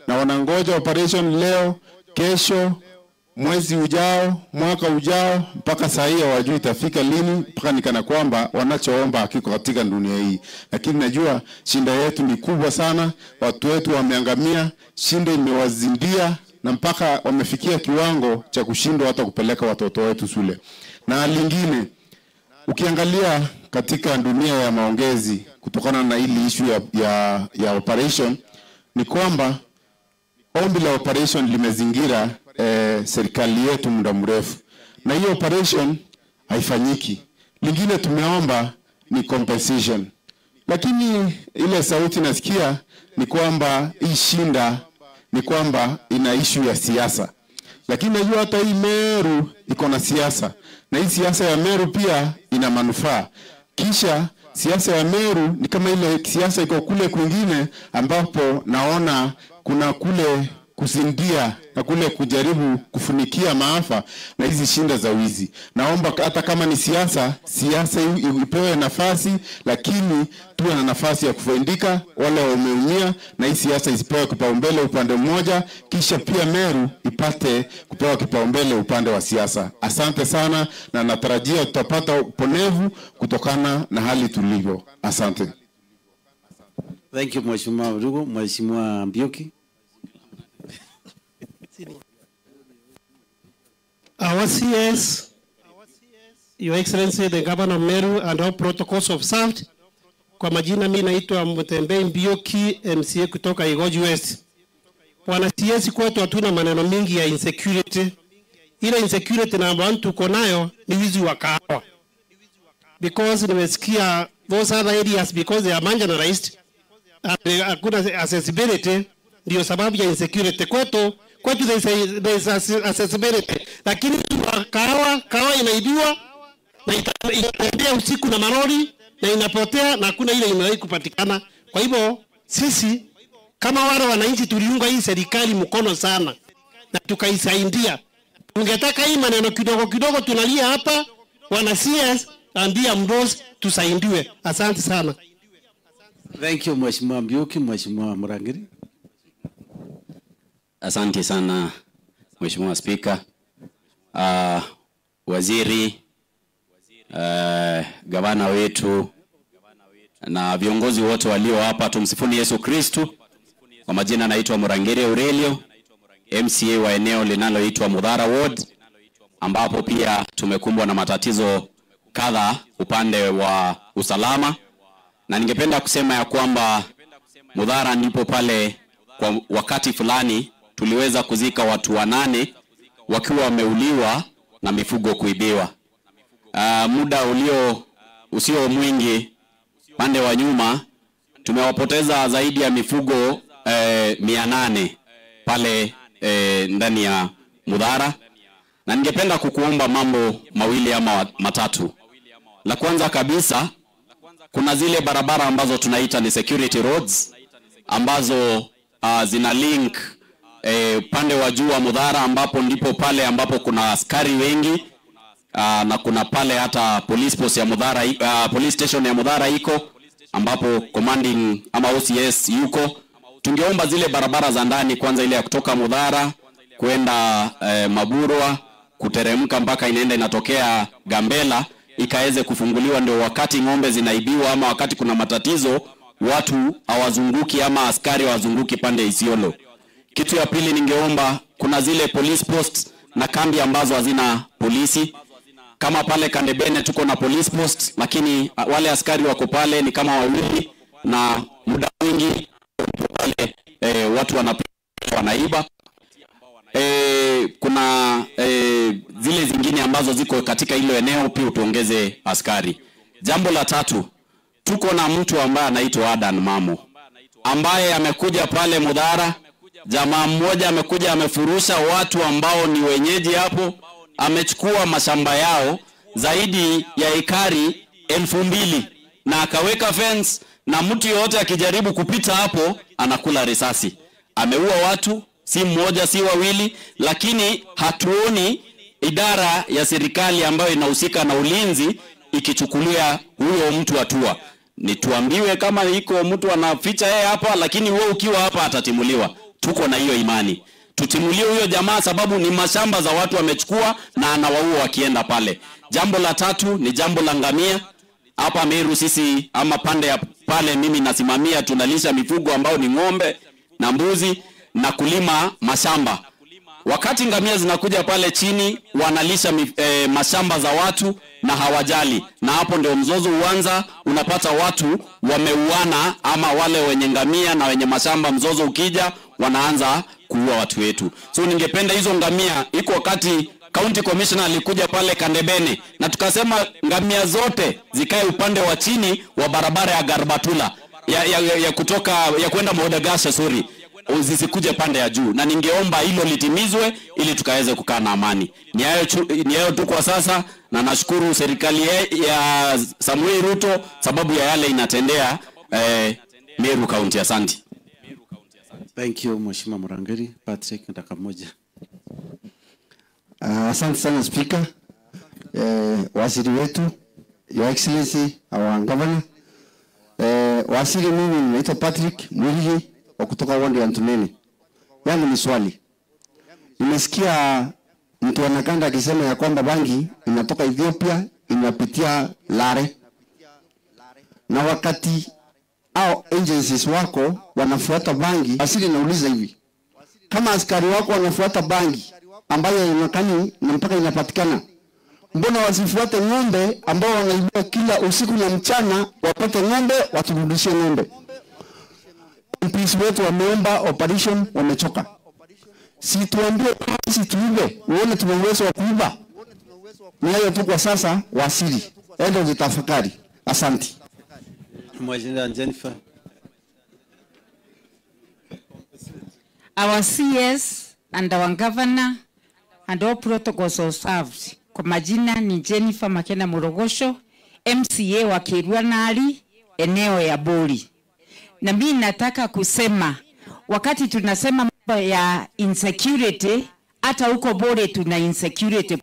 Na wanangoja operation leo, kesho, mwezi ujao, mwaka ujao, mpaka saa hii hawajui itafika lini, mpaka nikana kwamba wanachoomba hakiko katika dunia hii. Lakini najua shinda yetu ni kubwa sana, watu wetu wameangamia, shinda imewazindia na mpaka wamefikia kiwango cha kushindwa hata kupeleka watoto wetu shule. Na lingine, ukiangalia katika dunia ya maongezi kutokana na hili issue ya operation, ni kwamba ombi la operation limezingira serikali yetu muda mrefu, na hiyo operation haifanyiki. Lingine tumeomba ni compensation, lakini ile sauti nasikia ni kwamba hii shinda ni kwamba ina issue ya siasa. Lakini najua hata hii Meru iko na siasa, na hii siasa ya Meru pia ina manufaa. Kisha siasa ya Meru ni kama ile siasa iko kule kwingine ambapo naona kuna kule kusindia na kule kujaribu kufunikia maafa na hizi shinda za wizi. Naomba hata kama ni siasa, siasa ipewe nafasi, lakini tuwe na nafasi ya kufaidika wale wameumia, na hii siasa isipewe kipaumbele upande mmoja, kisha pia Meru ipate kupewa kipaumbele upande wa siasa. Asante sana, na natarajia tutapata uponevu kutokana na hali tulivyo. Asante. Thank you, Mheshimiwa Murugo. Mheshimiwa Mbioki. Our CS, Your Excellency the Governor of Meru, and all protocols observed. Kwa majina mimi naitwa Mutembei Mbioki, MCA kutoka Igoji West. Bwana CS, kwetu hatuna maneno mingi ya insecurity. Ile insecurity namba 1 tuko nayo ni wizi wa kahawa. Because nimesikia those other areas, because they are marginalized, hakuna accessibility, ndio sababu ya insecurity kwetu. Kwetu there is accessibility, lakini kahawa inaibiwa na inatembea usiku na malori na inapotea na hakuna ile imewahi kupatikana. Kwa hivyo sisi kama wale wananchi tuliunga hii serikali mkono sana na tukaisaidia. Tungetaka hii maneno kidogo kidogo tunalia hapa, wana CS ambia mdosi tusaidiwe. Asante sana. Thank you, Mheshimiwa Mbiuki. Mheshimiwa Murangiri. Asante sana Mheshimiwa Spika, waziri, gavana wetu na viongozi wote walio hapa. Tumsifuni Yesu Kristu. Kwa majina naitwa Murangiri Aurelio, MCA wa eneo linaloitwa Mudhara Ward, ambapo pia tumekumbwa na matatizo kadha upande wa usalama. Na ningependa kusema ya kwamba Mudhara ndipo pale kwa wakati fulani tuliweza kuzika watu 8 wakiwa wameuliwa na mifugo kuibiwa. Muda ulio usio mwingi pande wa nyuma tumewapoteza zaidi ya mifugo 800 pale ndani ya Mudhara. Na ningependa kukuomba mambo mawili ama matatu. La kwanza kabisa, kuna zile barabara ambazo tunaita ni security roads ambazo zina link pande wa juu wa Mudhara, ambapo ndipo pale ambapo kuna askari wengi, na kuna pale hata police post ya Mudhara, police station ya Mudhara iko, ambapo commanding ama OCS yuko. Tungeomba zile barabara za ndani kwanza, ile ya kutoka Mudhara kwenda Maburwa kuteremka mpaka inaenda inatokea Gambela, ikaweze kufunguliwa, ndio wakati ng'ombe zinaibiwa ama wakati kuna matatizo watu hawazunguki ama askari hawazunguki pande Isiolo. Kitu ya pili ningeomba, kuna zile police posts na kambi ambazo hazina polisi. Kama pale Kandebene tuko na police post, lakini wale askari wako pale ni kama wawili, na muda mwingi pale watu wanaiba. Kuna zile zingine ambazo ziko katika hilo eneo pia tuongeze askari. Jambo la tatu, tuko na mtu ambaye anaitwa Adan Mamo ambaye amekuja pale Mudhara. Jamaa mmoja amekuja amefurusha watu ambao ni wenyeji hapo, amechukua mashamba yao zaidi ya ekari 2000 na akaweka fence, na mtu yote akijaribu kupita hapo anakula risasi. Ameua watu, si mmoja si wawili, lakini hatuoni idara ya serikali ambayo inahusika na ulinzi ikichukulia huyo mtu hatua. Nituambiwe kama iko mtu anaficha yeye hapa, lakini wewe ukiwa hapa atatimuliwa. Tuko na hiyo imani. Tutimulie huyo jamaa sababu ni mashamba za watu wamechukua na anawaua wakienda pale. Jambo la tatu ni jambo la ngamia. Hapa Meru sisi ama pande ya pale mimi nasimamia, tunalisha mifugo ambao ni ng'ombe na mbuzi na kulima mashamba. Wakati ngamia zinakuja pale chini wanalisha mashamba za watu na hawajali. Na hapo ndio mzozo uanza, unapata watu wameuana ama wale wenye ngamia na wenye mashamba, mzozo ukija wanaanza kuua watu wetu. So ningependa hizo ngamia, iko wakati County Commissioner alikuja pale Kandebene na tukasema ngamia zote zikae upande wa chini wa barabara ya Garbatula ya kutoka ya kwenda Modagasha, sorry, zisikuje pande ya juu, na ningeomba hilo litimizwe ili tukaweze kukaa na amani. Ni hayo tu kwa sasa, na nashukuru serikali ya Samuel Ruto sababu ya yale inatendea Meru County. Asante. Thank you Mheshimiwa Murangiri. Patrick, dakika moja. Asante sana Speaker. Waziri wetu, Your Excellency, our Governor. Waziri, mimi naitwa Patrick Mwirigi wa kutoka ward ya Ntumeni. Yangu ni swali. Nimesikia mtu anakanda akisema ya kwamba bangi inatoka Ethiopia inapitia Lare. Na wakati au agencies wako wanafuata bangi, asili nauliza hivi. Kama askari wako wanafuata bangi ambayo inakani na mpaka inapatikana, mbona wasifuate ng'ombe ambao wanaibiwa kila usiku na mchana? Wapate ng'ombe, waturudishie ng'ombe. MPs wetu wameomba operation, wamechoka. Si tuambie sisi tuibe, uone tuna uwezo wa kuiba. Ni hayo tu kwa sasa, wasiri. Enda ujitafakari. Asante. Mheshimiwa Jennifer. Our CS and our governor and all protocols observed. Kwa majina ni Jennifer Makena Murogosho, MCA wa Kirwanali, eneo ya Bori. Na mimi nataka kusema, wakati tunasema mambo ya insecurity, hata huko Bori tuna insecurity.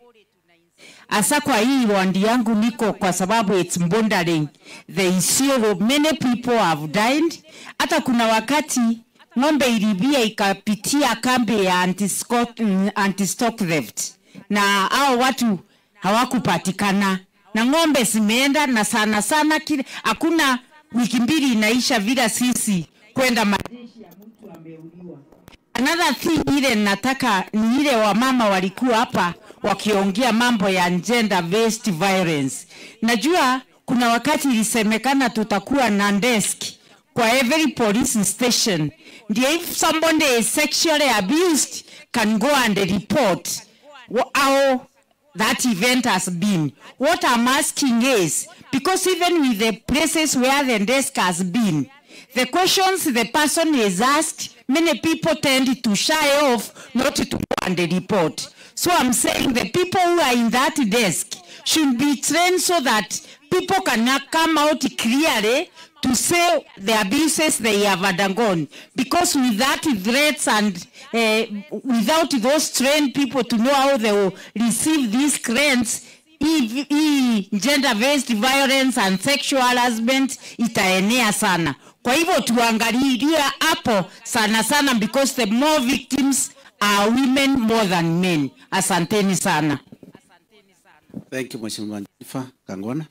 Asa kwa hii wandi yangu niko kwa sababu it's bordering the Isiolo, many people have died. Hata kuna wakati ng'ombe ilibia ikapitia kambi ya anti-stock theft, na hao watu hawakupatikana na ng'ombe zimeenda, na sana sana hakuna wiki mbili inaisha bila sisi kwenda mazishi ya mtu ameuliwa. Another thing ile nataka ni ile wamama walikuwa hapa wakiongea mambo ya gender based violence. Najua kuna wakati ilisemekana tutakuwa na desk kwa every police station. Ndio if somebody is sexually abused can go and report how that event has been. What I'm asking is, because even with the places where the desk has been, the questions the person is asked, many people tend to shy off not to go and report. So I'm saying the people who are in that desk should be trained so that people can come out clearly to say the abuses they have undergone. Because without threats and without those trained people to know how they will receive these grants, gender-based violence and sexual harassment itaenea sana. Kwa hivyo tuangalie hapo sana sana, because the more victims are women more than men. Asanteni sana. Thank you Mheshimiwa Jennifer Kangwana.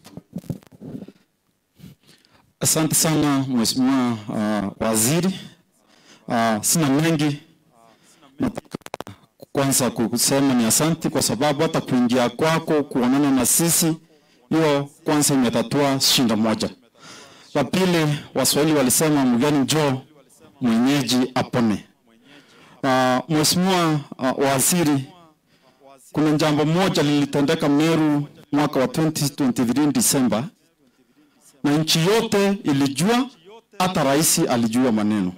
Asante sana Mheshimiwa Waziri. Sina mengi. Nataka kwanza kusema ni asanti kwa sababu hata kuingia kwako kuonana na sisi hiyo kwanza imetatua shinda moja. La pili, Waswahili walisema mgeni njoo mwenyeji apone. Mheshimiwa Waziri, kuna jambo moja lilitendeka Meru mwaka wa 2023 December, na nchi yote ilijua, hata rais alijua maneno.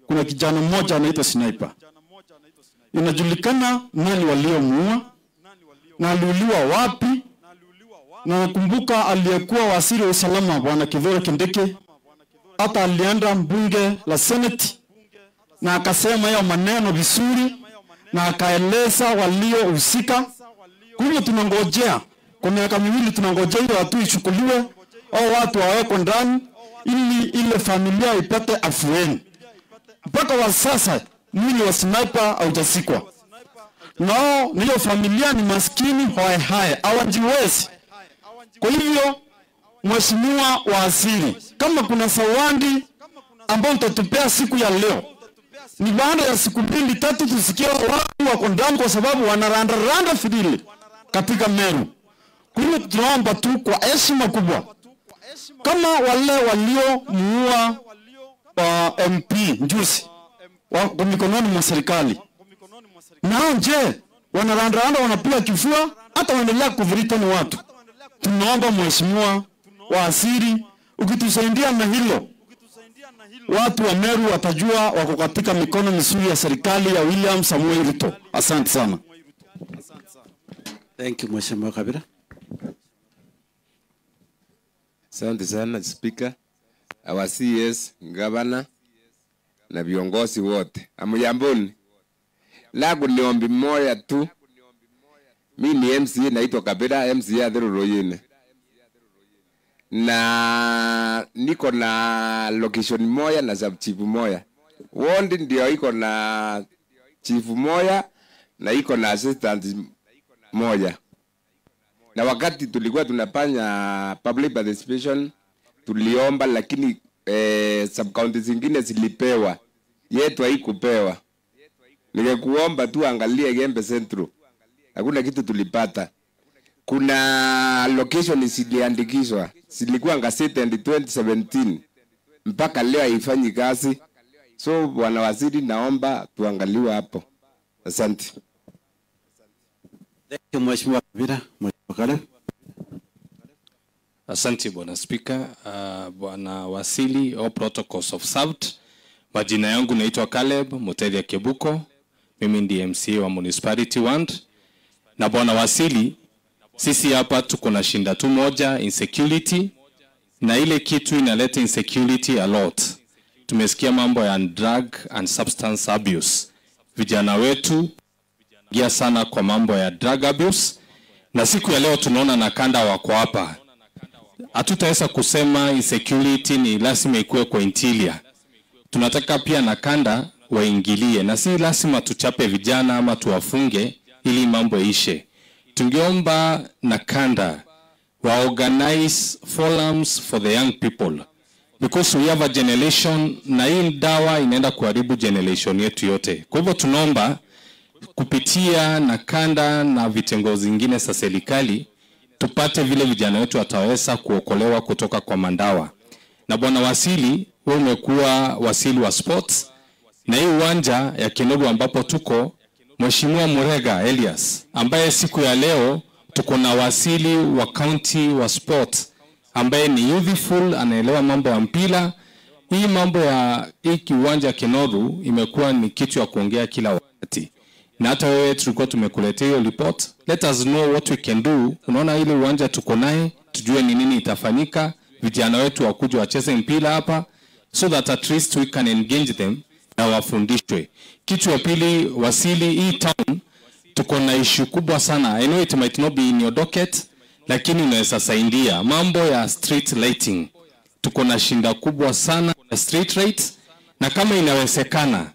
Kuna kijana mmoja anaitwa Sniper. Inajulikana nani waliomuua na aliuliwa wapi. Na nakumbuka aliyekuwa waziri wa usalama Bwana Kithure Kindiki hata alienda mbunge la Senate na akasema hiyo maneno vizuri na akaeleza waliohusika. Kwa hivyo tunangojea kwa miaka miwili, tunangojea hiyo hatua ichukuliwe au watu wawekwe ndani ili ile familia ipate afueni. Mpaka wa sasa mwili wa Sniper haujasikwa. Nao niyo familia ni maskini hoe hae, hawajiwezi. Kwa hivyo Mheshimiwa Waziri, kama kuna zawadi ambao utatupea siku ya leo, ni baada ya siku mbili tatu tusikie watu wako ndani, kwa sababu wanarandaranda fidili katika Meru. Kwa hivyo tunaomba tu kwa heshima kubwa, kama wale waliomuua wa MP Njusi wa mikononi mwa serikali, nao je wanarandaranda wanapiga kifua, hata waendelea kuvurita ni watu. Tunaomba Mheshimiwa Waziri, ukitusaidia na hilo, watu wa Meru watajua wako katika mikono mizuri ya serikali ya William Samoei Ruto. Asante sana. Thank you Mheshimiwa Kabira. Asante sana Speaker, our CS, Governor na viongozi wote. Amujamboni. Langu ni ombi moja tu. Mimi ni MCA naitwa Kabira, MCA Athiru. Na niko na location moja na sub chief moja. Ward ndio iko na chief moja na iko na assistant moja. Na wakati tulikuwa tunafanya public participation tuliomba, lakini sub county zingine zilipewa, yetu haikupewa. Ningekuomba tu angalie Gembe Central. Hakuna kitu tulipata. Kuna location ziliandikishwa, zilikuwa gazetted 2017 mpaka leo haifanyi kazi. So Bwana Waziri, naomba tuangaliwe hapo. Asante. Thank you Mheshimiwa Kabira. Mheshimiwa Kale. Asante Bwana Speaker, Bwana Wasili, all protocols of served. Majina yangu naitwa Caleb Mutethia Kebuko. Mimi ndiye MCA wa Municipality Ward. Na Bwana Wasili, sisi hapa tuko na shinda tu moja, insecurity. Na ile kitu inaleta insecurity a lot. Tumesikia mambo ya drug and substance abuse. Vijana wetu gia sana kwa mambo ya drug abuse. Na siku ya leo tunaona na kanda wako hapa. Hatutaweza kusema insecurity ni lazima ikuwe kwa interior. Tunataka pia na kanda waingilie, na si lazima tuchape vijana ama tuwafunge ili mambo ishe. Tungeomba na kanda wa organize forums for the young people, because we have a generation, na hii dawa inaenda kuharibu generation yetu yote. Kwa hivyo tunaomba kupitia na kanda na vitengo zingine za serikali tupate vile vijana wetu wataweza kuokolewa kutoka kwa mandawa. Na Bwana Wasili, wewe umekuwa wasili wa sports, na hii uwanja ya Kinobu ambapo tuko, Mheshimiwa Murega Elias, ambaye siku ya leo tuko na wasili wa county wa sports, ambaye ni youthful, anaelewa mambo ya mpira. Hii mambo ya hii kiwanja Kinobu imekuwa ni kitu ya kuongea kila wakati. Na hata wewe tulikuwa tumekuletea hiyo report. Let us know what we can do. Unaona ile uwanja tuko naye, tujue ni nini itafanyika, vijana wetu wakuje wacheze mpira hapa, so that at least we can engage them na wafundishwe. Kitu ya pili, Wasili, hii town tuko na issue kubwa sana. I know it might not be in your docket, lakini unaweza saidia mambo ya street lighting. Tuko na shinda kubwa sana ya street lights, na kama inawezekana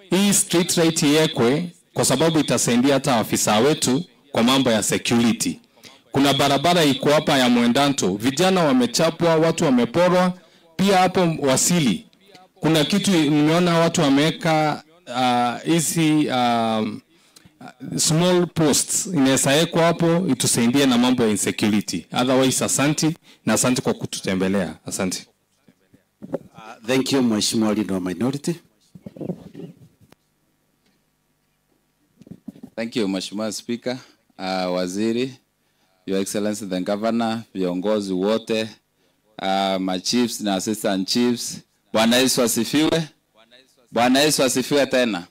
hii street light iwekwe, kwa sababu itasaidia hata afisa wetu kwa mambo ya security. Kuna barabara iko hapa ya Mwendanto, vijana wamechapwa, watu wameporwa. Pia hapo Wasili kuna kitu nimeona watu wameweka hizi Small posts inaweza wekwa hapo itusaidie na mambo ya insecurity. Otherwise asanti, na asante kwa kututembelea. Asante. Thank you, Mheshimiwa Leader of Minority. Thank you, Mheshimiwa Speaker, Waziri, Your Excellency the Governor, viongozi wote, my chiefs na assistant chiefs. Bwana Yesu asifiwe. Bwana Yesu asifiwe tena.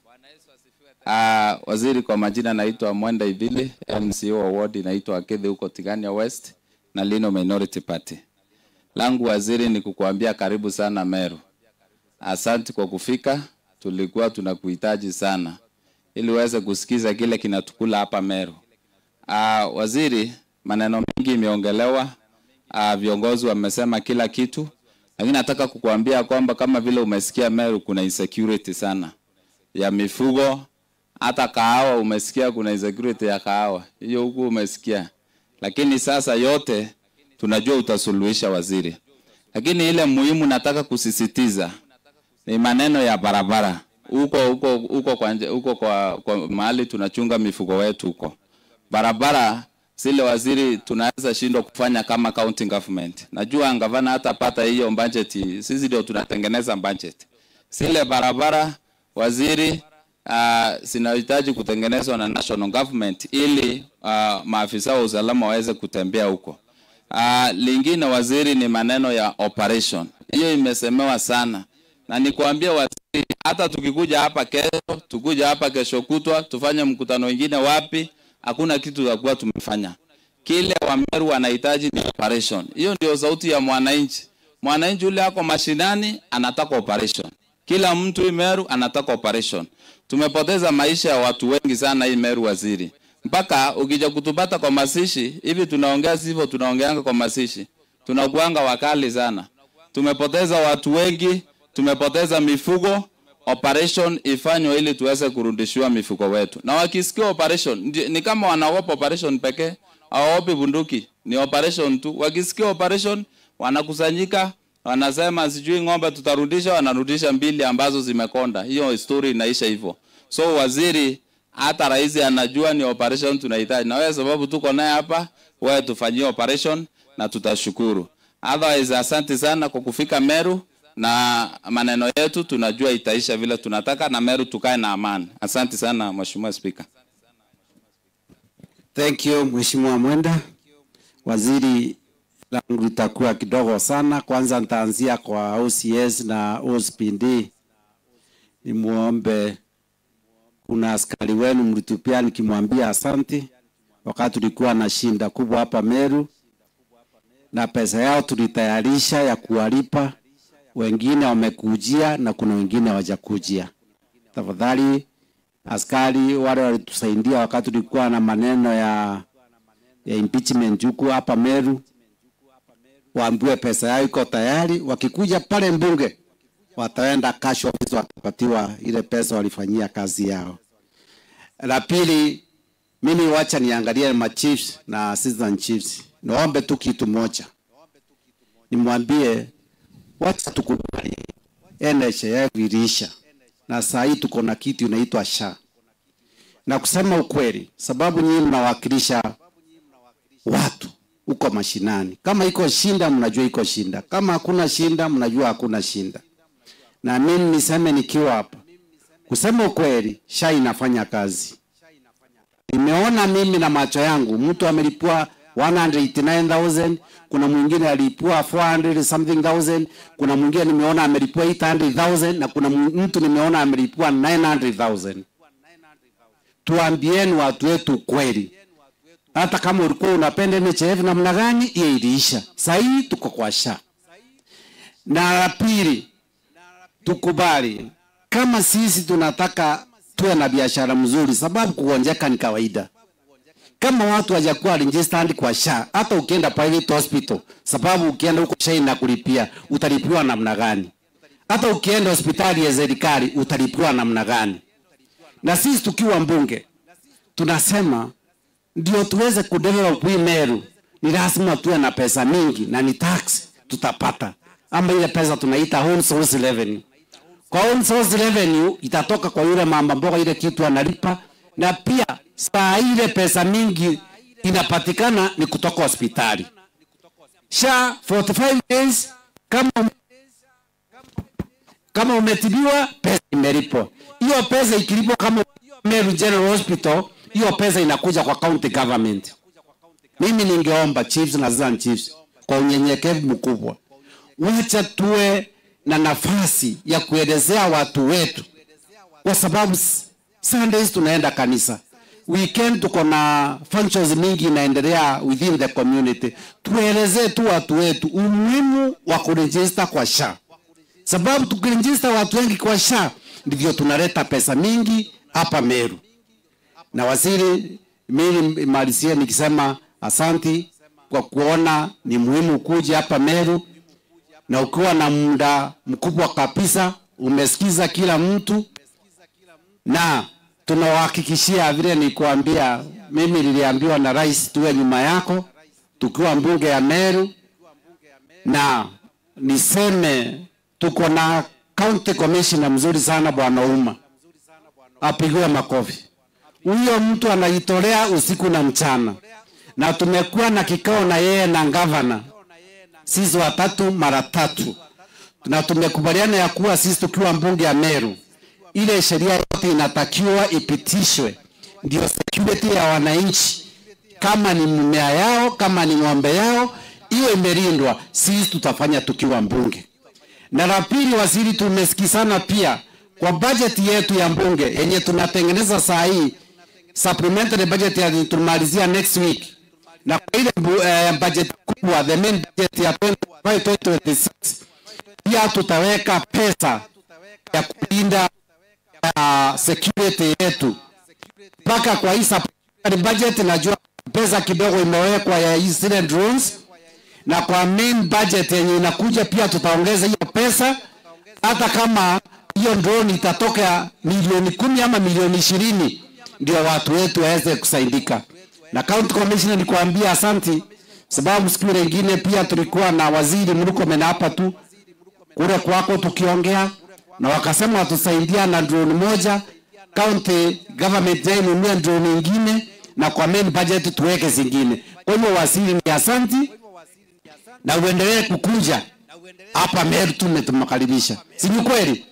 Waziri, kwa majina naitwa Mwenda Ibili, MCO wa ward inaitwa Akethe huko Tigania West na Lino Minority Party. Langu waziri ni kukuambia karibu sana Meru. Asante kwa kufika, tulikuwa tunakuhitaji sana ili uweze kusikiza kile kinatukula hapa Meru. Waziri, maneno mengi imeongelewa, viongozi wamesema kila kitu, lakini nataka kukuambia kwamba kama vile umesikia Meru kuna insecurity sana ya mifugo, hata kahawa umesikia kuna insecurity ya kahawa. Hiyo huku umesikia. Lakini sasa yote tunajua utasuluhisha waziri. Lakini ile muhimu nataka kusisitiza ni maneno ya barabara. Huko kwa mahali tunachunga mifugo wetu huko. Barabara zile waziri tunaweza shindwa kufanya kama county government. Najua gavana hata pata hiyo budget, sisi ndio tunatengeneza budget. Zile barabara waziri zinahitaji kutengenezwa na national government ili maafisa wa usalama waweze kutembea huko. Lingine waziri ni maneno ya operation. Hiyo imesemewa sana. Na nikuambia waziri, hata tukikuja hapa kesho, tukuja hapa kesho kutwa, tufanye mkutano mwingine wapi, hakuna kitu tutakuwa tumefanya. Kile Wameru wanahitaji ni operation. Hiyo ndio sauti ya mwananchi. Mwananchi yule ako mashinani anataka operation. Kila mtu Meru anataka operation. Tumepoteza maisha ya watu wengi sana hii Meru waziri. Mpaka ukija kutupata kwa masishi, hivi tunaongea sivyo, tunaongeanga kwa masishi. Tunakuanga wakali sana. Tumepoteza watu wengi, tumepoteza mifugo. Operation ifanywe ili tuweze kurudishiwa mifugo wetu. Na wakisikia operation, ni kama wanaogopa operation pekee, hawaogopi bunduki, ni operation tu. Wakisikia operation, wanakusanyika, wanasema sijui ng'ombe tutarudisha, wanarudisha mbili ambazo zimekonda. Hiyo story inaisha hivyo. So waziri, hata rais anajua ni operation tunahitaji. Na wewe sababu tuko naye hapa, wewe tufanyie operation na tutashukuru. Otherwise asante sana kwa kufika Meru, na maneno yetu tunajua itaisha vile tunataka, na Meru tukae na amani. Asante sana Mheshimiwa Speaker. Thank you Mheshimiwa Mwenda. Waziri, langu litakuwa kidogo sana. Kwanza nitaanzia kwa OCS na OSPD. Nimuombe, kuna askari wenu mlitupia nikimwambia asante wakati tulikuwa na shinda kubwa hapa Meru, na pesa yao tulitayarisha ya kuwalipa. Wengine wamekujia na kuna wengine hawajakujia. Tafadhali askari wale walitusaidia wakati tulikuwa na maneno ya impeachment huku hapa Meru, waambiwe pesa yao iko tayari. Wakikuja pale mbunge wataenda cash office, watapatiwa ile pesa walifanyia kazi yao. La pili, mimi wacha niangalie ma chiefs na assistant chiefs. Niombe tu kitu moja. Nimwambie wacha tukubali NHIF iliisha, na saa hii tuko na kitu inaitwa SHA. Na kusema ukweli, sababu nyinyi mnawakilisha watu huko mashinani. Kama iko shinda mnajua iko shinda, kama hakuna shinda mnajua hakuna shinda. Na mimi niseme nikiwa hapa, kusema ukweli, SHA inafanya kazi. Nimeona mimi na macho yangu mtu amelipua 189,000, kuna mwingine alipua 400 something thousand, kuna mwingine nimeona amelipua 800,000, na kuna mtu nimeona amelipua 900,000. Tuambieni watu wetu kweli. Hata kama ulikuwa unapenda NHIF namna gani, hiyo iliisha. Sasa hii tuko kwa SHA. Na la pili, tukubali kama sisi tunataka tuwe na biashara mzuri, sababu kugonjeka ni kawaida. Kama watu hawajakuwa registered kwa SHA, hata ukienda private hospital, sababu ukienda huko SHA inakulipia, utalipiwa namna gani? Hata ukienda hospitali ya serikali utalipiwa namna gani? Na sisi tukiwa mbunge tunasema ndio tuweze kudevelop hii Meru, ni lazima tuwe na pesa mingi, na ni tax tutapata, ama ile pesa tunaita home source revenue. Kwa home source revenue itatoka kwa yule mama mboga, ile kitu analipa, Na pia saa ile pesa mingi inapatikana ni kutoka hospitali. SHA 45 days, kama umetibiwa pesa imelipwa. Hiyo pesa ikilipwa kama Meru General Hospital, hiyo pesa inakuja kwa county government. Mimi ningeomba chiefs na assistant chiefs kwa unyenyekevu mkubwa, wacha tuwe na nafasi ya kuelezea watu wetu, kwa sababu Sundays tunaenda kanisa, weekend tuko na functions mingi inaendelea within the community. Tuelezee tu watu wetu umuhimu wa kuregister kwa SHA, sababu tukiregister watu wengi kwa SHA ndivyo tunaleta pesa mingi hapa Meru. Na waziri, mimi malizie nikisema asanti kwa kuona ni muhimu kuja hapa Meru, na ukiwa na muda mkubwa kabisa umesikiza kila mtu, na tunawahakikishia vile nikuambia, mimi niliambiwa na rais tuwe nyuma yako tukiwa mbunge ya Meru. Na niseme tuko na county commissioner mzuri sana, Bwana Uma, apigiwe makofi. Huyo mtu anajitolea usiku na mchana, na tumekuwa na kikao na yeye na governor sisi watatu mara tatu, na tumekubaliana ya kuwa sisi tukiwa mbunge ya Meru, ile sheria yote inatakiwa ipitishwe, ndio security ya wananchi, kama ni mimea yao, kama ni ng'ombe yao, hiyo imelindwa, sisi tutafanya tukiwa mbunge. Na la pili, waziri, tumesikizana pia kwa budget yetu ya mbunge yenye tunatengeneza saa hii, supplementary budget ya tumalizia next week, na kwa ile budget kubwa, the main budget ya 2026, pia tutaweka pesa ya kulinda security yetu mpaka kwa hii supplementary budget. Najua pesa kidogo imewekwa ya zile drones, na kwa main budget yenye inakuja pia tutaongeza hiyo pesa, hata kama hiyo drone itatoka milioni 10 ama milioni 20, ndio watu wetu waweze kusaidika. Na county commissioner nikuambia asanti, sababu siku nyingine pia tulikuwa na waziri Murkomen hapa tu kule kwako tukiongea, na wakasema watusaidia na drone moja, county government inunue drone nyingine, na kwa main budget tuweke zingine. Kwa hiyo waziri ni asanti, na uendelee kukuja hapa Meru, tumemkaribisha. Si ni kweli?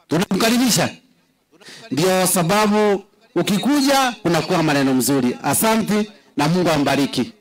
Tunamkaribisha. Ndio sababu ukikuja kunakuwa maneno mzuri. Asante na Mungu ambariki.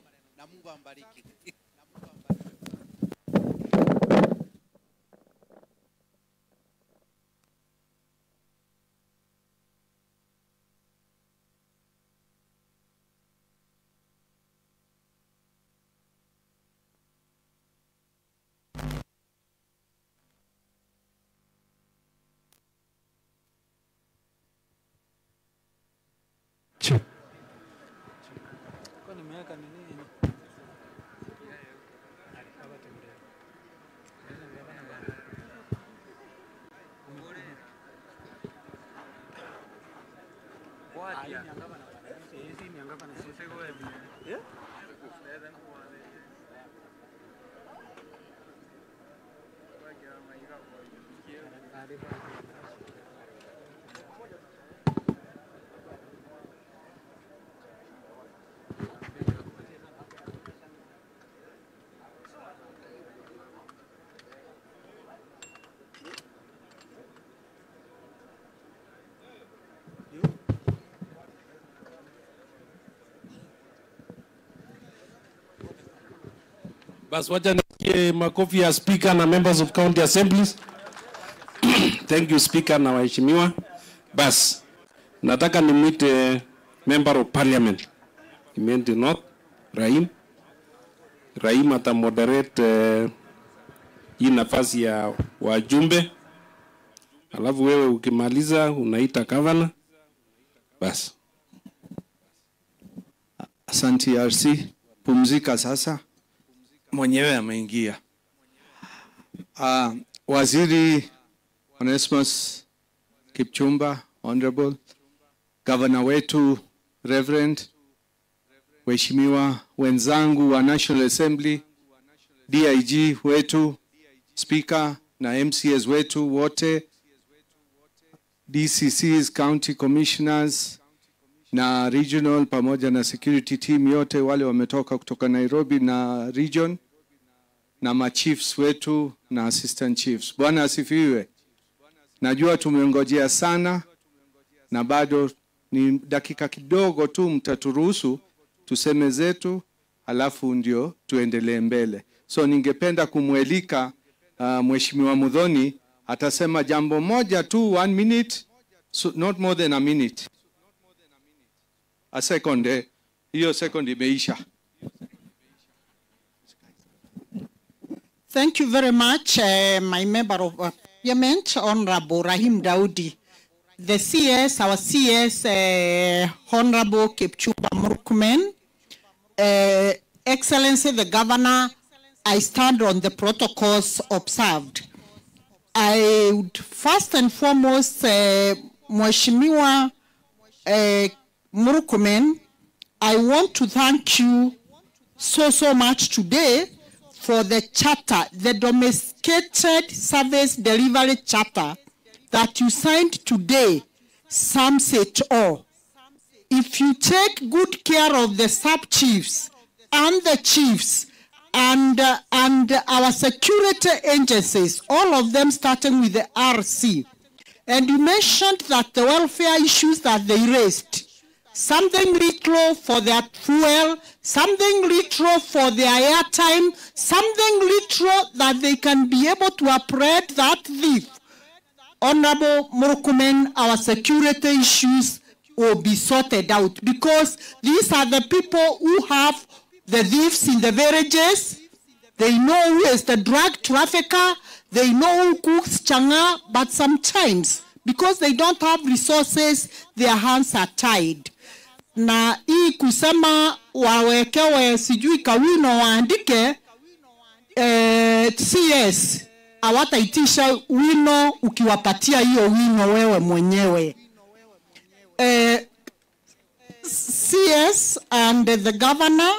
Bas, wacha nisikie makofi ya speaker na members of county assemblies. Thank you speaker na waheshimiwa. Bas, nataka nimwite member of parliament Imenti North, Rahim. Rahim ata moderate hii nafasi ya wajumbe. Alafu wewe ukimaliza unaita governor. Bas. Asante RC. Pumzika sasa. Mwenyewe ameingia. Waziri Onesmus Kipchumba, Honorable Governor wetu Reverend, waheshimiwa wenzangu wa National Assembly, DIG wetu, Speaker na MCAs wetu wote, DCCs, County Commissioners, na regional pamoja na security team yote wale wametoka kutoka Nairobi na region na machiefs wetu na assistant chiefs. Bwana asifiwe. Najua tumengojea sana na bado ni dakika kidogo tu mtaturuhusu tuseme zetu, alafu ndio tuendelee mbele. So ningependa kumwelika Mheshimiwa Muthoni atasema jambo moja tu, 1 minute, so not more than a minute. A second, hiyo second imeisha. Thank you very much, my member of Parliament, Honorable Rahim Daudi. The CS, our CS, Honorable Kipchumba Murkomen, Excellency the Governor, I stand on the protocols observed. I would first and foremost, Mheshimiwa Murkomen, I want to thank you so much today for the charter, the domesticated service delivery charter that you signed today sums it all. If you take good care of the sub-chiefs and the chiefs and our security agencies, all of them starting with the RC, and you mentioned that the welfare issues that they raised, something little for their fuel, something little for their airtime, something little that they can be able to apprehend that thief. Honorable Murkomen, our security issues will be sorted out, because these are the people who have the thieves in the villages. They know who is the drug trafficker. They know who cooks changa, but sometimes, because they don't have resources, their hands are tied. Na hii kusema wawekewe sijui kawino waandike, CS hawataitisha wino ukiwapatia hiyo wino wewe mwenyewe. CS and the governor,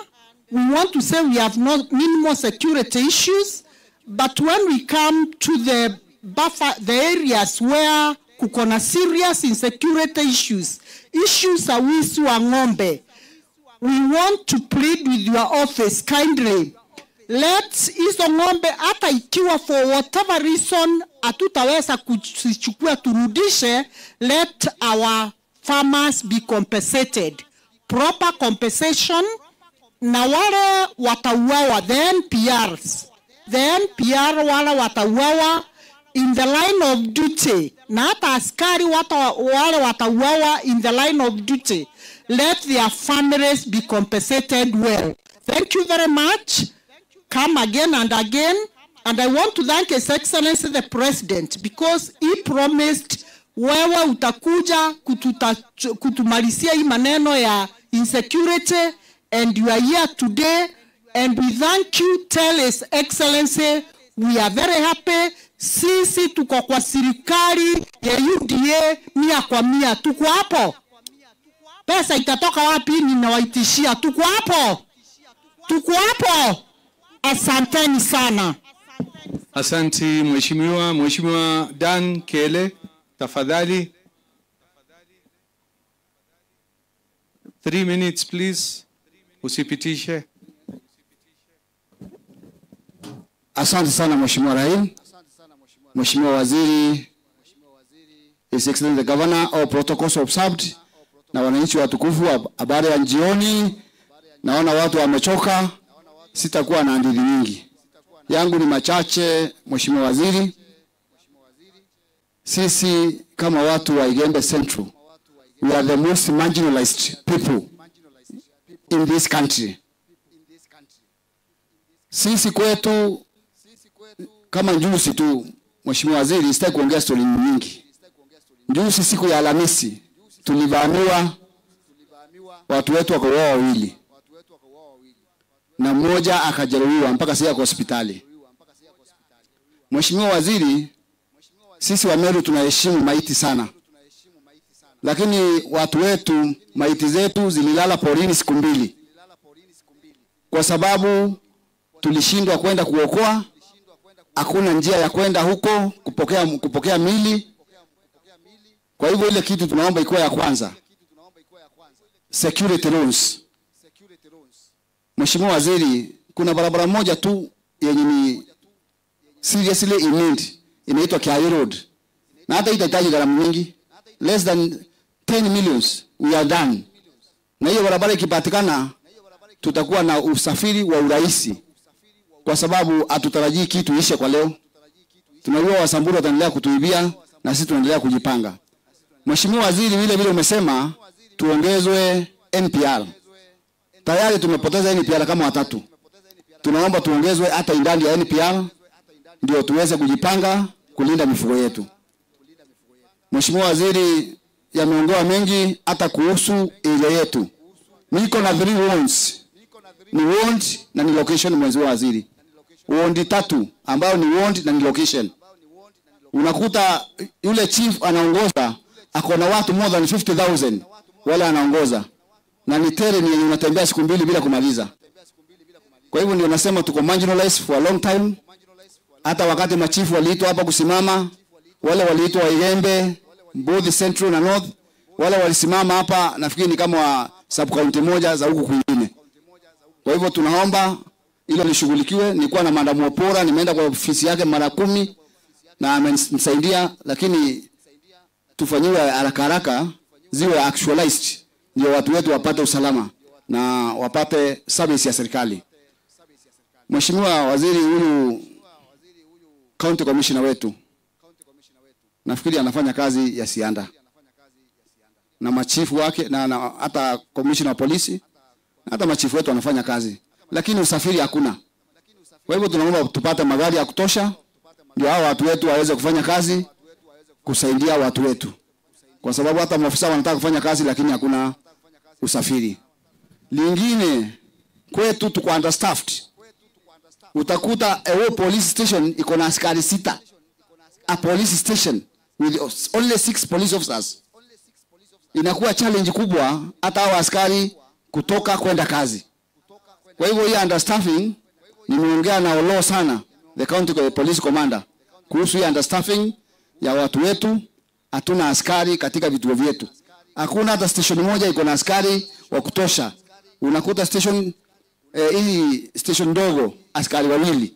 we want to say we have no minimal security issues, but when we come to the buffer, the areas where kukona serious insecurity issues, issues za wizi wa ng'ombe, we want to plead with your office kindly. Let hizo ng'ombe hata ikiwa for whatever reason hatutaweza kuzichukua turudishe, let our farmers be compensated. Proper compensation, na wale watauawa, the NPRs, the NPR wale watauawa in the line of duty, na hata askari wale watauawa in the line of duty, let their families be compensated well. Thank you very much. Come again and again. And I want to thank His Excellency the President, because he promised wewe utakuja kutumalizia hii maneno ya insecurity, and you are here today, and we thank you. Tell His Excellency we are very happy. Sisi tuko kwa serikali ya UDA 100%. Tuko hapo. Pesa itatoka wapi? Ninawaitishia. Tuko hapo. Tuko hapo. Asanteni sana. Asanti Mheshimiwa. Mheshimiwa Dan Kele, tafadhali. 3 minutes please. Usipitishe. Asante sana Mheshimiwa Rahim. Mheshimiwa Waziri, His Excellency the Governor, all protocols observed, na wananchi watukufu, habari ya jioni. Naona watu wamechoka, sitakuwa na hadithi nyingi. Yangu ni machache Mheshimiwa Waziri. Sisi kama watu wa Igembe Central, we are the most marginalized people in this country. Sisi kwetu kama njusi tu, Mheshimiwa Waziri, sitaki kuongea story nyingi. Njusi siku ya Alhamisi tulivamiwa, watu wetu wakauawa wawili na mmoja akajeruhiwa mpaka sasa kwa hospitali. Mheshimiwa Waziri, sisi wa Meru tunaheshimu maiti sana. Lakini watu wetu, maiti zetu zililala porini siku 2. Kwa sababu tulishindwa kwenda kuokoa, hakuna njia ya kwenda huko kupokea mili. Kwa hivyo ile kitu tunaomba ikuwe ya kwanza. security loans. Mheshimiwa Waziri, kuna barabara moja tu yenye ni seriously in need, inaitwa Kiayu Road. Na hata itahitaji gharama nyingi, less than 10 millions we are done. Na hiyo barabara ikipatikana tutakuwa na usafiri wa urahisi, kwa sababu hatutarajii kitu ishe kwa leo. Tunajua Wasamburu wataendelea kutuibia na sisi tunaendelea kujipanga. Mheshimiwa Waziri, vile vile umesema tuongezwe NPR. Tayari tumepoteza NPR kama watatu. Tunaomba tuongezwe hata idadi ya NPR ndio tuweze kujipanga kulinda mifugo yetu. Mheshimiwa Waziri, yameongewa mengi hata kuhusu area yetu. Niko na 3 wards. Ni ward na ni location, Mheshimiwa Waziri. Ward 3 ambayo ni ward na ni location. Unakuta yule chief anaongoza ako na watu more than 50,000 wale anaongoza, na ni terrain yenye unatembea siku 2 bila kumaliza. Kwa hivyo ndio nasema tuko marginalized for a long time. Hata wakati machifu waliitwa hapa kusimama, wale waliitwa Igembe, Mbuzi Central na North, wale walisimama hapa nafikiri ni kama sub county moja za huku kwingine. Kwa hivyo tunaomba hilo lishughulikiwe. Nilikuwa na Madam Opora, nimeenda kwa ofisi yake mara 10 na amenisaidia, lakini tufanyiwe haraka haraka ziwe actualized ndio watu wetu wapate usalama na wapate service ya serikali. Mheshimiwa Waziri, huyu county commissioner wetu nafikiri anafanya kazi ya sianda na machifu wake na hata commissioner wa polisi na hata machifu wetu wanafanya kazi, lakini usafiri hakuna. Kwa hivyo tunaomba tupate magari ya kutosha ndio hao watu wetu waweze kufanya kazi, kusaidia watu wetu, kwa sababu hata maafisa wanataka kufanya kazi lakini hakuna usafiri. Lingine kwetu tuko understaffed. Utakuta a police station iko na askari 6. A police station with only 6 police officers. Inakuwa challenge kubwa hata hao askari kutoka kwenda kazi. Kwa hivyo hii understaffing, nimeongea na Olo sana, the county police commander, kuhusu hii understaffing ya watu wetu. Hatuna askari katika vituo vyetu. Hakuna hata station moja iko na askari wa kutosha. Unakuta station hii station ndogo askari 2,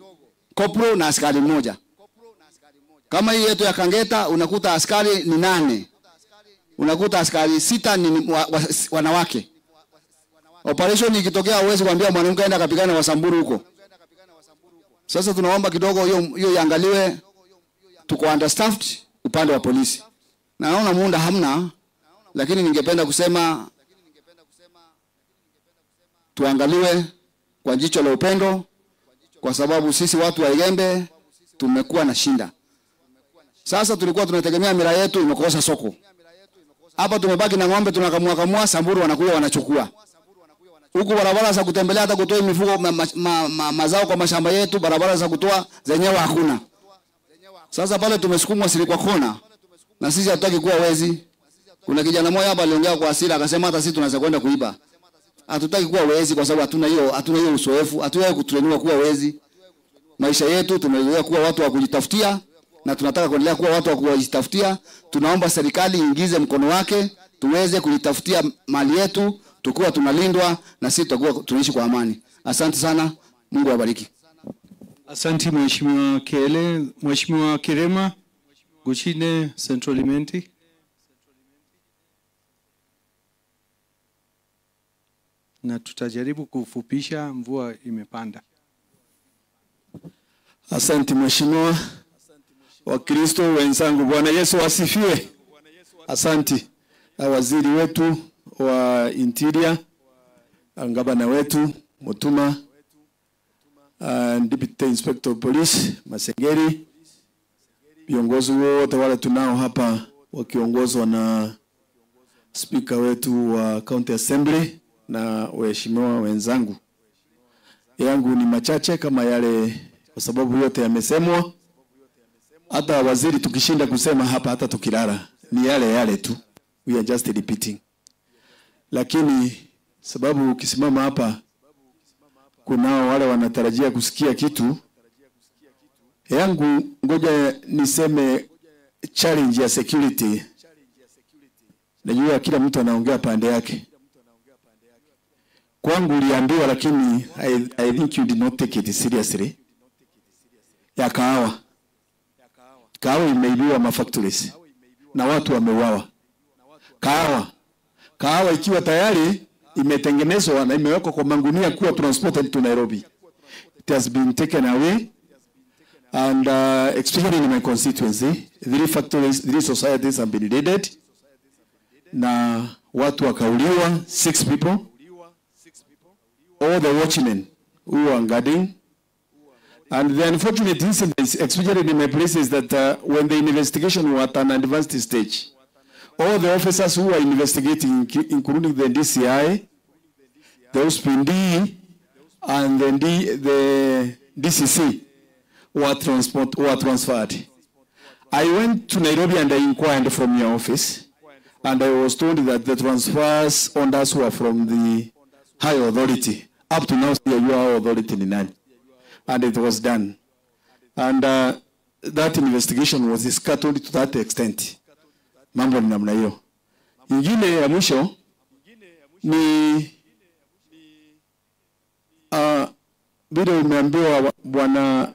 kopro na askari 1. Kama hii yetu ya Kangeta unakuta askari ni 8. Unakuta askari 6 ni wanawake. Operation ikitokea huwezi kuambia mwanamke aenda akapigana na Wasamburu huko. Sasa tunaomba kidogo hiyo iangaliwe. Tuko understaffed upande wa polisi. Na naona muda hamna, lakini ningependa kusema tuangaliwe kwa jicho la upendo, kwa sababu sisi watu wa Igembe tumekuwa na shinda. Sasa tulikuwa tunategemea mira yetu imekosa soko. Hapa tumebaki na ng'ombe tunakamua kamua, Samburu wanakuja wanachukua. Huku barabara za kutembelea hata kutoa mifugo mazao kwa mashamba yetu, barabara za kutoa zenyewe hakuna. Sasa pale tumesukumwa siri kwa kona, na sisi hatutaki kuwa wezi. Kuna kijana mmoja hapa aliongea kwa hasira akasema hata sisi tunaweza kwenda kuiba. Hatutaki kuwa wezi kwa sababu hatuna hiyo uzoefu, hatuwezi kutrainiwa kuwa wezi. Maisha yetu tumezoea kuwa watu wa kujitafutia na tunataka kuendelea kuwa watu wa kujitafutia. Tunaomba serikali iingize mkono wake tuweze kujitafutia mali yetu, tukiwa tunalindwa na sisi tutakuwa tunaishi kwa amani. Asante sana, Mungu awabariki. Asante Mheshimiwa Kele. Mheshimiwa Kirema Guchine Central Imenti. Na tutajaribu kufupisha, mvua imepanda. Asante Mheshimiwa. Wakristo wenzangu, Bwana Yesu asifiwe. Asante waziri wetu wa Interior, gavana wetu Mutuma, Deputy Inspector of Police Masengeri, viongozi wote wale tunao hapa wakiongozwa na speaker wetu wa County Assembly na waheshimiwa wenzangu. Yangu ni machache kama yale, kwa sababu yote yamesemwa. Hata waziri tukishinda kusema hapa, hata tukilala ni yale yale tu, we are just repeating. Lakini sababu ukisimama hapa kunao wale wanatarajia kusikia kitu. Yangu ngoja niseme challenge ya security. Najua kila mtu anaongea pande yake. Kwangu uliambiwa, lakini I think you did not take it seriously. Ya kahawa. Kahawa imeibiwa mafactories na watu wameuawa. Kahawa ikiwa tayari imetengenezwa na imewekwa kwa mangunia kuwa transported to Nairobi. It has been taken away, and especially in my constituency, 3 factories, 3 societies have been raided. Na watu wakauliwa, 6 people. All the watchmen who were guarding. And the unfortunate incident, especially in my place, is that when the investigation was at an advanced stage, all the officers who were investigating, including the DCI, the OSPD, and the DCC, were transferred. I went to Nairobi and I inquired from your office, and I was told that the transfers orders were from the high authority. Up to now, your authority in none. And it was done. And that investigation was scattered to that extent. Mambo ni namna hiyo. Ingine ya mwisho ni vile umeambiwa bwana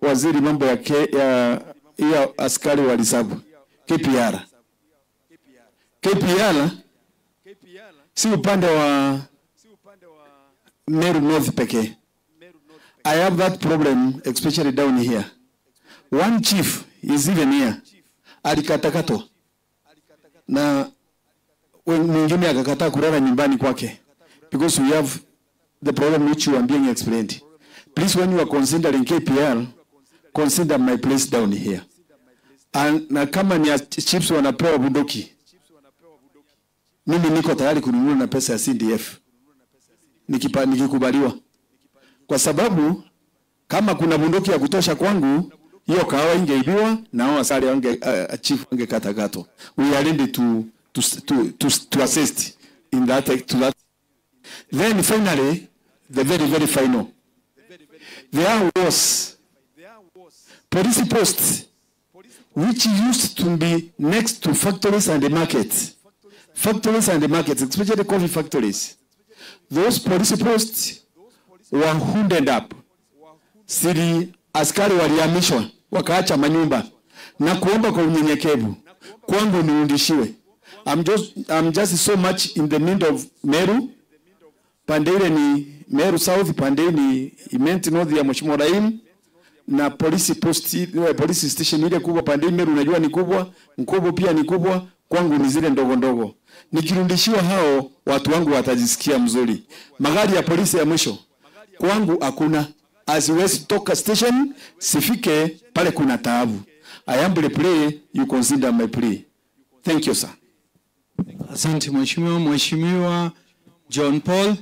waziri mambo ya askari wa risabu KPR. KPR si upande wa Meru North pekee. I have that problem especially down here. One chief is even here. Alikatakatwa na mwingine akakataa kulala nyumbani kwake, because we have the problem which you are being explained. Please, when you are considering KPR, consider my place down here. And na kama ni chiefs wanapewa bunduki, mimi niko tayari kununua na pesa ya CDF nikikubaliwa. Kwa sababu kama kuna bunduki ya kutosha kwangu, hiyo kahawa ingeibiwa na hao asali wange chief wangekatakatwa. We are ready to assist in that to that. Then finally, the very, very final. There was police posts which used to be next to factories and the markets. Factories and the markets, especially coffee factories. Those police posts were hounded up. Siri askari walihamishwa wakaacha manyumba na kuomba kwa unyenyekevu kwangu niundishiwe. I'm just so much in the need of Meru. Pande ile ni Meru South, pande ni Imenti North ya Mheshimiwa Rahim, na police post, police station ile kubwa pande Meru unajua ni kubwa, Mkobo pia ni kubwa, kwangu ni zile ndogo ndogo. Nikirudishiwa hao watu wangu watajisikia mzuri. Magari ya polisi ya mwisho kwangu hakuna. Asiwezi toka station sifike pale, kuna taabu. I humbly pray you consider my plea. Thank you, sir. Asante mheshimiwa. Mheshimiwa John Paul.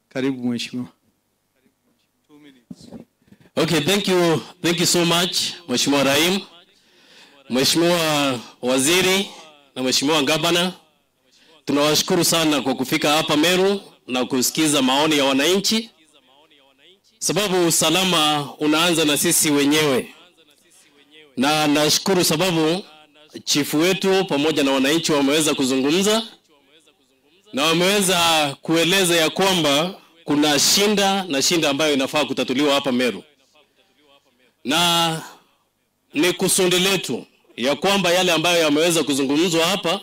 Karibu mheshimiwa. 2 minutes. Okay, thank you. Thank you so much Mheshimiwa Rahim, Mheshimiwa Waziri na Mheshimiwa Gavana. Tunawashukuru sana kwa kufika hapa Meru na kusikiza maoni ya wananchi, sababu usalama unaanza na sisi wenyewe. Na nashukuru sababu chifu wetu pamoja na wananchi wameweza kuzungumza na wameweza kueleza ya kwamba kuna shinda na shinda ambayo inafaa kutatuliwa hapa Meru. Na ni kusudi letu ya kwamba yale ambayo yameweza kuzungumzwa hapa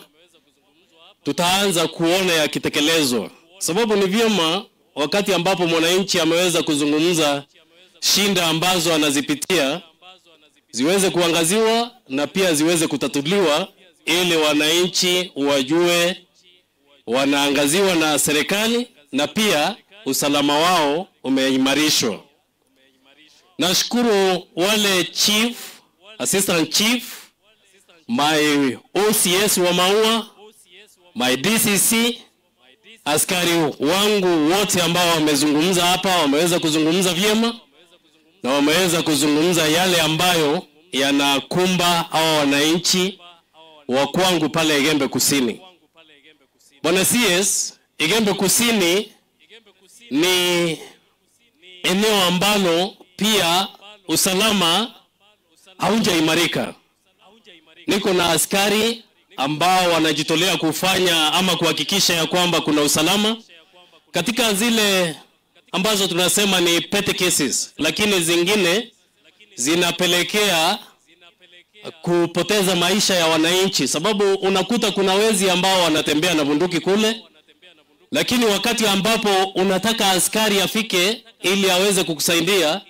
tutaanza kuona yakitekelezwa. Sababu ni vyema wakati ambapo mwananchi ameweza kuzungumza shinda ambazo anazipitia ziweze kuangaziwa na pia ziweze kutatuliwa, ili wananchi wajue wanaangaziwa na serikali na pia usalama wao umeimarishwa. Nashukuru wale chief, assistant chief, my OCS wa Maua, my DCC, askari wangu wote ambao wamezungumza hapa, wameweza kuzungumza vyema na wameweza kuzungumza yale ambayo yanakumba hao wananchi wa kwangu pale Igembe Kusini. Bwana CS, Igembe Kusini ni eneo ambalo pia usalama haujaimarika. Niko na askari ambao wanajitolea kufanya ama kuhakikisha ya kwamba kuna usalama katika zile ambazo tunasema ni petty cases, lakini zingine zinapelekea kupoteza maisha ya wananchi, sababu unakuta kuna wezi ambao wanatembea na bunduki kule, lakini wakati ambapo unataka askari afike ili aweze kukusaidia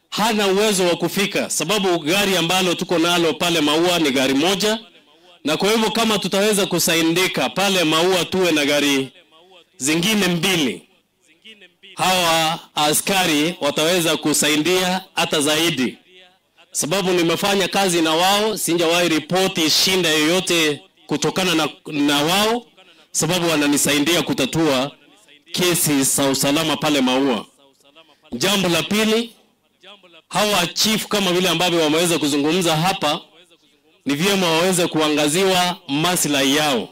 hana uwezo wa kufika, sababu gari ambalo tuko nalo pale Maua ni gari moja. Na kwa hivyo kama tutaweza kusaidika pale Maua tuwe na gari zingine mbili, hawa askari wataweza kusaidia hata zaidi, sababu nimefanya kazi na wao, sijawahi ripoti shinda yoyote kutokana na wao, sababu wananisaidia kutatua kesi za usalama pale Maua. Jambo la pili, hawa chief kama vile ambavyo wameweza kuzungumza hapa, ni vyema waweze kuangaziwa maslahi yao.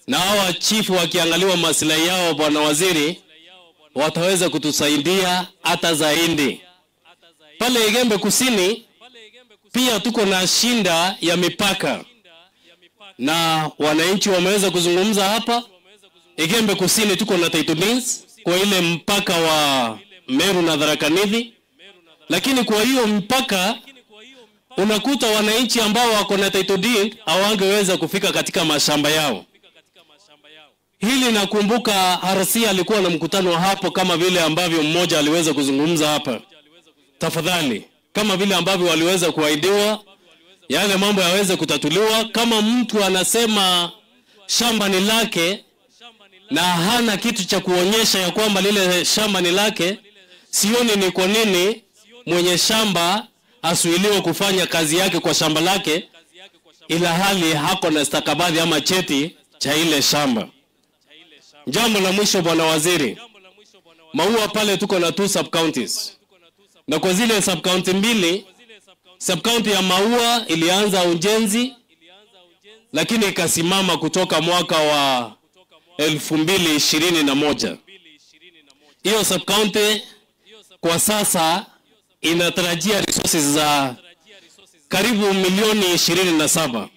Na hawa chief wakiangaliwa maslahi yao, bwana waziri, wataweza kutusaidia hata zaidi. Pale Igembe Kusini pia tuko na shinda ya mipaka, na wananchi wameweza kuzungumza hapa. Igembe Kusini tuko na title deeds kwa ile mpaka wa Meru na Tharaka Nithi, lakini kwa hiyo mpaka unakuta wananchi ambao wako na title deed hawangeweza kufika katika mashamba yao. Hili nakumbuka RC alikuwa na mkutano hapo, kama vile ambavyo mmoja aliweza kuzungumza hapa. Tafadhali, kama vile ambavyo waliweza kuahidiwa, yale mambo yaweze kutatuliwa. Kama mtu anasema shamba ni lake na hana kitu cha kuonyesha ya kwamba lile shamba ni lake, sioni ni kwa nini mwenye shamba asuiliwe kufanya kazi yake kwa shamba lake, ila hali hako na stakabadhi ama cheti cha ile shamba. Jambo la mwisho, bwana waziri, Maua pale tuko na 2 sub counties, na kwa zile sub county mbili, sub county ya Maua ilianza ujenzi lakini ikasimama kutoka mwaka wa 2021. Hiyo sub county kwa sasa inatarajia resources za karibu milioni 27.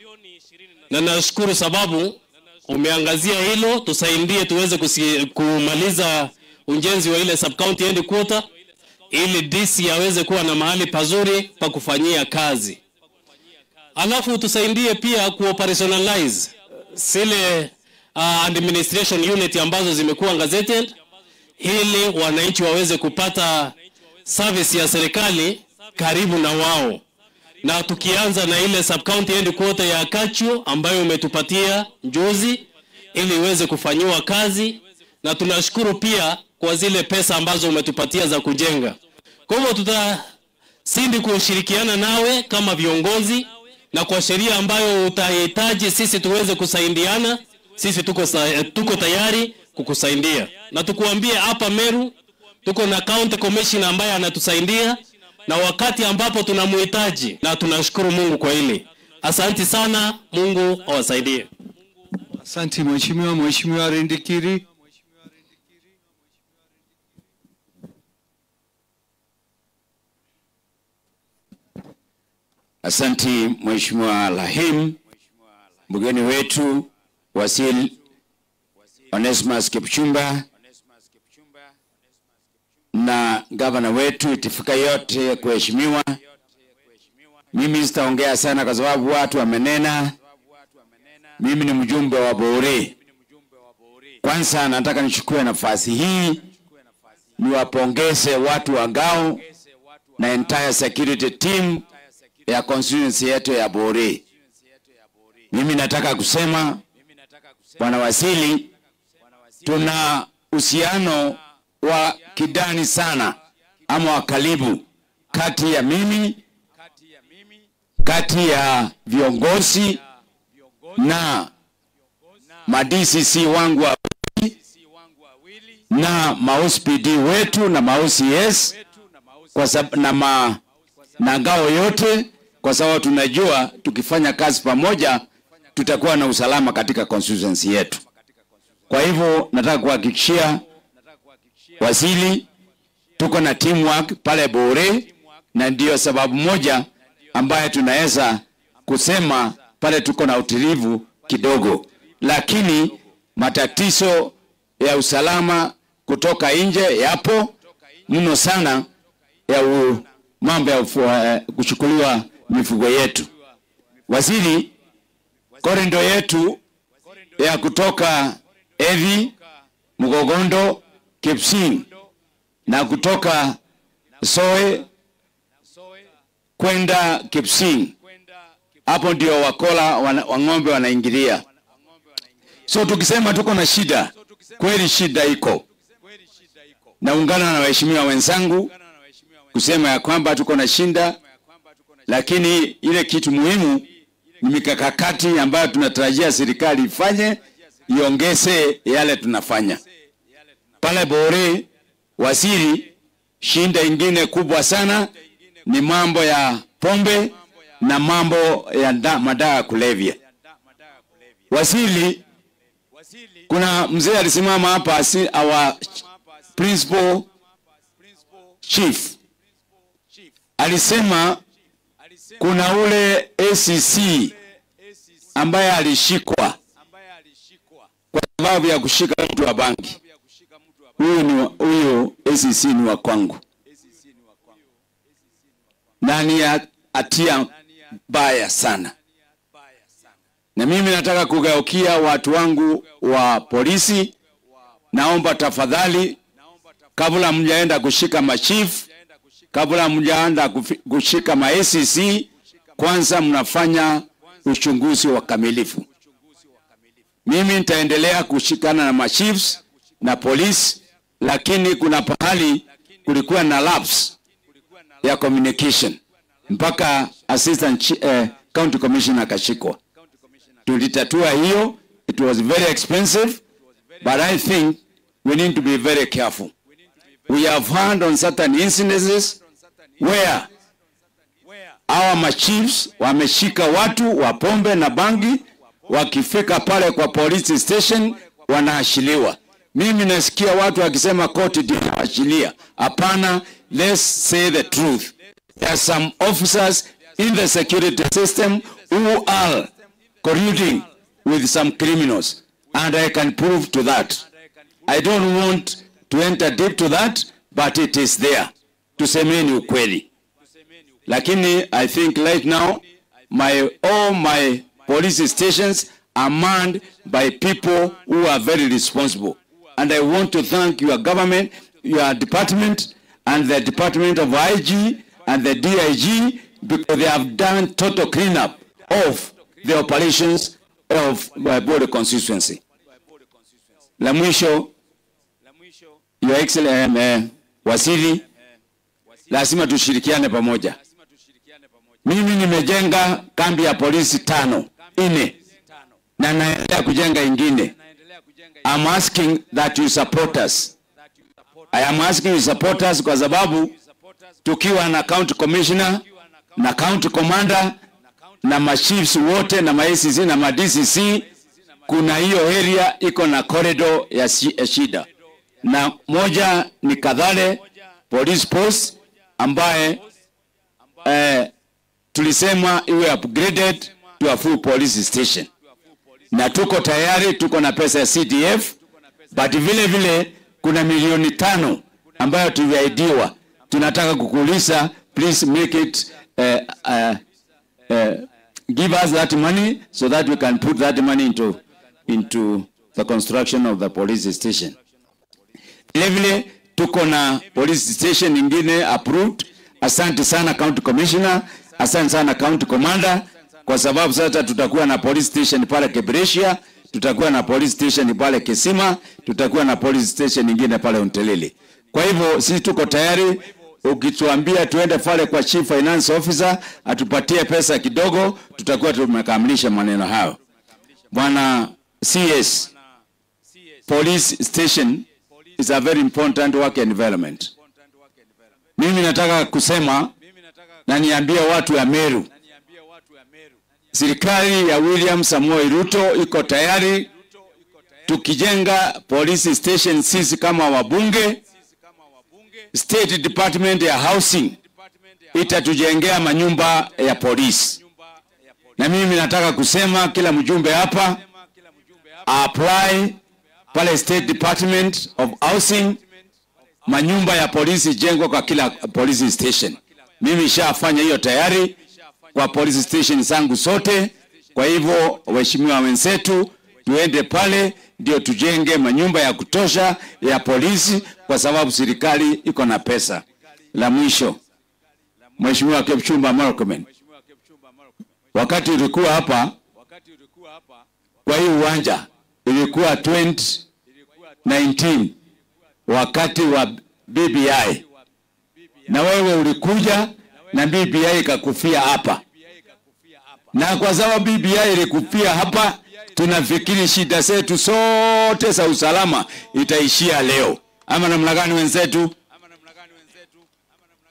Na nashukuru sababu umeangazia hilo, tusaidie tuweze kumaliza ujenzi wa ile sub county headquarter ili DC aweze kuwa na mahali pazuri pa kufanyia kazi. Alafu tusaidie pia kuoperationalize zile administration unit ambazo zimekuwa gazetted, ili wananchi waweze kupata service ya serikali karibu na wao. Na tukianza na ile sub county headquarter ya Kachu ambayo umetupatia juzi, ili iweze kufanyiwa kazi, na tunashukuru pia kwa zile pesa ambazo umetupatia za kujenga. Kwa hivyo tutasindi kushirikiana nawe kama viongozi, na kwa sheria ambayo utahitaji sisi tuweze kusaidiana, sisi tuko tayari kukusaidia. Na tukuambie hapa Meru tuko na county commissioner ambaye anatusaidia na wakati ambapo tunamuhitaji, na tunashukuru Mungu kwa hili. Asante sana, Mungu awasaidie. Asante mheshimiwa. Mheshimiwa Rindikiri. Asante Mheshimiwa Lahim, mgeni wetu Wasili Onesmus Kipchumba na gavana wetu, itifika yote kuheshimiwa. Mimi sitaongea sana kwa sababu watu wamenena. Mimi ni mjumbe wa Bore. Kwanza nataka nichukue nafasi hii niwapongeze watu wa Ngao na entire security team ya constituency yetu ya Bore. Mimi nataka kusema Bwana Wasili, tuna uhusiano wa kidani sana ama wa karibu kati ya mimi, kati ya viongozi na ma DCC wangu wawili na ma OCPD wetu na ma OCS kwa sababu na ngao yote, kwa sababu tunajua tukifanya kazi pamoja tutakuwa na usalama katika constituency yetu. Kwa hivyo nataka kuhakikishia Wasili tuko na teamwork pale Bore, na ndiyo sababu moja ambaye tunaweza kusema Pale tuko na utulivu kidogo, lakini matatizo ya usalama kutoka nje yapo mno sana, ya mambo ya kuchukuliwa mifugo yetu. Waziri, korido yetu ya kutoka Evi, Mugogondo, Kipsing na kutoka Soe kwenda Kipsing, hapo ndio wakola wa ng'ombe wanaingilia. So tukisema tuko na shida, kweli shida iko. Naungana na waheshimiwa wenzangu kusema ya kwamba tuko na shida, lakini ile kitu muhimu ni mikakati ambayo tunatarajia serikali ifanye, iongeze yale tunafanya. Pale Bore, waziri, shinda ingine kubwa sana ni mambo ya pombe na mambo ya madawa ya kulevya. Waziri, kuna mzee alisimama hapa, our principal chief, alisema kuna ule ACC ambaye alishikwa kwa sababu ya kushika mtu wa bangi. Huyu ACC ni wa kwangu, na ni hatia baya sana. Na mimi nataka kugeukia watu wangu wa polisi, naomba tafadhali, kabla mjaenda kushika machief, kabla mjaenda kushika ma ACC, kwanza mnafanya uchunguzi wa kamilifu. Mimi nitaendelea kushikana na machiefs na polisi, lakini kuna pahali kulikuwa na lapse ya communication mpaka assistant county commissioner akashikwa. Tulitatua hiyo, it was very expensive, but I think we need to be very careful. We have heard on certain incidences where our machiefs wameshika watu wa pombe na bangi, wakifika pale kwa police station wanaachiliwa. Mimi nasikia watu wakisema court ndio inaachilia. Hapana, let's say the truth. There are some officers in the security system who are colluding with some criminals, and I can prove to that. I don't want to enter deep to that, but it is there. Tusemeni ukweli. Lakini I think right now all my police stations are manned by people who are very responsible. And I want to thank your government, your department, and the Department of IG and the DIG, because they have done total cleanup of the operations of my border constituency. La mwisho, Your Excellency, Waziri, lazima tushirikiane pamoja. Mimi nimejenga kambi ya polisi 5, 4, na naendelea kujenga ingine. I'm asking that you support us. I am asking you support us kwa sababu tukiwa na county commissioner na county commander na machiefs wote na ma ACC na ma DCC, kuna hiyo area iko na corridor ya shida. Na moja ni Kadhale police post ambaye tulisema iwe upgraded to a full police station. Na tuko tayari, tuko na pesa ya CDF, but vile vile kuna milioni 5 ambayo tuliahidiwa. Tunataka kukuuliza, please make it give us that money so that we can put that money into the construction of the police station. Vile vile tuko na police station nyingine approved. Asante sana county commissioner, asante sana county commander, kwa sababu sasa tutakuwa na police station pale Kibresha, tutakuwa na police station pale Kisima, tutakuwa na police station nyingine pale Untelele. Kwa hivyo sisi tuko tayari. Ukituambia tuende pale kwa chief finance officer atupatie pesa kidogo, tutakuwa tumekamilisha maneno hayo. Bwana CS, police station is a very important work environment. Mimi nataka kusema na niambie watu ya Meru, serikali ya William Samoei Ruto iko tayari. Tukijenga police station sisi kama wabunge, State Department ya Housing itatujengea manyumba ya polisi. Na mimi nataka kusema kila mjumbe hapa apply pale State Department of Housing, manyumba ya polisi jengwa kwa kila police station. Mimi shafanya hiyo tayari kwa police station zangu zote. Kwa hivyo waheshimiwa wenzetu, tuende pale ndio tujenge manyumba ya kutosha ya polisi, kwa sababu serikali iko na pesa. La mwisho, Mheshimiwa Kipchumba Murkomen, wakati ulikuwa hapa kwa hii uwanja ilikuwa 2019 wakati wa BBI, na wewe ulikuja na BBI ikakufia hapa. Na kwa sababu BBI ilikufia hapa, tunafikiri shida zetu zote za usalama itaishia leo, ama namna gani wenzetu?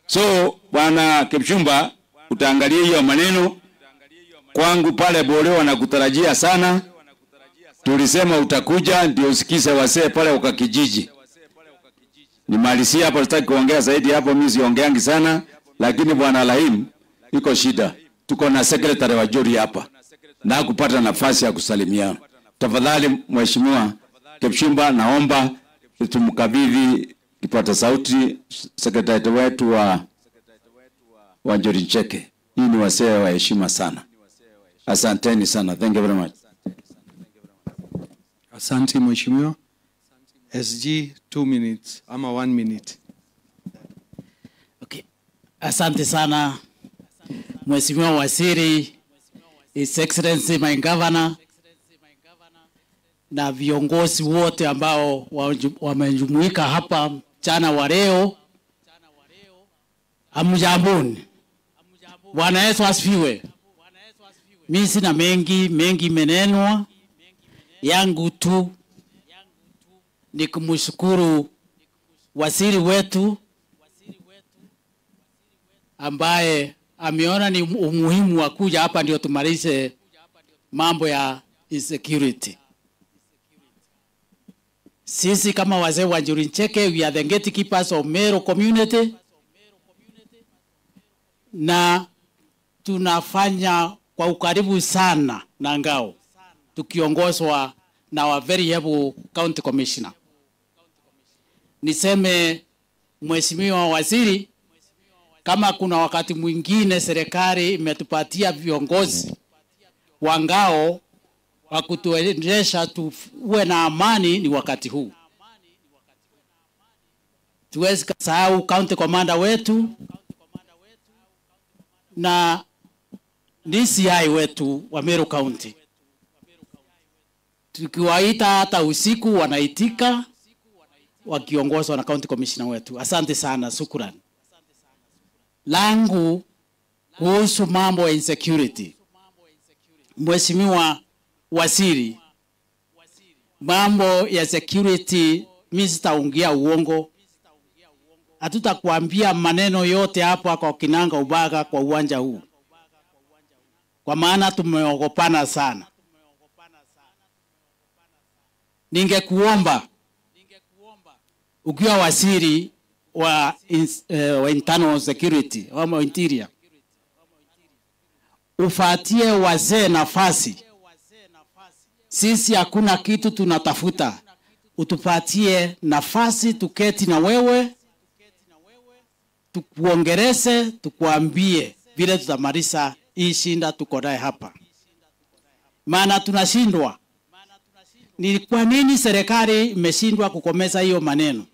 So Bwana Kipchumba, utaangalia hiyo maneno. Kwangu pale Boleo na kutarajia sana. Tulisema utakuja ndio usikize wasee pale ukakijiji. Nimalizia hapo, sitaki kuongea zaidi hapo, mimi siongeangi sana, lakini Bwana Rahim iko shida. Tuko na secretary wa Juri hapa na kupata nafasi ya kusalimiana. Tafadhali Mheshimiwa Kipchumba, naomba tumkabidhi kipata sauti secretary wetu wa Njuri Ncheke. Hii ni wasee wa heshima sana. Asanteni sana. Thank you very much. Asante Mheshimiwa. SG 2 minutes ama 1 minute. Okay. Asante sana Mheshimiwa Waziri, His Excellency my Governor, na viongozi wote ambao wamejumuika hapa mchana wa leo. Hamjamboni. Bwana Yesu asifiwe. Mimi sina mengi menenwa, yangu tu ni kumshukuru waziri wetu ambaye ameona ni umuhimu wa kuja hapa ndio tumalize mambo ya insecurity. Sisi kama wazee wa Njuri Ncheke, we are the gatekeepers of Meru community, na tunafanya kwa ukaribu sana na ngao, tukiongozwa na our very able county commissioner. Niseme Mheshimiwa Waziri, kama kuna wakati mwingine serikali imetupatia viongozi wa ngao wa kutuendesha tuwe na amani, ni wakati huu. Tuwezi kusahau county commander wetu na DCI wetu wa Meru County. Tukiwaita hata usiku wanaitika, wakiongozwa na county commissioner wetu. Asante sana, shukrani. Langu kuhusu mambo ya insecurity, Mheshimiwa Waziri, mambo ya security mimi sitaongea uongo. Hatutakuambia maneno yote hapa kwa kinanga ubaga kwa uwanja huu, kwa maana tumeogopana sana. Ningekuomba ukiwa waziri wa internal security wa interior, ufatie wazee nafasi. Sisi hakuna kitu tunatafuta, utupatie nafasi tuketi na wewe, tukuongereze, tukuambie vile tutamaliza hii shinda tuko naye hapa. Maana tunashindwa. Ni kwa nini serikali imeshindwa kukomeza hiyo maneno?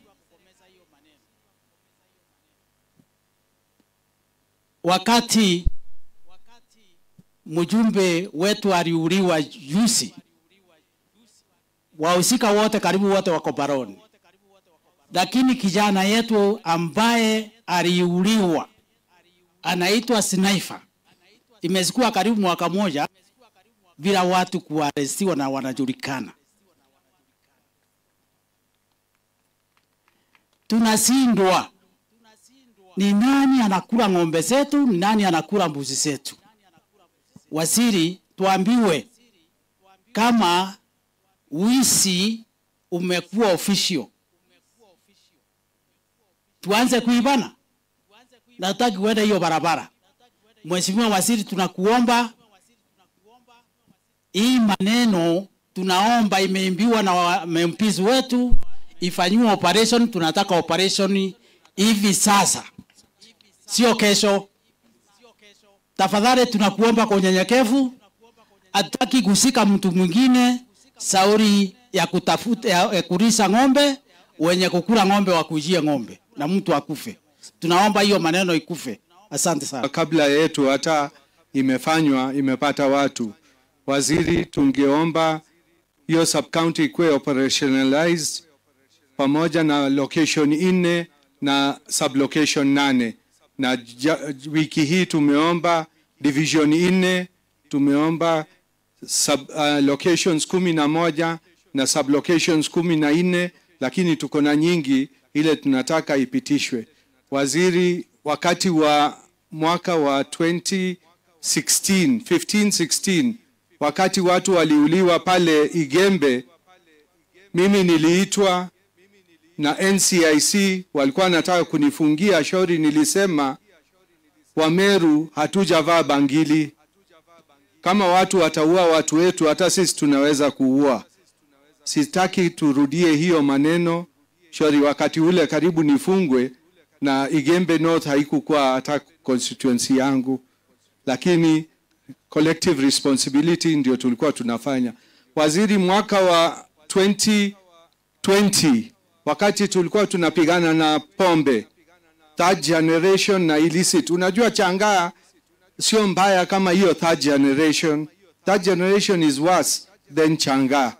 Wakati mjumbe wetu aliuliwa juzi, wahusika wote karibu wote wako baroni. Lakini kijana yetu ambaye aliuliwa anaitwa Sniper, imezikuwa karibu mwaka moja bila watu kuarestiwa na wanajulikana. Tunashindwa. Ni nani anakula ng'ombe zetu? Ni nani anakula mbuzi zetu? Waziri, tuambiwe kama wizi umekuwa official, tuanze kuibana. Nataka kuenda hiyo barabara. Mheshimiwa Waziri, tunakuomba Hii maneno tunaomba imeimbiwa na MPs wetu ifanyiwe operation. Tunataka operation hivi sasa, sio kesho. Tafadhali tunakuomba kwa unyenyekevu, hatutaki kusika mtu mwingine sauri ya kutafuta ya kulisa ng'ombe, wenye kukula ng'ombe wakujie ng'ombe na mtu akufe. Tunaomba hiyo maneno ikufe. Asante sana. Kabla yetu hata imefanywa, imepata watu. Waziri, tungeomba hiyo sub county ikuwe operationalized pamoja na location 4 na sublocation 8. Na wiki hii tumeomba division 4, tumeomba sub locations 11 na sublocations 14, lakini tuko na nyingi ile tunataka ipitishwe. Waziri, wakati wa mwaka wa 2016, 15-16, wakati watu waliuliwa pale Igembe, mimi niliitwa na NCIC, walikuwa wanataka kunifungia shauri. Nilisema Wameru hatujavaa bangili. Kama watu wataua watu wetu, hata sisi tunaweza kuua. Sitaki turudie hiyo maneno. Shauri wakati ule karibu nifungwe, na Igembe North haikukuwa hata constituency yangu, lakini collective responsibility ndio tulikuwa tunafanya. Waziri, mwaka wa 2020 wakati tulikuwa tunapigana na pombe, third generation na illicit. Unajua changaa sio mbaya kama hiyo third generation. Third generation is worse than changaa.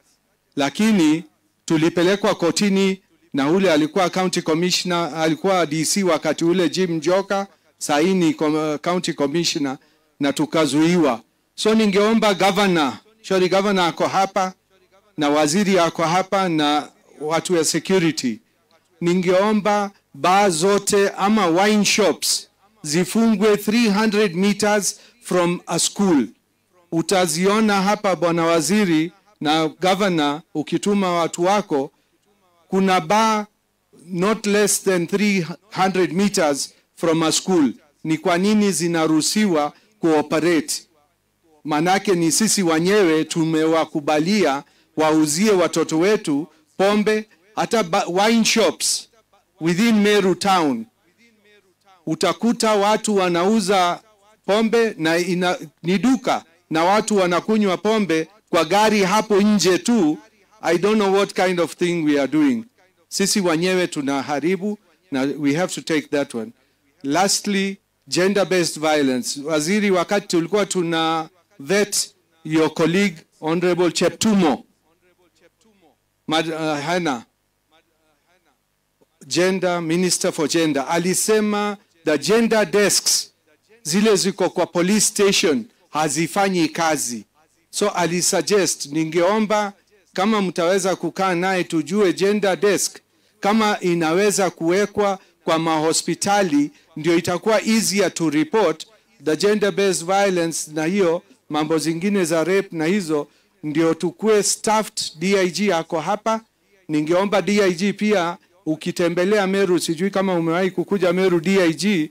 Lakini tulipelekwa kotini na ule alikuwa county commissioner, alikuwa DC wakati ule Jim Njoka, saini county commissioner, na tukazuiwa. So ningeomba governor, sorry, governor ako hapa na waziri ako hapa na watu ya security. Ningeomba bar zote ama wine shops zifungwe 300 meters from a school. Utaziona hapa bwana waziri na governor, ukituma watu wako, kuna bar not less than 300 meters from a school. Ni kwa nini zinaruhusiwa kuoperate? Manake ni sisi wenyewe tumewakubalia wauzie watoto wetu pombe. Hata wine shops within Meru town utakuta watu wanauza pombe na ni duka, na watu wanakunywa pombe kwa gari hapo nje tu. I don't know what kind of thing we are doing. Sisi wenyewe tunaharibu, na we have to take that one. Lastly, gender-based violence. Waziri, wakati tulikuwa tuna vet your colleague Honorable Cheptumo Hannah, gender minister for gender, alisema the gender desks zile ziko kwa police station hazifanyi kazi. So alisuggest, ningeomba kama mtaweza kukaa naye tujue gender desk kama inaweza kuwekwa kwa mahospitali, ndio itakuwa easier to report the gender based violence na hiyo mambo zingine za rape na hizo, ndio tukue staffed. DIG ako hapa, ningeomba DIG pia ukitembelea Meru, sijui kama umewahi kukuja Meru DIG,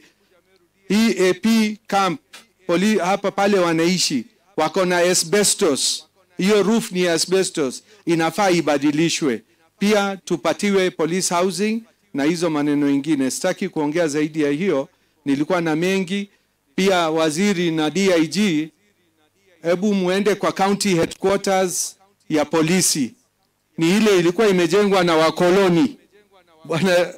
EAP camp poli, hapa pale wanaishi wako na asbestos, hiyo roof ni asbestos, inafaa ibadilishwe. Pia tupatiwe police housing na hizo maneno ingine. Sitaki kuongea zaidi ya hiyo, nilikuwa na mengi. Pia waziri na DIG, hebu muende kwa county headquarters ya polisi, ni ile ilikuwa imejengwa na wakoloni.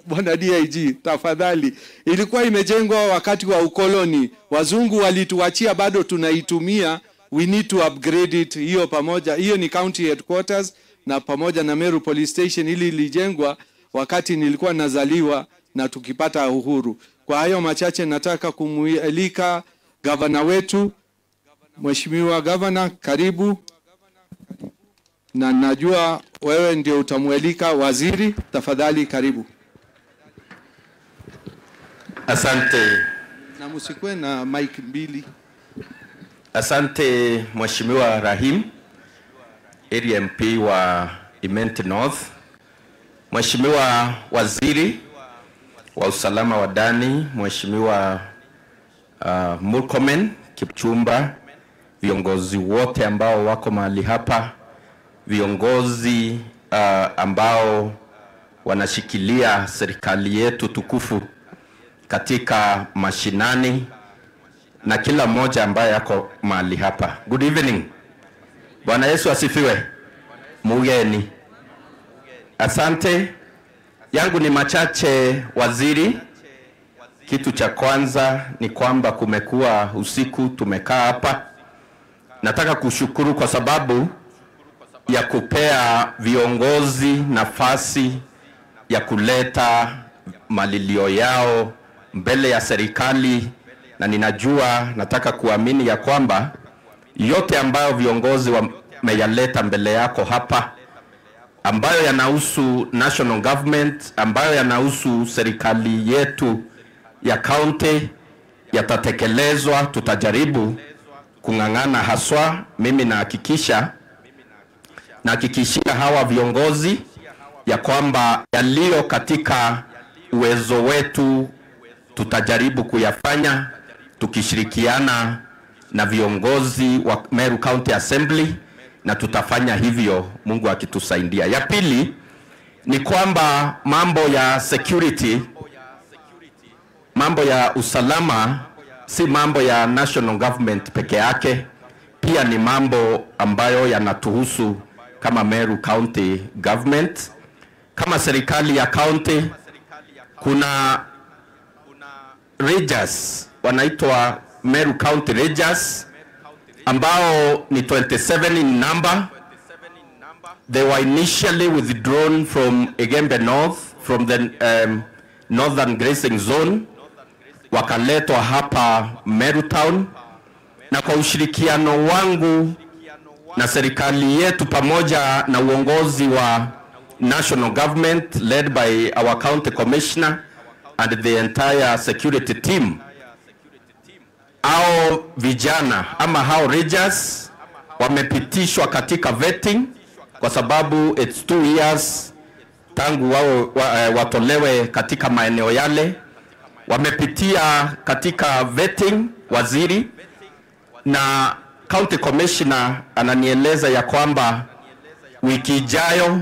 Bwana DIG, tafadhali, ilikuwa imejengwa wakati wa ukoloni, wazungu walituachia, bado tunaitumia. We need to upgrade it. Hiyo pamoja, hiyo ni county headquarters na pamoja na Meru police station, ili ilijengwa wakati nilikuwa nazaliwa na tukipata uhuru. Kwa hayo machache, nataka kumualika gavana wetu, Mheshimiwa Gavana, karibu. Na najua wewe ndio utamualika waziri, tafadhali karibu. Asante. Na msikwe na mic mbili. Asante Mheshimiwa Rahim, area MP wa Imenti North. Mheshimiwa Waziri wa Usalama wa Ndani, Mheshimiwa Murkomen Kipchumba, viongozi wote ambao wako mahali hapa, viongozi ambao wanashikilia serikali yetu tukufu katika mashinani, na kila mmoja ambaye yako mahali hapa. Good evening. Bwana Yesu asifiwe. Mugeni. Asante. Yangu ni machache, waziri. Kitu cha kwanza ni kwamba kumekuwa usiku tumekaa hapa. Nataka kushukuru kwa sababu ya kupea viongozi nafasi ya kuleta malilio yao mbele ya serikali, na ninajua, nataka kuamini ya kwamba yote ambayo viongozi wameyaleta mbele yako hapa, ambayo yanahusu national government, ambayo yanahusu serikali yetu ya county, yatatekelezwa. Tutajaribu kung'ang'ana haswa. Mimi nahakikishia hawa viongozi ya kwamba yaliyo katika uwezo wetu tutajaribu kuyafanya tukishirikiana na viongozi wa Meru County Assembly, na tutafanya hivyo Mungu akitusaidia. Ya pili ni kwamba mambo ya security, mambo ya usalama si mambo ya national government peke yake, pia ni mambo ambayo yanatuhusu kama Meru County Government. Kama serikali ya county, kuna rangers wanaitwa Meru County Rangers ambao ni 27 in number. They were initially withdrawn from Igembe North, from the Northern Grazing Zone, wakaletwa hapa Meru Town, na kwa ushirikiano wangu na serikali yetu pamoja na uongozi wa national government led by our county commissioner and the entire security team, hao vijana ama hao rangers wamepitishwa katika vetting, kwa sababu it's 2 years tangu wao watolewe katika maeneo yale. Wamepitia katika vetting, waziri, na county commissioner ananieleza ya kwamba wiki ijayo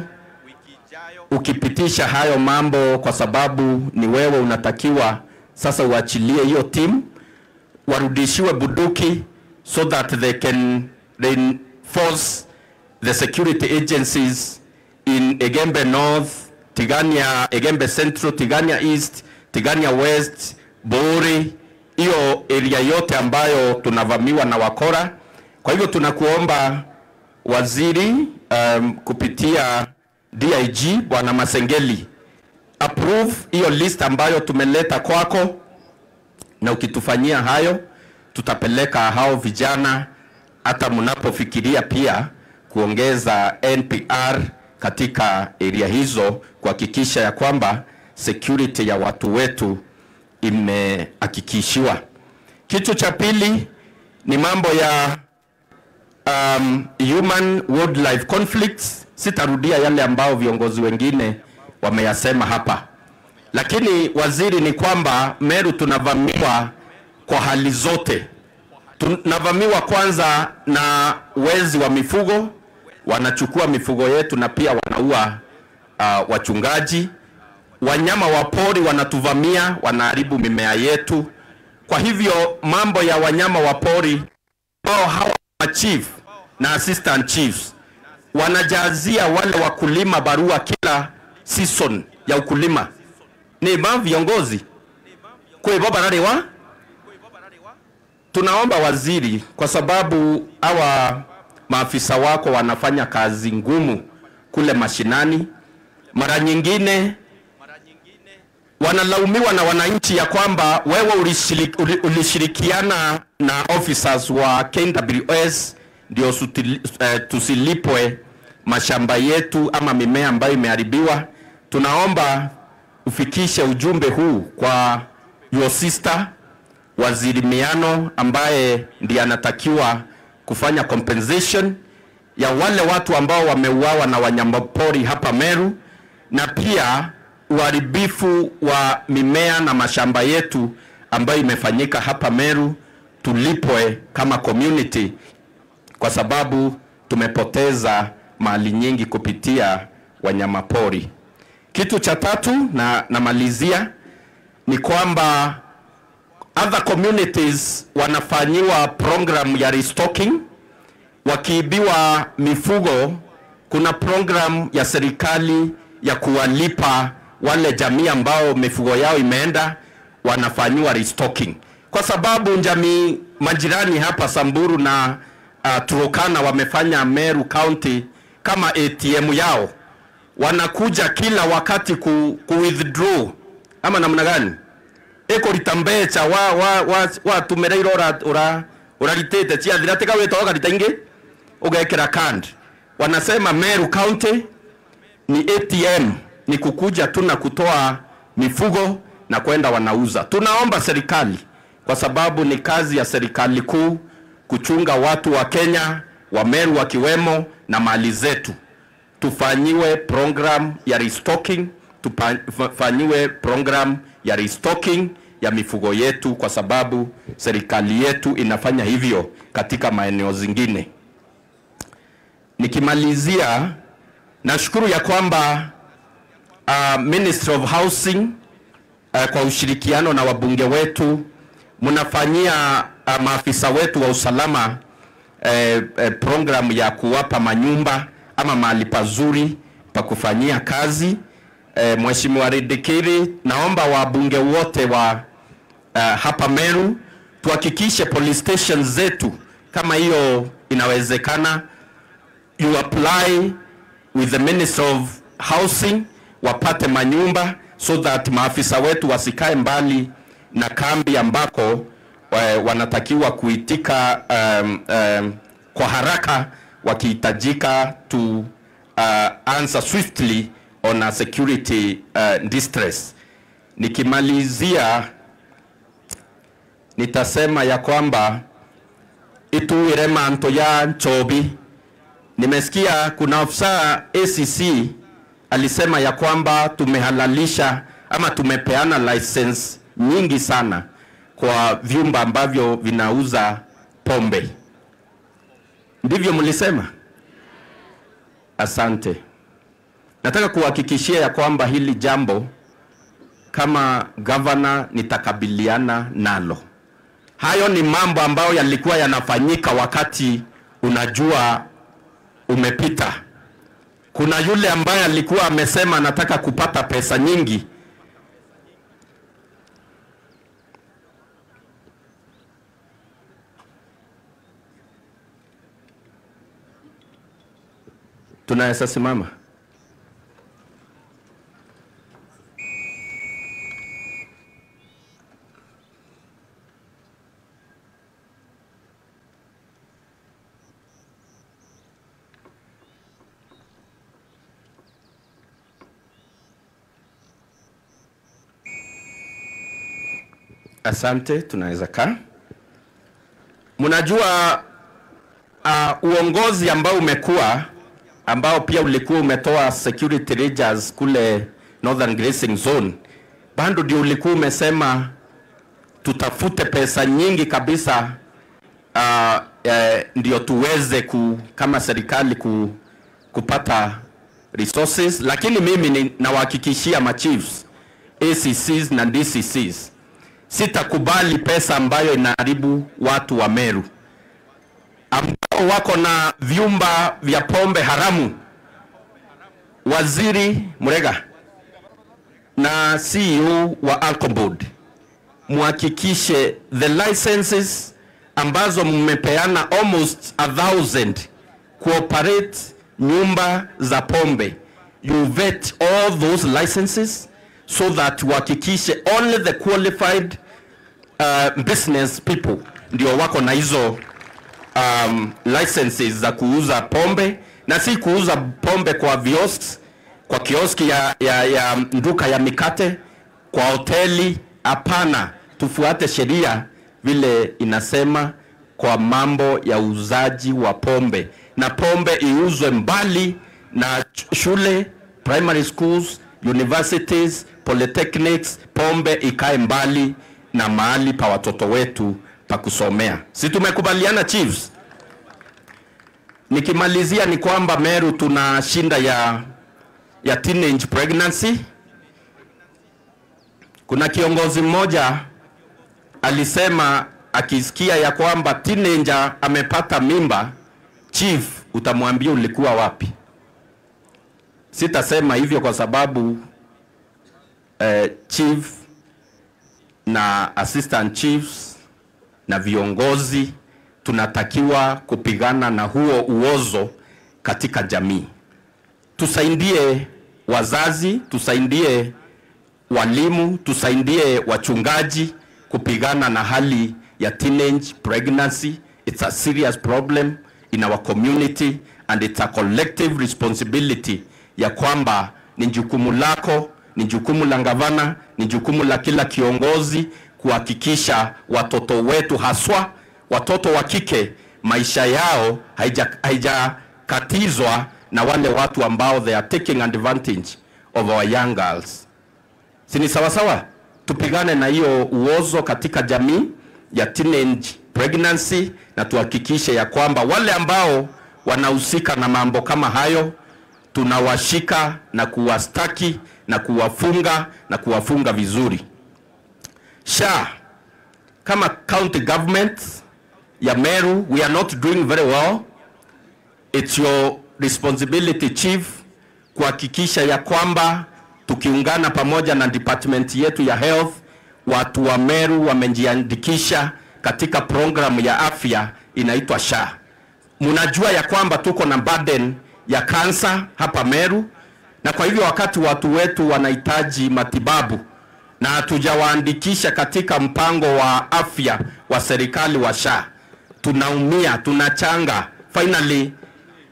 ukipitisha hayo mambo, kwa sababu ni wewe unatakiwa sasa uachilie hiyo team, warudishiwe bunduki so that they can reinforce the security agencies in Igembe North, Tigania, Igembe Central, Tigania East, Tigania West, Bori, hiyo area yote ambayo tunavamiwa na wakora. Kwa hivyo tunakuomba waziri, kupitia DIG Bwana Masengeli, approve hiyo list ambayo tumeleta kwako, na ukitufanyia hayo tutapeleka hao vijana, hata mnapofikiria pia kuongeza NPR katika area hizo, kuhakikisha ya kwamba security ya watu wetu imehakikishiwa. Kitu cha pili ni mambo ya human wildlife conflicts. Sitarudia yale ambao viongozi wengine wameyasema hapa, lakini waziri, ni kwamba Meru tunavamiwa kwa hali zote. Tunavamiwa kwanza na wezi wa mifugo, wanachukua mifugo yetu na pia wanaua wachungaji. Wanyama wa pori wanatuvamia, wanaharibu mimea yetu. Kwa hivyo mambo ya wanyama wa pori, hawa chief na assistant chiefs wanajazia wale wakulima barua kila season ya ukulima. Ni ma viongozi kwa baba. Tunaomba waziri, kwa sababu hawa maafisa wako wanafanya kazi ngumu kule mashinani, mara nyingine wanalaumiwa na wananchi ya kwamba wewe ulishirikiana na officers wa KWS ndio tusilipwe mashamba yetu ama mimea ambayo imeharibiwa. Tunaomba ufikishe ujumbe huu kwa your sister Waziri Miano, ambaye ndiye anatakiwa kufanya compensation ya wale watu ambao wameuawa na wanyamapori hapa Meru, na pia uharibifu wa mimea na mashamba yetu ambayo imefanyika hapa Meru, tulipwe kama community kwa sababu tumepoteza mali nyingi kupitia wanyamapori. Kitu cha tatu na namalizia ni kwamba other communities wanafanyiwa program ya restocking. Wakiibiwa mifugo, kuna program ya serikali ya kuwalipa wale jamii ambao mifugo yao imeenda, wanafanyiwa restocking. Kwa sababu jamii majirani hapa Samburu na Turkana wamefanya Meru County kama ATM yao, wanakuja kila wakati ku withdraw ama namna gani eko ritambecha wa tumereiro ora uraritete chia thirateka witoga ritaingi ugekera card. Wanasema Meru County ni ATM, ni kukuja tu na kutoa mifugo na kwenda wanauza. Tunaomba serikali, kwa sababu ni kazi ya serikali kuu kuchunga watu wa Kenya, wa Meru wakiwemo, na mali zetu. Tufanyiwe program ya restocking, tufanyiwe program ya restocking ya mifugo yetu, kwa sababu serikali yetu inafanya hivyo katika maeneo zingine. Nikimalizia, nashukuru ya kwamba Ministry of Housing kwa ushirikiano na wabunge wetu mnafanyia maafisa wetu wa usalama program ya kuwapa manyumba ama mahali pazuri pa kufanyia kazi. Mheshimiwa Ridikiri, naomba wabunge wote wa hapa Meru tuhakikishe police station zetu kama hiyo inawezekana, you apply with the Minister of Housing wapate manyumba so that maafisa wetu wasikae mbali na kambi ambako wanatakiwa kuitika kwa haraka wakihitajika to answer swiftly on a security distress. Nikimalizia nitasema ya kwamba ituire manto ya Nchobi. Nimesikia kuna afisa ACC alisema ya kwamba tumehalalisha ama tumepeana license nyingi sana kwa vyumba ambavyo vinauza pombe. Ndivyo mlisema? Asante. Nataka kuhakikishia ya kwamba hili jambo kama governor nitakabiliana nalo. Hayo ni mambo ambayo yalikuwa yanafanyika wakati unajua umepita. Kuna yule ambaye alikuwa amesema anataka kupata pesa nyingi. Tunaweza simama. Asante, tunaweza kaa. Mnajua uongozi ambao umekuwa, ambao pia ulikuwa umetoa security rangers kule Northern Grazing Zone, bado ndio ulikuwa umesema tutafute pesa nyingi kabisa ndio tuweze kama serikali kupata resources. Lakini mimi nawahakikishia machiefs, ACCs na DCCs, sitakubali pesa ambayo inaharibu watu wa Meru ambao wako na vyumba vya pombe haramu. Waziri Murega na CEO wa Alcohol Board, muhakikishe the licenses ambazo mmepeana almost 1,000 cooperate nyumba za pombe, you vet all those licenses so that uhakikishe only the qualified business people ndio wako na hizo licenses za kuuza pombe, na si kuuza pombe kwa kiosks, kwa kioski ya nduka ya mikate, kwa hoteli. Hapana, tufuate sheria vile inasema kwa mambo ya uuzaji wa pombe, na pombe iuzwe mbali na shule, primary schools, universities, polytechnics. Pombe ikae mbali na mahali pa watoto wetu pa kusomea. Si tumekubaliana chiefs? Nikimalizia ni kwamba Meru tuna shinda ya teenage pregnancy. Kuna kiongozi mmoja alisema akisikia ya kwamba teenager amepata mimba, chief utamwambia ulikuwa wapi. Sitasema hivyo kwa sababu chief na assistant chiefs na viongozi tunatakiwa kupigana na huo uozo katika jamii. Tusaidie wazazi, tusaidie walimu, tusaidie wachungaji kupigana na hali ya teenage pregnancy. It's a serious problem in our community and it's a collective responsibility ya kwamba ni jukumu lako, ni jukumu la gavana, ni jukumu la kila kiongozi kuhakikisha watoto wetu, haswa watoto wa kike, maisha yao haijakatizwa na wale watu ambao they are taking advantage of our young girls. Si ni sawa sawa? Tupigane na hiyo uozo katika jamii ya teenage pregnancy na tuhakikishe ya kwamba wale ambao wanahusika na mambo kama hayo tunawashika na kuwastaki na kuwafunga na kuwafunga vizuri. SHA, kama county government ya Meru, we are not doing very well. It's your responsibility, chief, kuhakikisha ya kwamba tukiungana pamoja na department yetu ya health, watu wa Meru wamejiandikisha katika programu ya afya inaitwa SHA. Mnajua ya kwamba tuko na burden ya kansa hapa Meru, na kwa hivyo wakati watu wetu wanahitaji matibabu na hatujawaandikisha katika mpango wa afya wa serikali wa SHA, tunaumia, tunachanga. Finally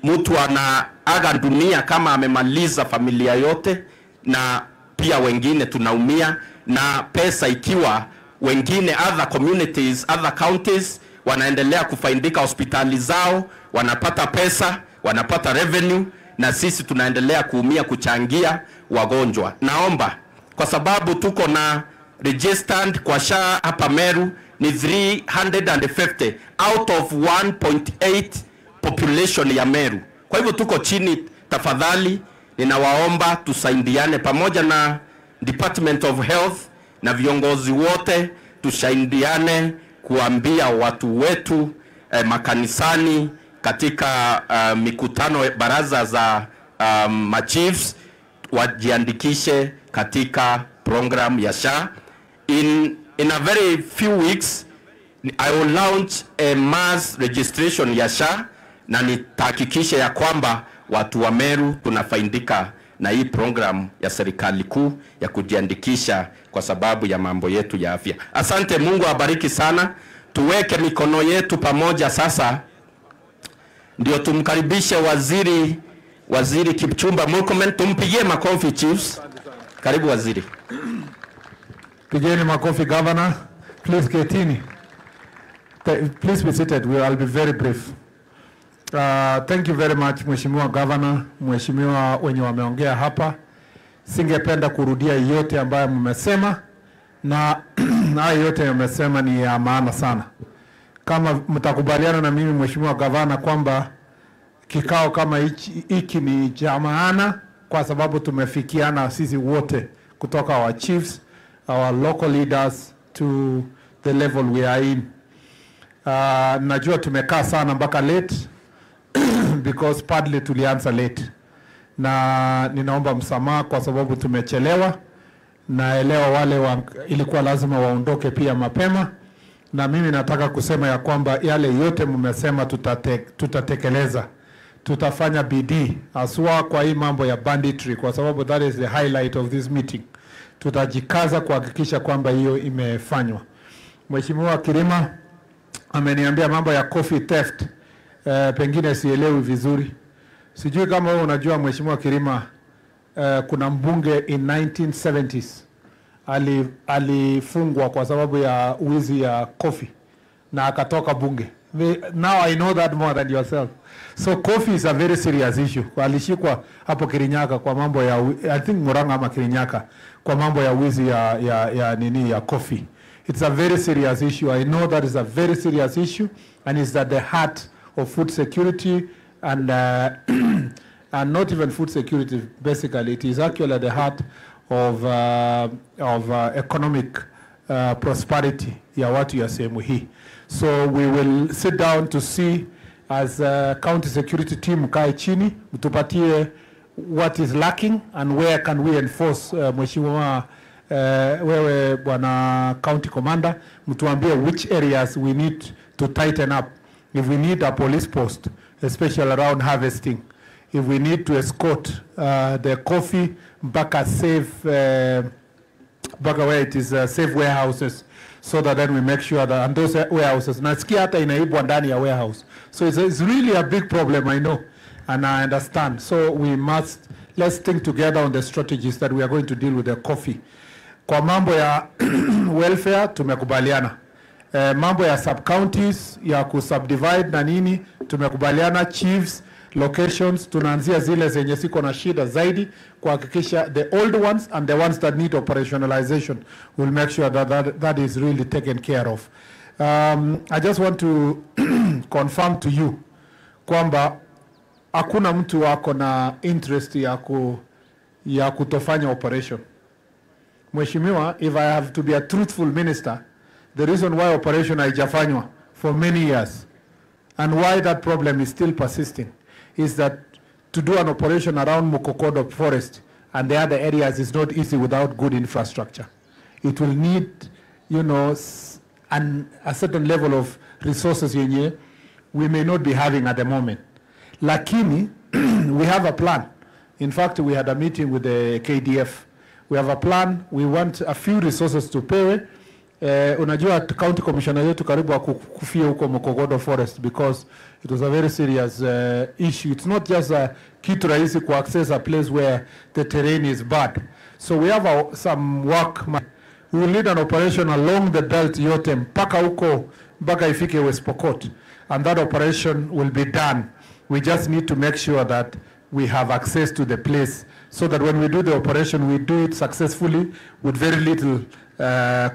mtu anaaga dunia kama amemaliza familia yote, na pia wengine tunaumia, na pesa ikiwa wengine other communities, other counties wanaendelea kufaidika hospitali zao, wanapata pesa, wanapata revenue, na sisi tunaendelea kuumia kuchangia wagonjwa. Naomba, kwa sababu tuko na registered kwa SHA hapa Meru ni 350 out of 1.8 population ya Meru. Kwa hivyo tuko chini. Tafadhali ninawaomba tusaidiane pamoja na Department of Health na viongozi wote, tusaidiane kuambia watu wetu makanisani, katika mikutano, baraza za machiefs, wajiandikishe katika program ya SHA. In a very few weeks I will launch a mass registration ya SHA, na nitahakikisha ya kwamba watu wa Meru tunafaidika na hii program ya serikali kuu ya kujiandikisha kwa sababu ya mambo yetu ya afya. Asante, Mungu awabariki sana. Tuweke mikono yetu pamoja sasa ndio tumkaribishe Waziri Kipchumba Murkomen. Tumpigie makofi chiefs. Karibu waziri. Pigeni makofi governor. Please ketini. Please be seated. I'll be very brief. Thank you very much Mheshimiwa Governor, Mheshimiwa wenye wameongea hapa. Singependa kurudia yote ambayo mmesema, na hayo yote mmesema ni ya maana sana. Kama mtakubaliana na mimi Mheshimiwa Governor kwamba kikao kama hiki ni cha maana, kwa sababu tumefikiana sisi wote kutoka our chiefs, our local leaders to the level we are in. Najua tumekaa sana mpaka late because partly tulianza late, na ninaomba msamaha kwa sababu tumechelewa. Naelewa wale ilikuwa lazima waondoke pia mapema, na mimi nataka kusema ya kwamba yale yote mmesema tutatekeleza. Tutafanya bidii haswa kwa hii mambo ya banditry, kwa sababu that is the highlight of this meeting. Tutajikaza kuhakikisha kwamba hiyo imefanywa. Mheshimiwa Kirima ameniambia mambo ya coffee theft. Pengine sielewi vizuri. Sijui kama wewe unajua Mheshimiwa Kirima, kuna mbunge in 1970s alifungwa kwa sababu ya wizi ya coffee na akatoka bunge. Now I know that more than yourself. So coffee is a very serious issue. Alishikwa hapo Kirinyaka kwa mambo ya, I think Murang'a ama Kirinyaka, kwa mambo ya wizi ya nini ya coffee. It's a very serious issue. I know that is a very serious issue, and it's at the heart of food security and and not even food security. Basically, it is actually at the heart of economic prosperity ya watu ya sehemu hii. So we will sit down to see as a county security team, kae chini mtupatie what is lacking and where can we enforce. Mheshimiwa wewe bwana county commander, mtuambie which areas we need to tighten up. If we need a police post, especially around harvesting, if we need to escort the coffee mpaka safe mpaka where it is safe warehouses, so that then we make sure that, and those warehouses, nasikia hata inaibwa ndani ya warehouse, so it's really a big problem, I know and I understand. So we must, let's think together on the strategies that we are going to deal with the coffee. Kwa mambo ya welfare tumekubaliana. Mambo ya sub counties ya kusubdivide na nini tumekubaliana. Chiefs, locations, tunaanzia zile zenye siko na shida zaidi kuhakikisha the old ones and the ones that need operationalization, will make sure that that is really taken care of. I just want to confirm to you kwamba hakuna mtu wako na interest ya kutofanya operation. Mheshimiwa, if I have to be a truthful minister, the reason why operation haijafanywa for many years and why that problem is still persisting is that to do an operation around Mukokodo Forest and the other areas is not easy without good infrastructure. It will need, you know, a certain level of resources yenye we may not be having at the moment. Lakini, we have a plan. In fact, we had a meeting with the KDF. We have a plan. We want a few resources to pay. Unajua county commissioner yetu karibu akufia huko Mukogodo Forest because it was a very serious issue. It's not just a kitu rahisi ku access a place where the terrain is bad. So we have some work. We will need an operation along the belt yote mpaka huko mpaka ifike West Pokot, and that operation will be done. We just need to make sure that we have access to the place so that when we do the operation, we do it successfully with very little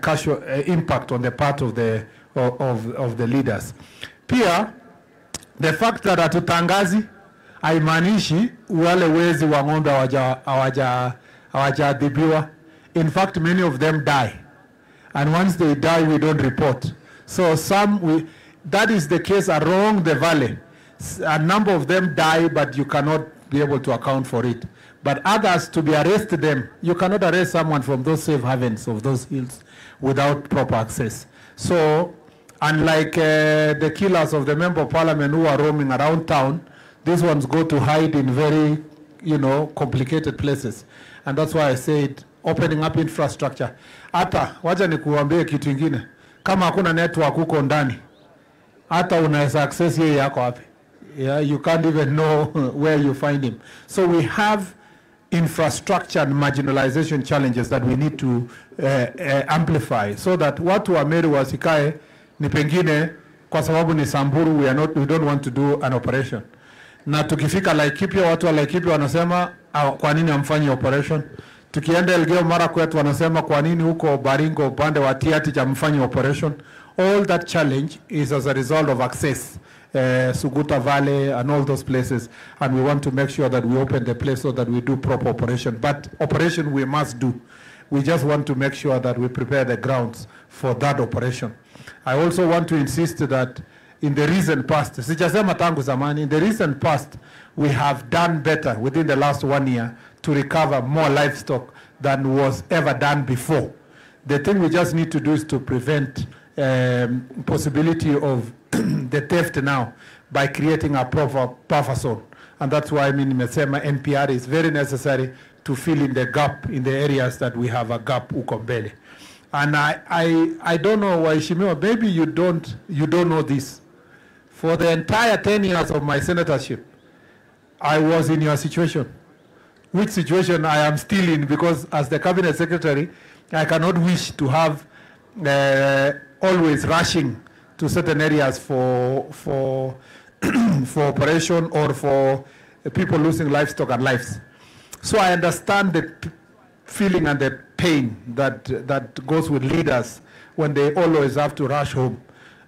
casual impact on the part of the of the leaders. Pia, the fact that hatutangazi haimaanishi wale wezi wa ng'ombe hawajaadhibiwa. In fact, many of them die, and once they die, we don't report. So that is the case along the valley. A number of them die, but you cannot be able to account for it. But others, to be arrested them, you cannot arrest someone from those safe havens of those hills without proper access. So, unlike the killers of the member of parliament who are roaming around town, these ones go to hide in very, you know, complicated places. And that's why I said opening up infrastructure. Hata, wacha nikuambie kitu ingine. Kama hakuna network huko ndani, hata unaweza access yeye yako wapi? Yeah, you can't even know where you find him. So we have infrastructure and marginalization challenges that we need to amplify so that watu wa Meru wasikae ni pengine kwa sababu ni Samburu, we don't want to do an operation. Na tukifika Laikipia, watu wa Laikipia wanasema kwa nini hamfanyi operation? Tukienda Elgeyo Marakwet wanasema kwa nini huko Baringo upande wa Tiaty hamfanyi operation? All that challenge is as a result of access. Suguta Valley and all those places, and we want to make sure that we open the place so that we do proper operation. But operation we must do. We just want to make sure that we prepare the grounds for that operation. I also want to insist that in the recent past, sijasema tangu zamani, in the recent past, we have done better within the last 1 year to recover more livestock than was ever done before. The thing we just need to do is to prevent possibility of the theft now by creating a proper buffer zone. And that's why I mean, nimesema NPR is very necessary to fill in the gap in the areas that we have a gap huko mbele. And I don't know, Waheshimiwa, maybe you don't know this. For the entire 10 years of my senatorship, I was in your situation, which situation I am still in, because as the cabinet secretary, I cannot wish to have always rushing to certain areas for for operation or for people losing livestock and lives. So I understand the feeling and the pain that goes with leaders when they always have to rush home.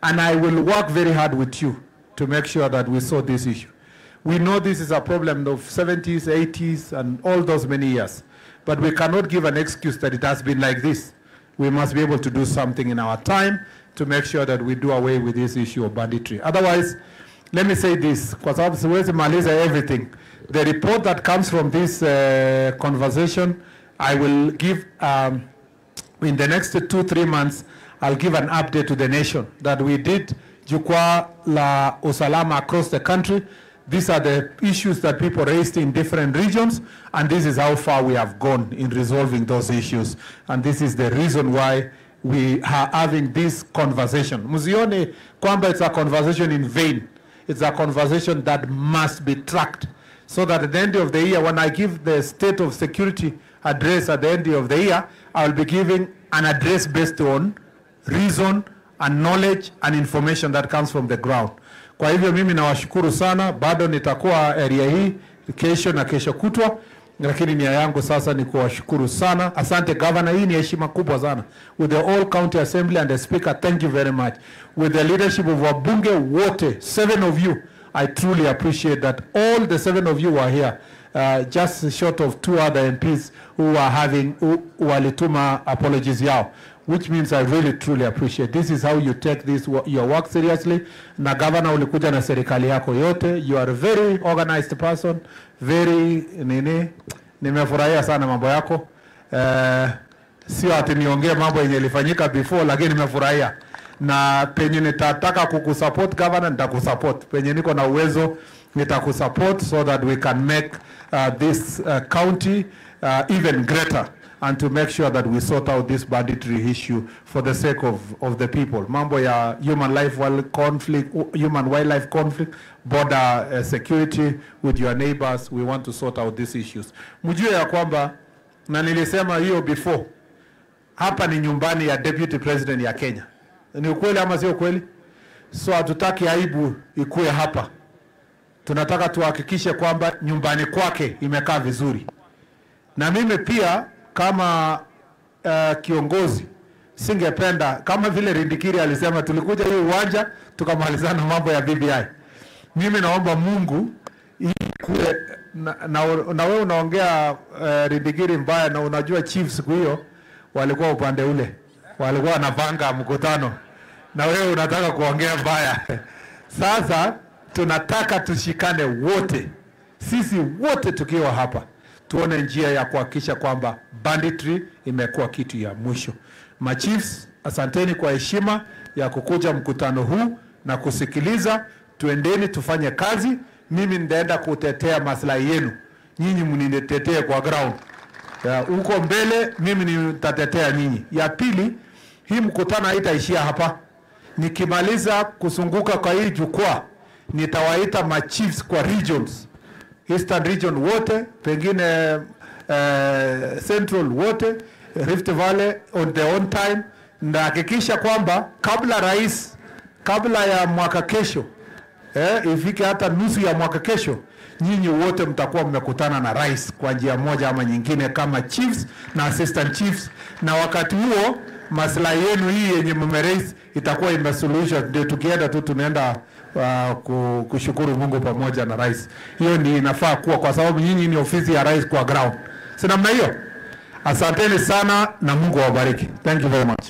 And I will work very hard with you to make sure that we sort this issue. We know this is a problem of 70s, 80s, and all those many years. But we cannot give an excuse that it has been like this. We must be able to do something in our time to make sure that we do away with this issue of banditry. Otherwise, let me say this, kwa sababu siwezi maliza everything. The report that comes from this conversation, I will give in the next 2-3 months, I'll give an update to the nation that we did Jukwaa la Usalama across the country. These are the issues that people raised in different regions, and this is how far we have gone in resolving those issues. And this is the reason why we are having this conversation. Msione kwamba it's a conversation in vain. It's a conversation that must be tracked, so that at the end of the year, when I give the state of security address at the end of the year, I will be giving an address based on reason and knowledge and information that comes from the ground. Kwa hivyo mimi nawashukuru sana, bado nitakuwa area hii kesho na kesho kutwa, lakini nia yangu sasa ni kuwashukuru sana. Asante Governor, hii ni heshima kubwa sana. With the all county assembly and the speaker, thank you very much. With the leadership of wabunge wote, 7 of you, I truly appreciate that all the 7 of you are here. Just short of 2 other MPs who are having, who walituma apologies yao, which means I really truly appreciate. This is how you take this your work seriously. Na governor, ulikuja na serikali yako yote. You are a very organized person, very nini. Nimefurahia sana mambo yako. Sio ati niongee mambo yenye ilifanyika before, lakini nimefurahia. Na penye nitataka kukusupport governor, nitakusupport. Penye niko na uwezo nitakusupport, so that we can make this county even greater, and to make sure that we sort out this banditry issue for the sake of the people. Mambo ya human life conflict, human wildlife conflict, border security with your neighbors, we want to sort out these issues. Mjue ya kwamba, na nilisema hiyo before, hapa ni nyumbani ya Deputy President ya Kenya. Ni ukweli ama sio ukweli? So hatutaki aibu ikue hapa. Tunataka tuhakikishe kwamba nyumbani kwake imekaa vizuri. Na mimi pia kama kiongozi singependa, kama vile Rindikiri alisema, tulikuja hii uwanja tukamalizana mambo ya BBI. Mimi naomba Mungu ikue, na wewe unaongea Rindikiri mbaya, na unajua chiefs siku hiyo walikuwa upande ule, walikuwa wanapanga mkutano, na wewe unataka kuongea mbaya. Sasa tunataka tushikane wote, sisi wote tukiwa hapa, tuone njia ya kuhakikisha kwamba banditry imekuwa kitu ya mwisho. Machiefs, asanteni kwa heshima ya kukuja mkutano huu na kusikiliza. Tuendeni tufanye kazi. Mimi nitaenda kutetea maslahi yenu, nyinyi mnitetee kwa ground. Huko mbele mimi nitatetea nyinyi. Ya pili, hii mkutano haitaishia hapa. Nikimaliza kuzunguka kwa hii jukwaa, nitawaita machiefs kwa regions, Eastern region wote, pengine Central wote, Rift Valley on their own time. Ndahakikisha kwamba kabla rais, kabla ya mwaka kesho, ifike hata nusu ya mwaka kesho, nyinyi wote mtakuwa mmekutana na rais kwa njia moja ama nyingine kama chiefs na assistant chiefs, na wakati huo maslahi yenu hii yenye mmeraise itakuwa imesuluhishwa. Ndio tukienda tu tunaenda kushukuru Mungu pamoja na rais. Hiyo ndio inafaa kuwa, kwa sababu nyinyi ni ofisi ya rais kwa ground. Si namna hiyo? Asanteni sana na Mungu awabariki. Thank you very much.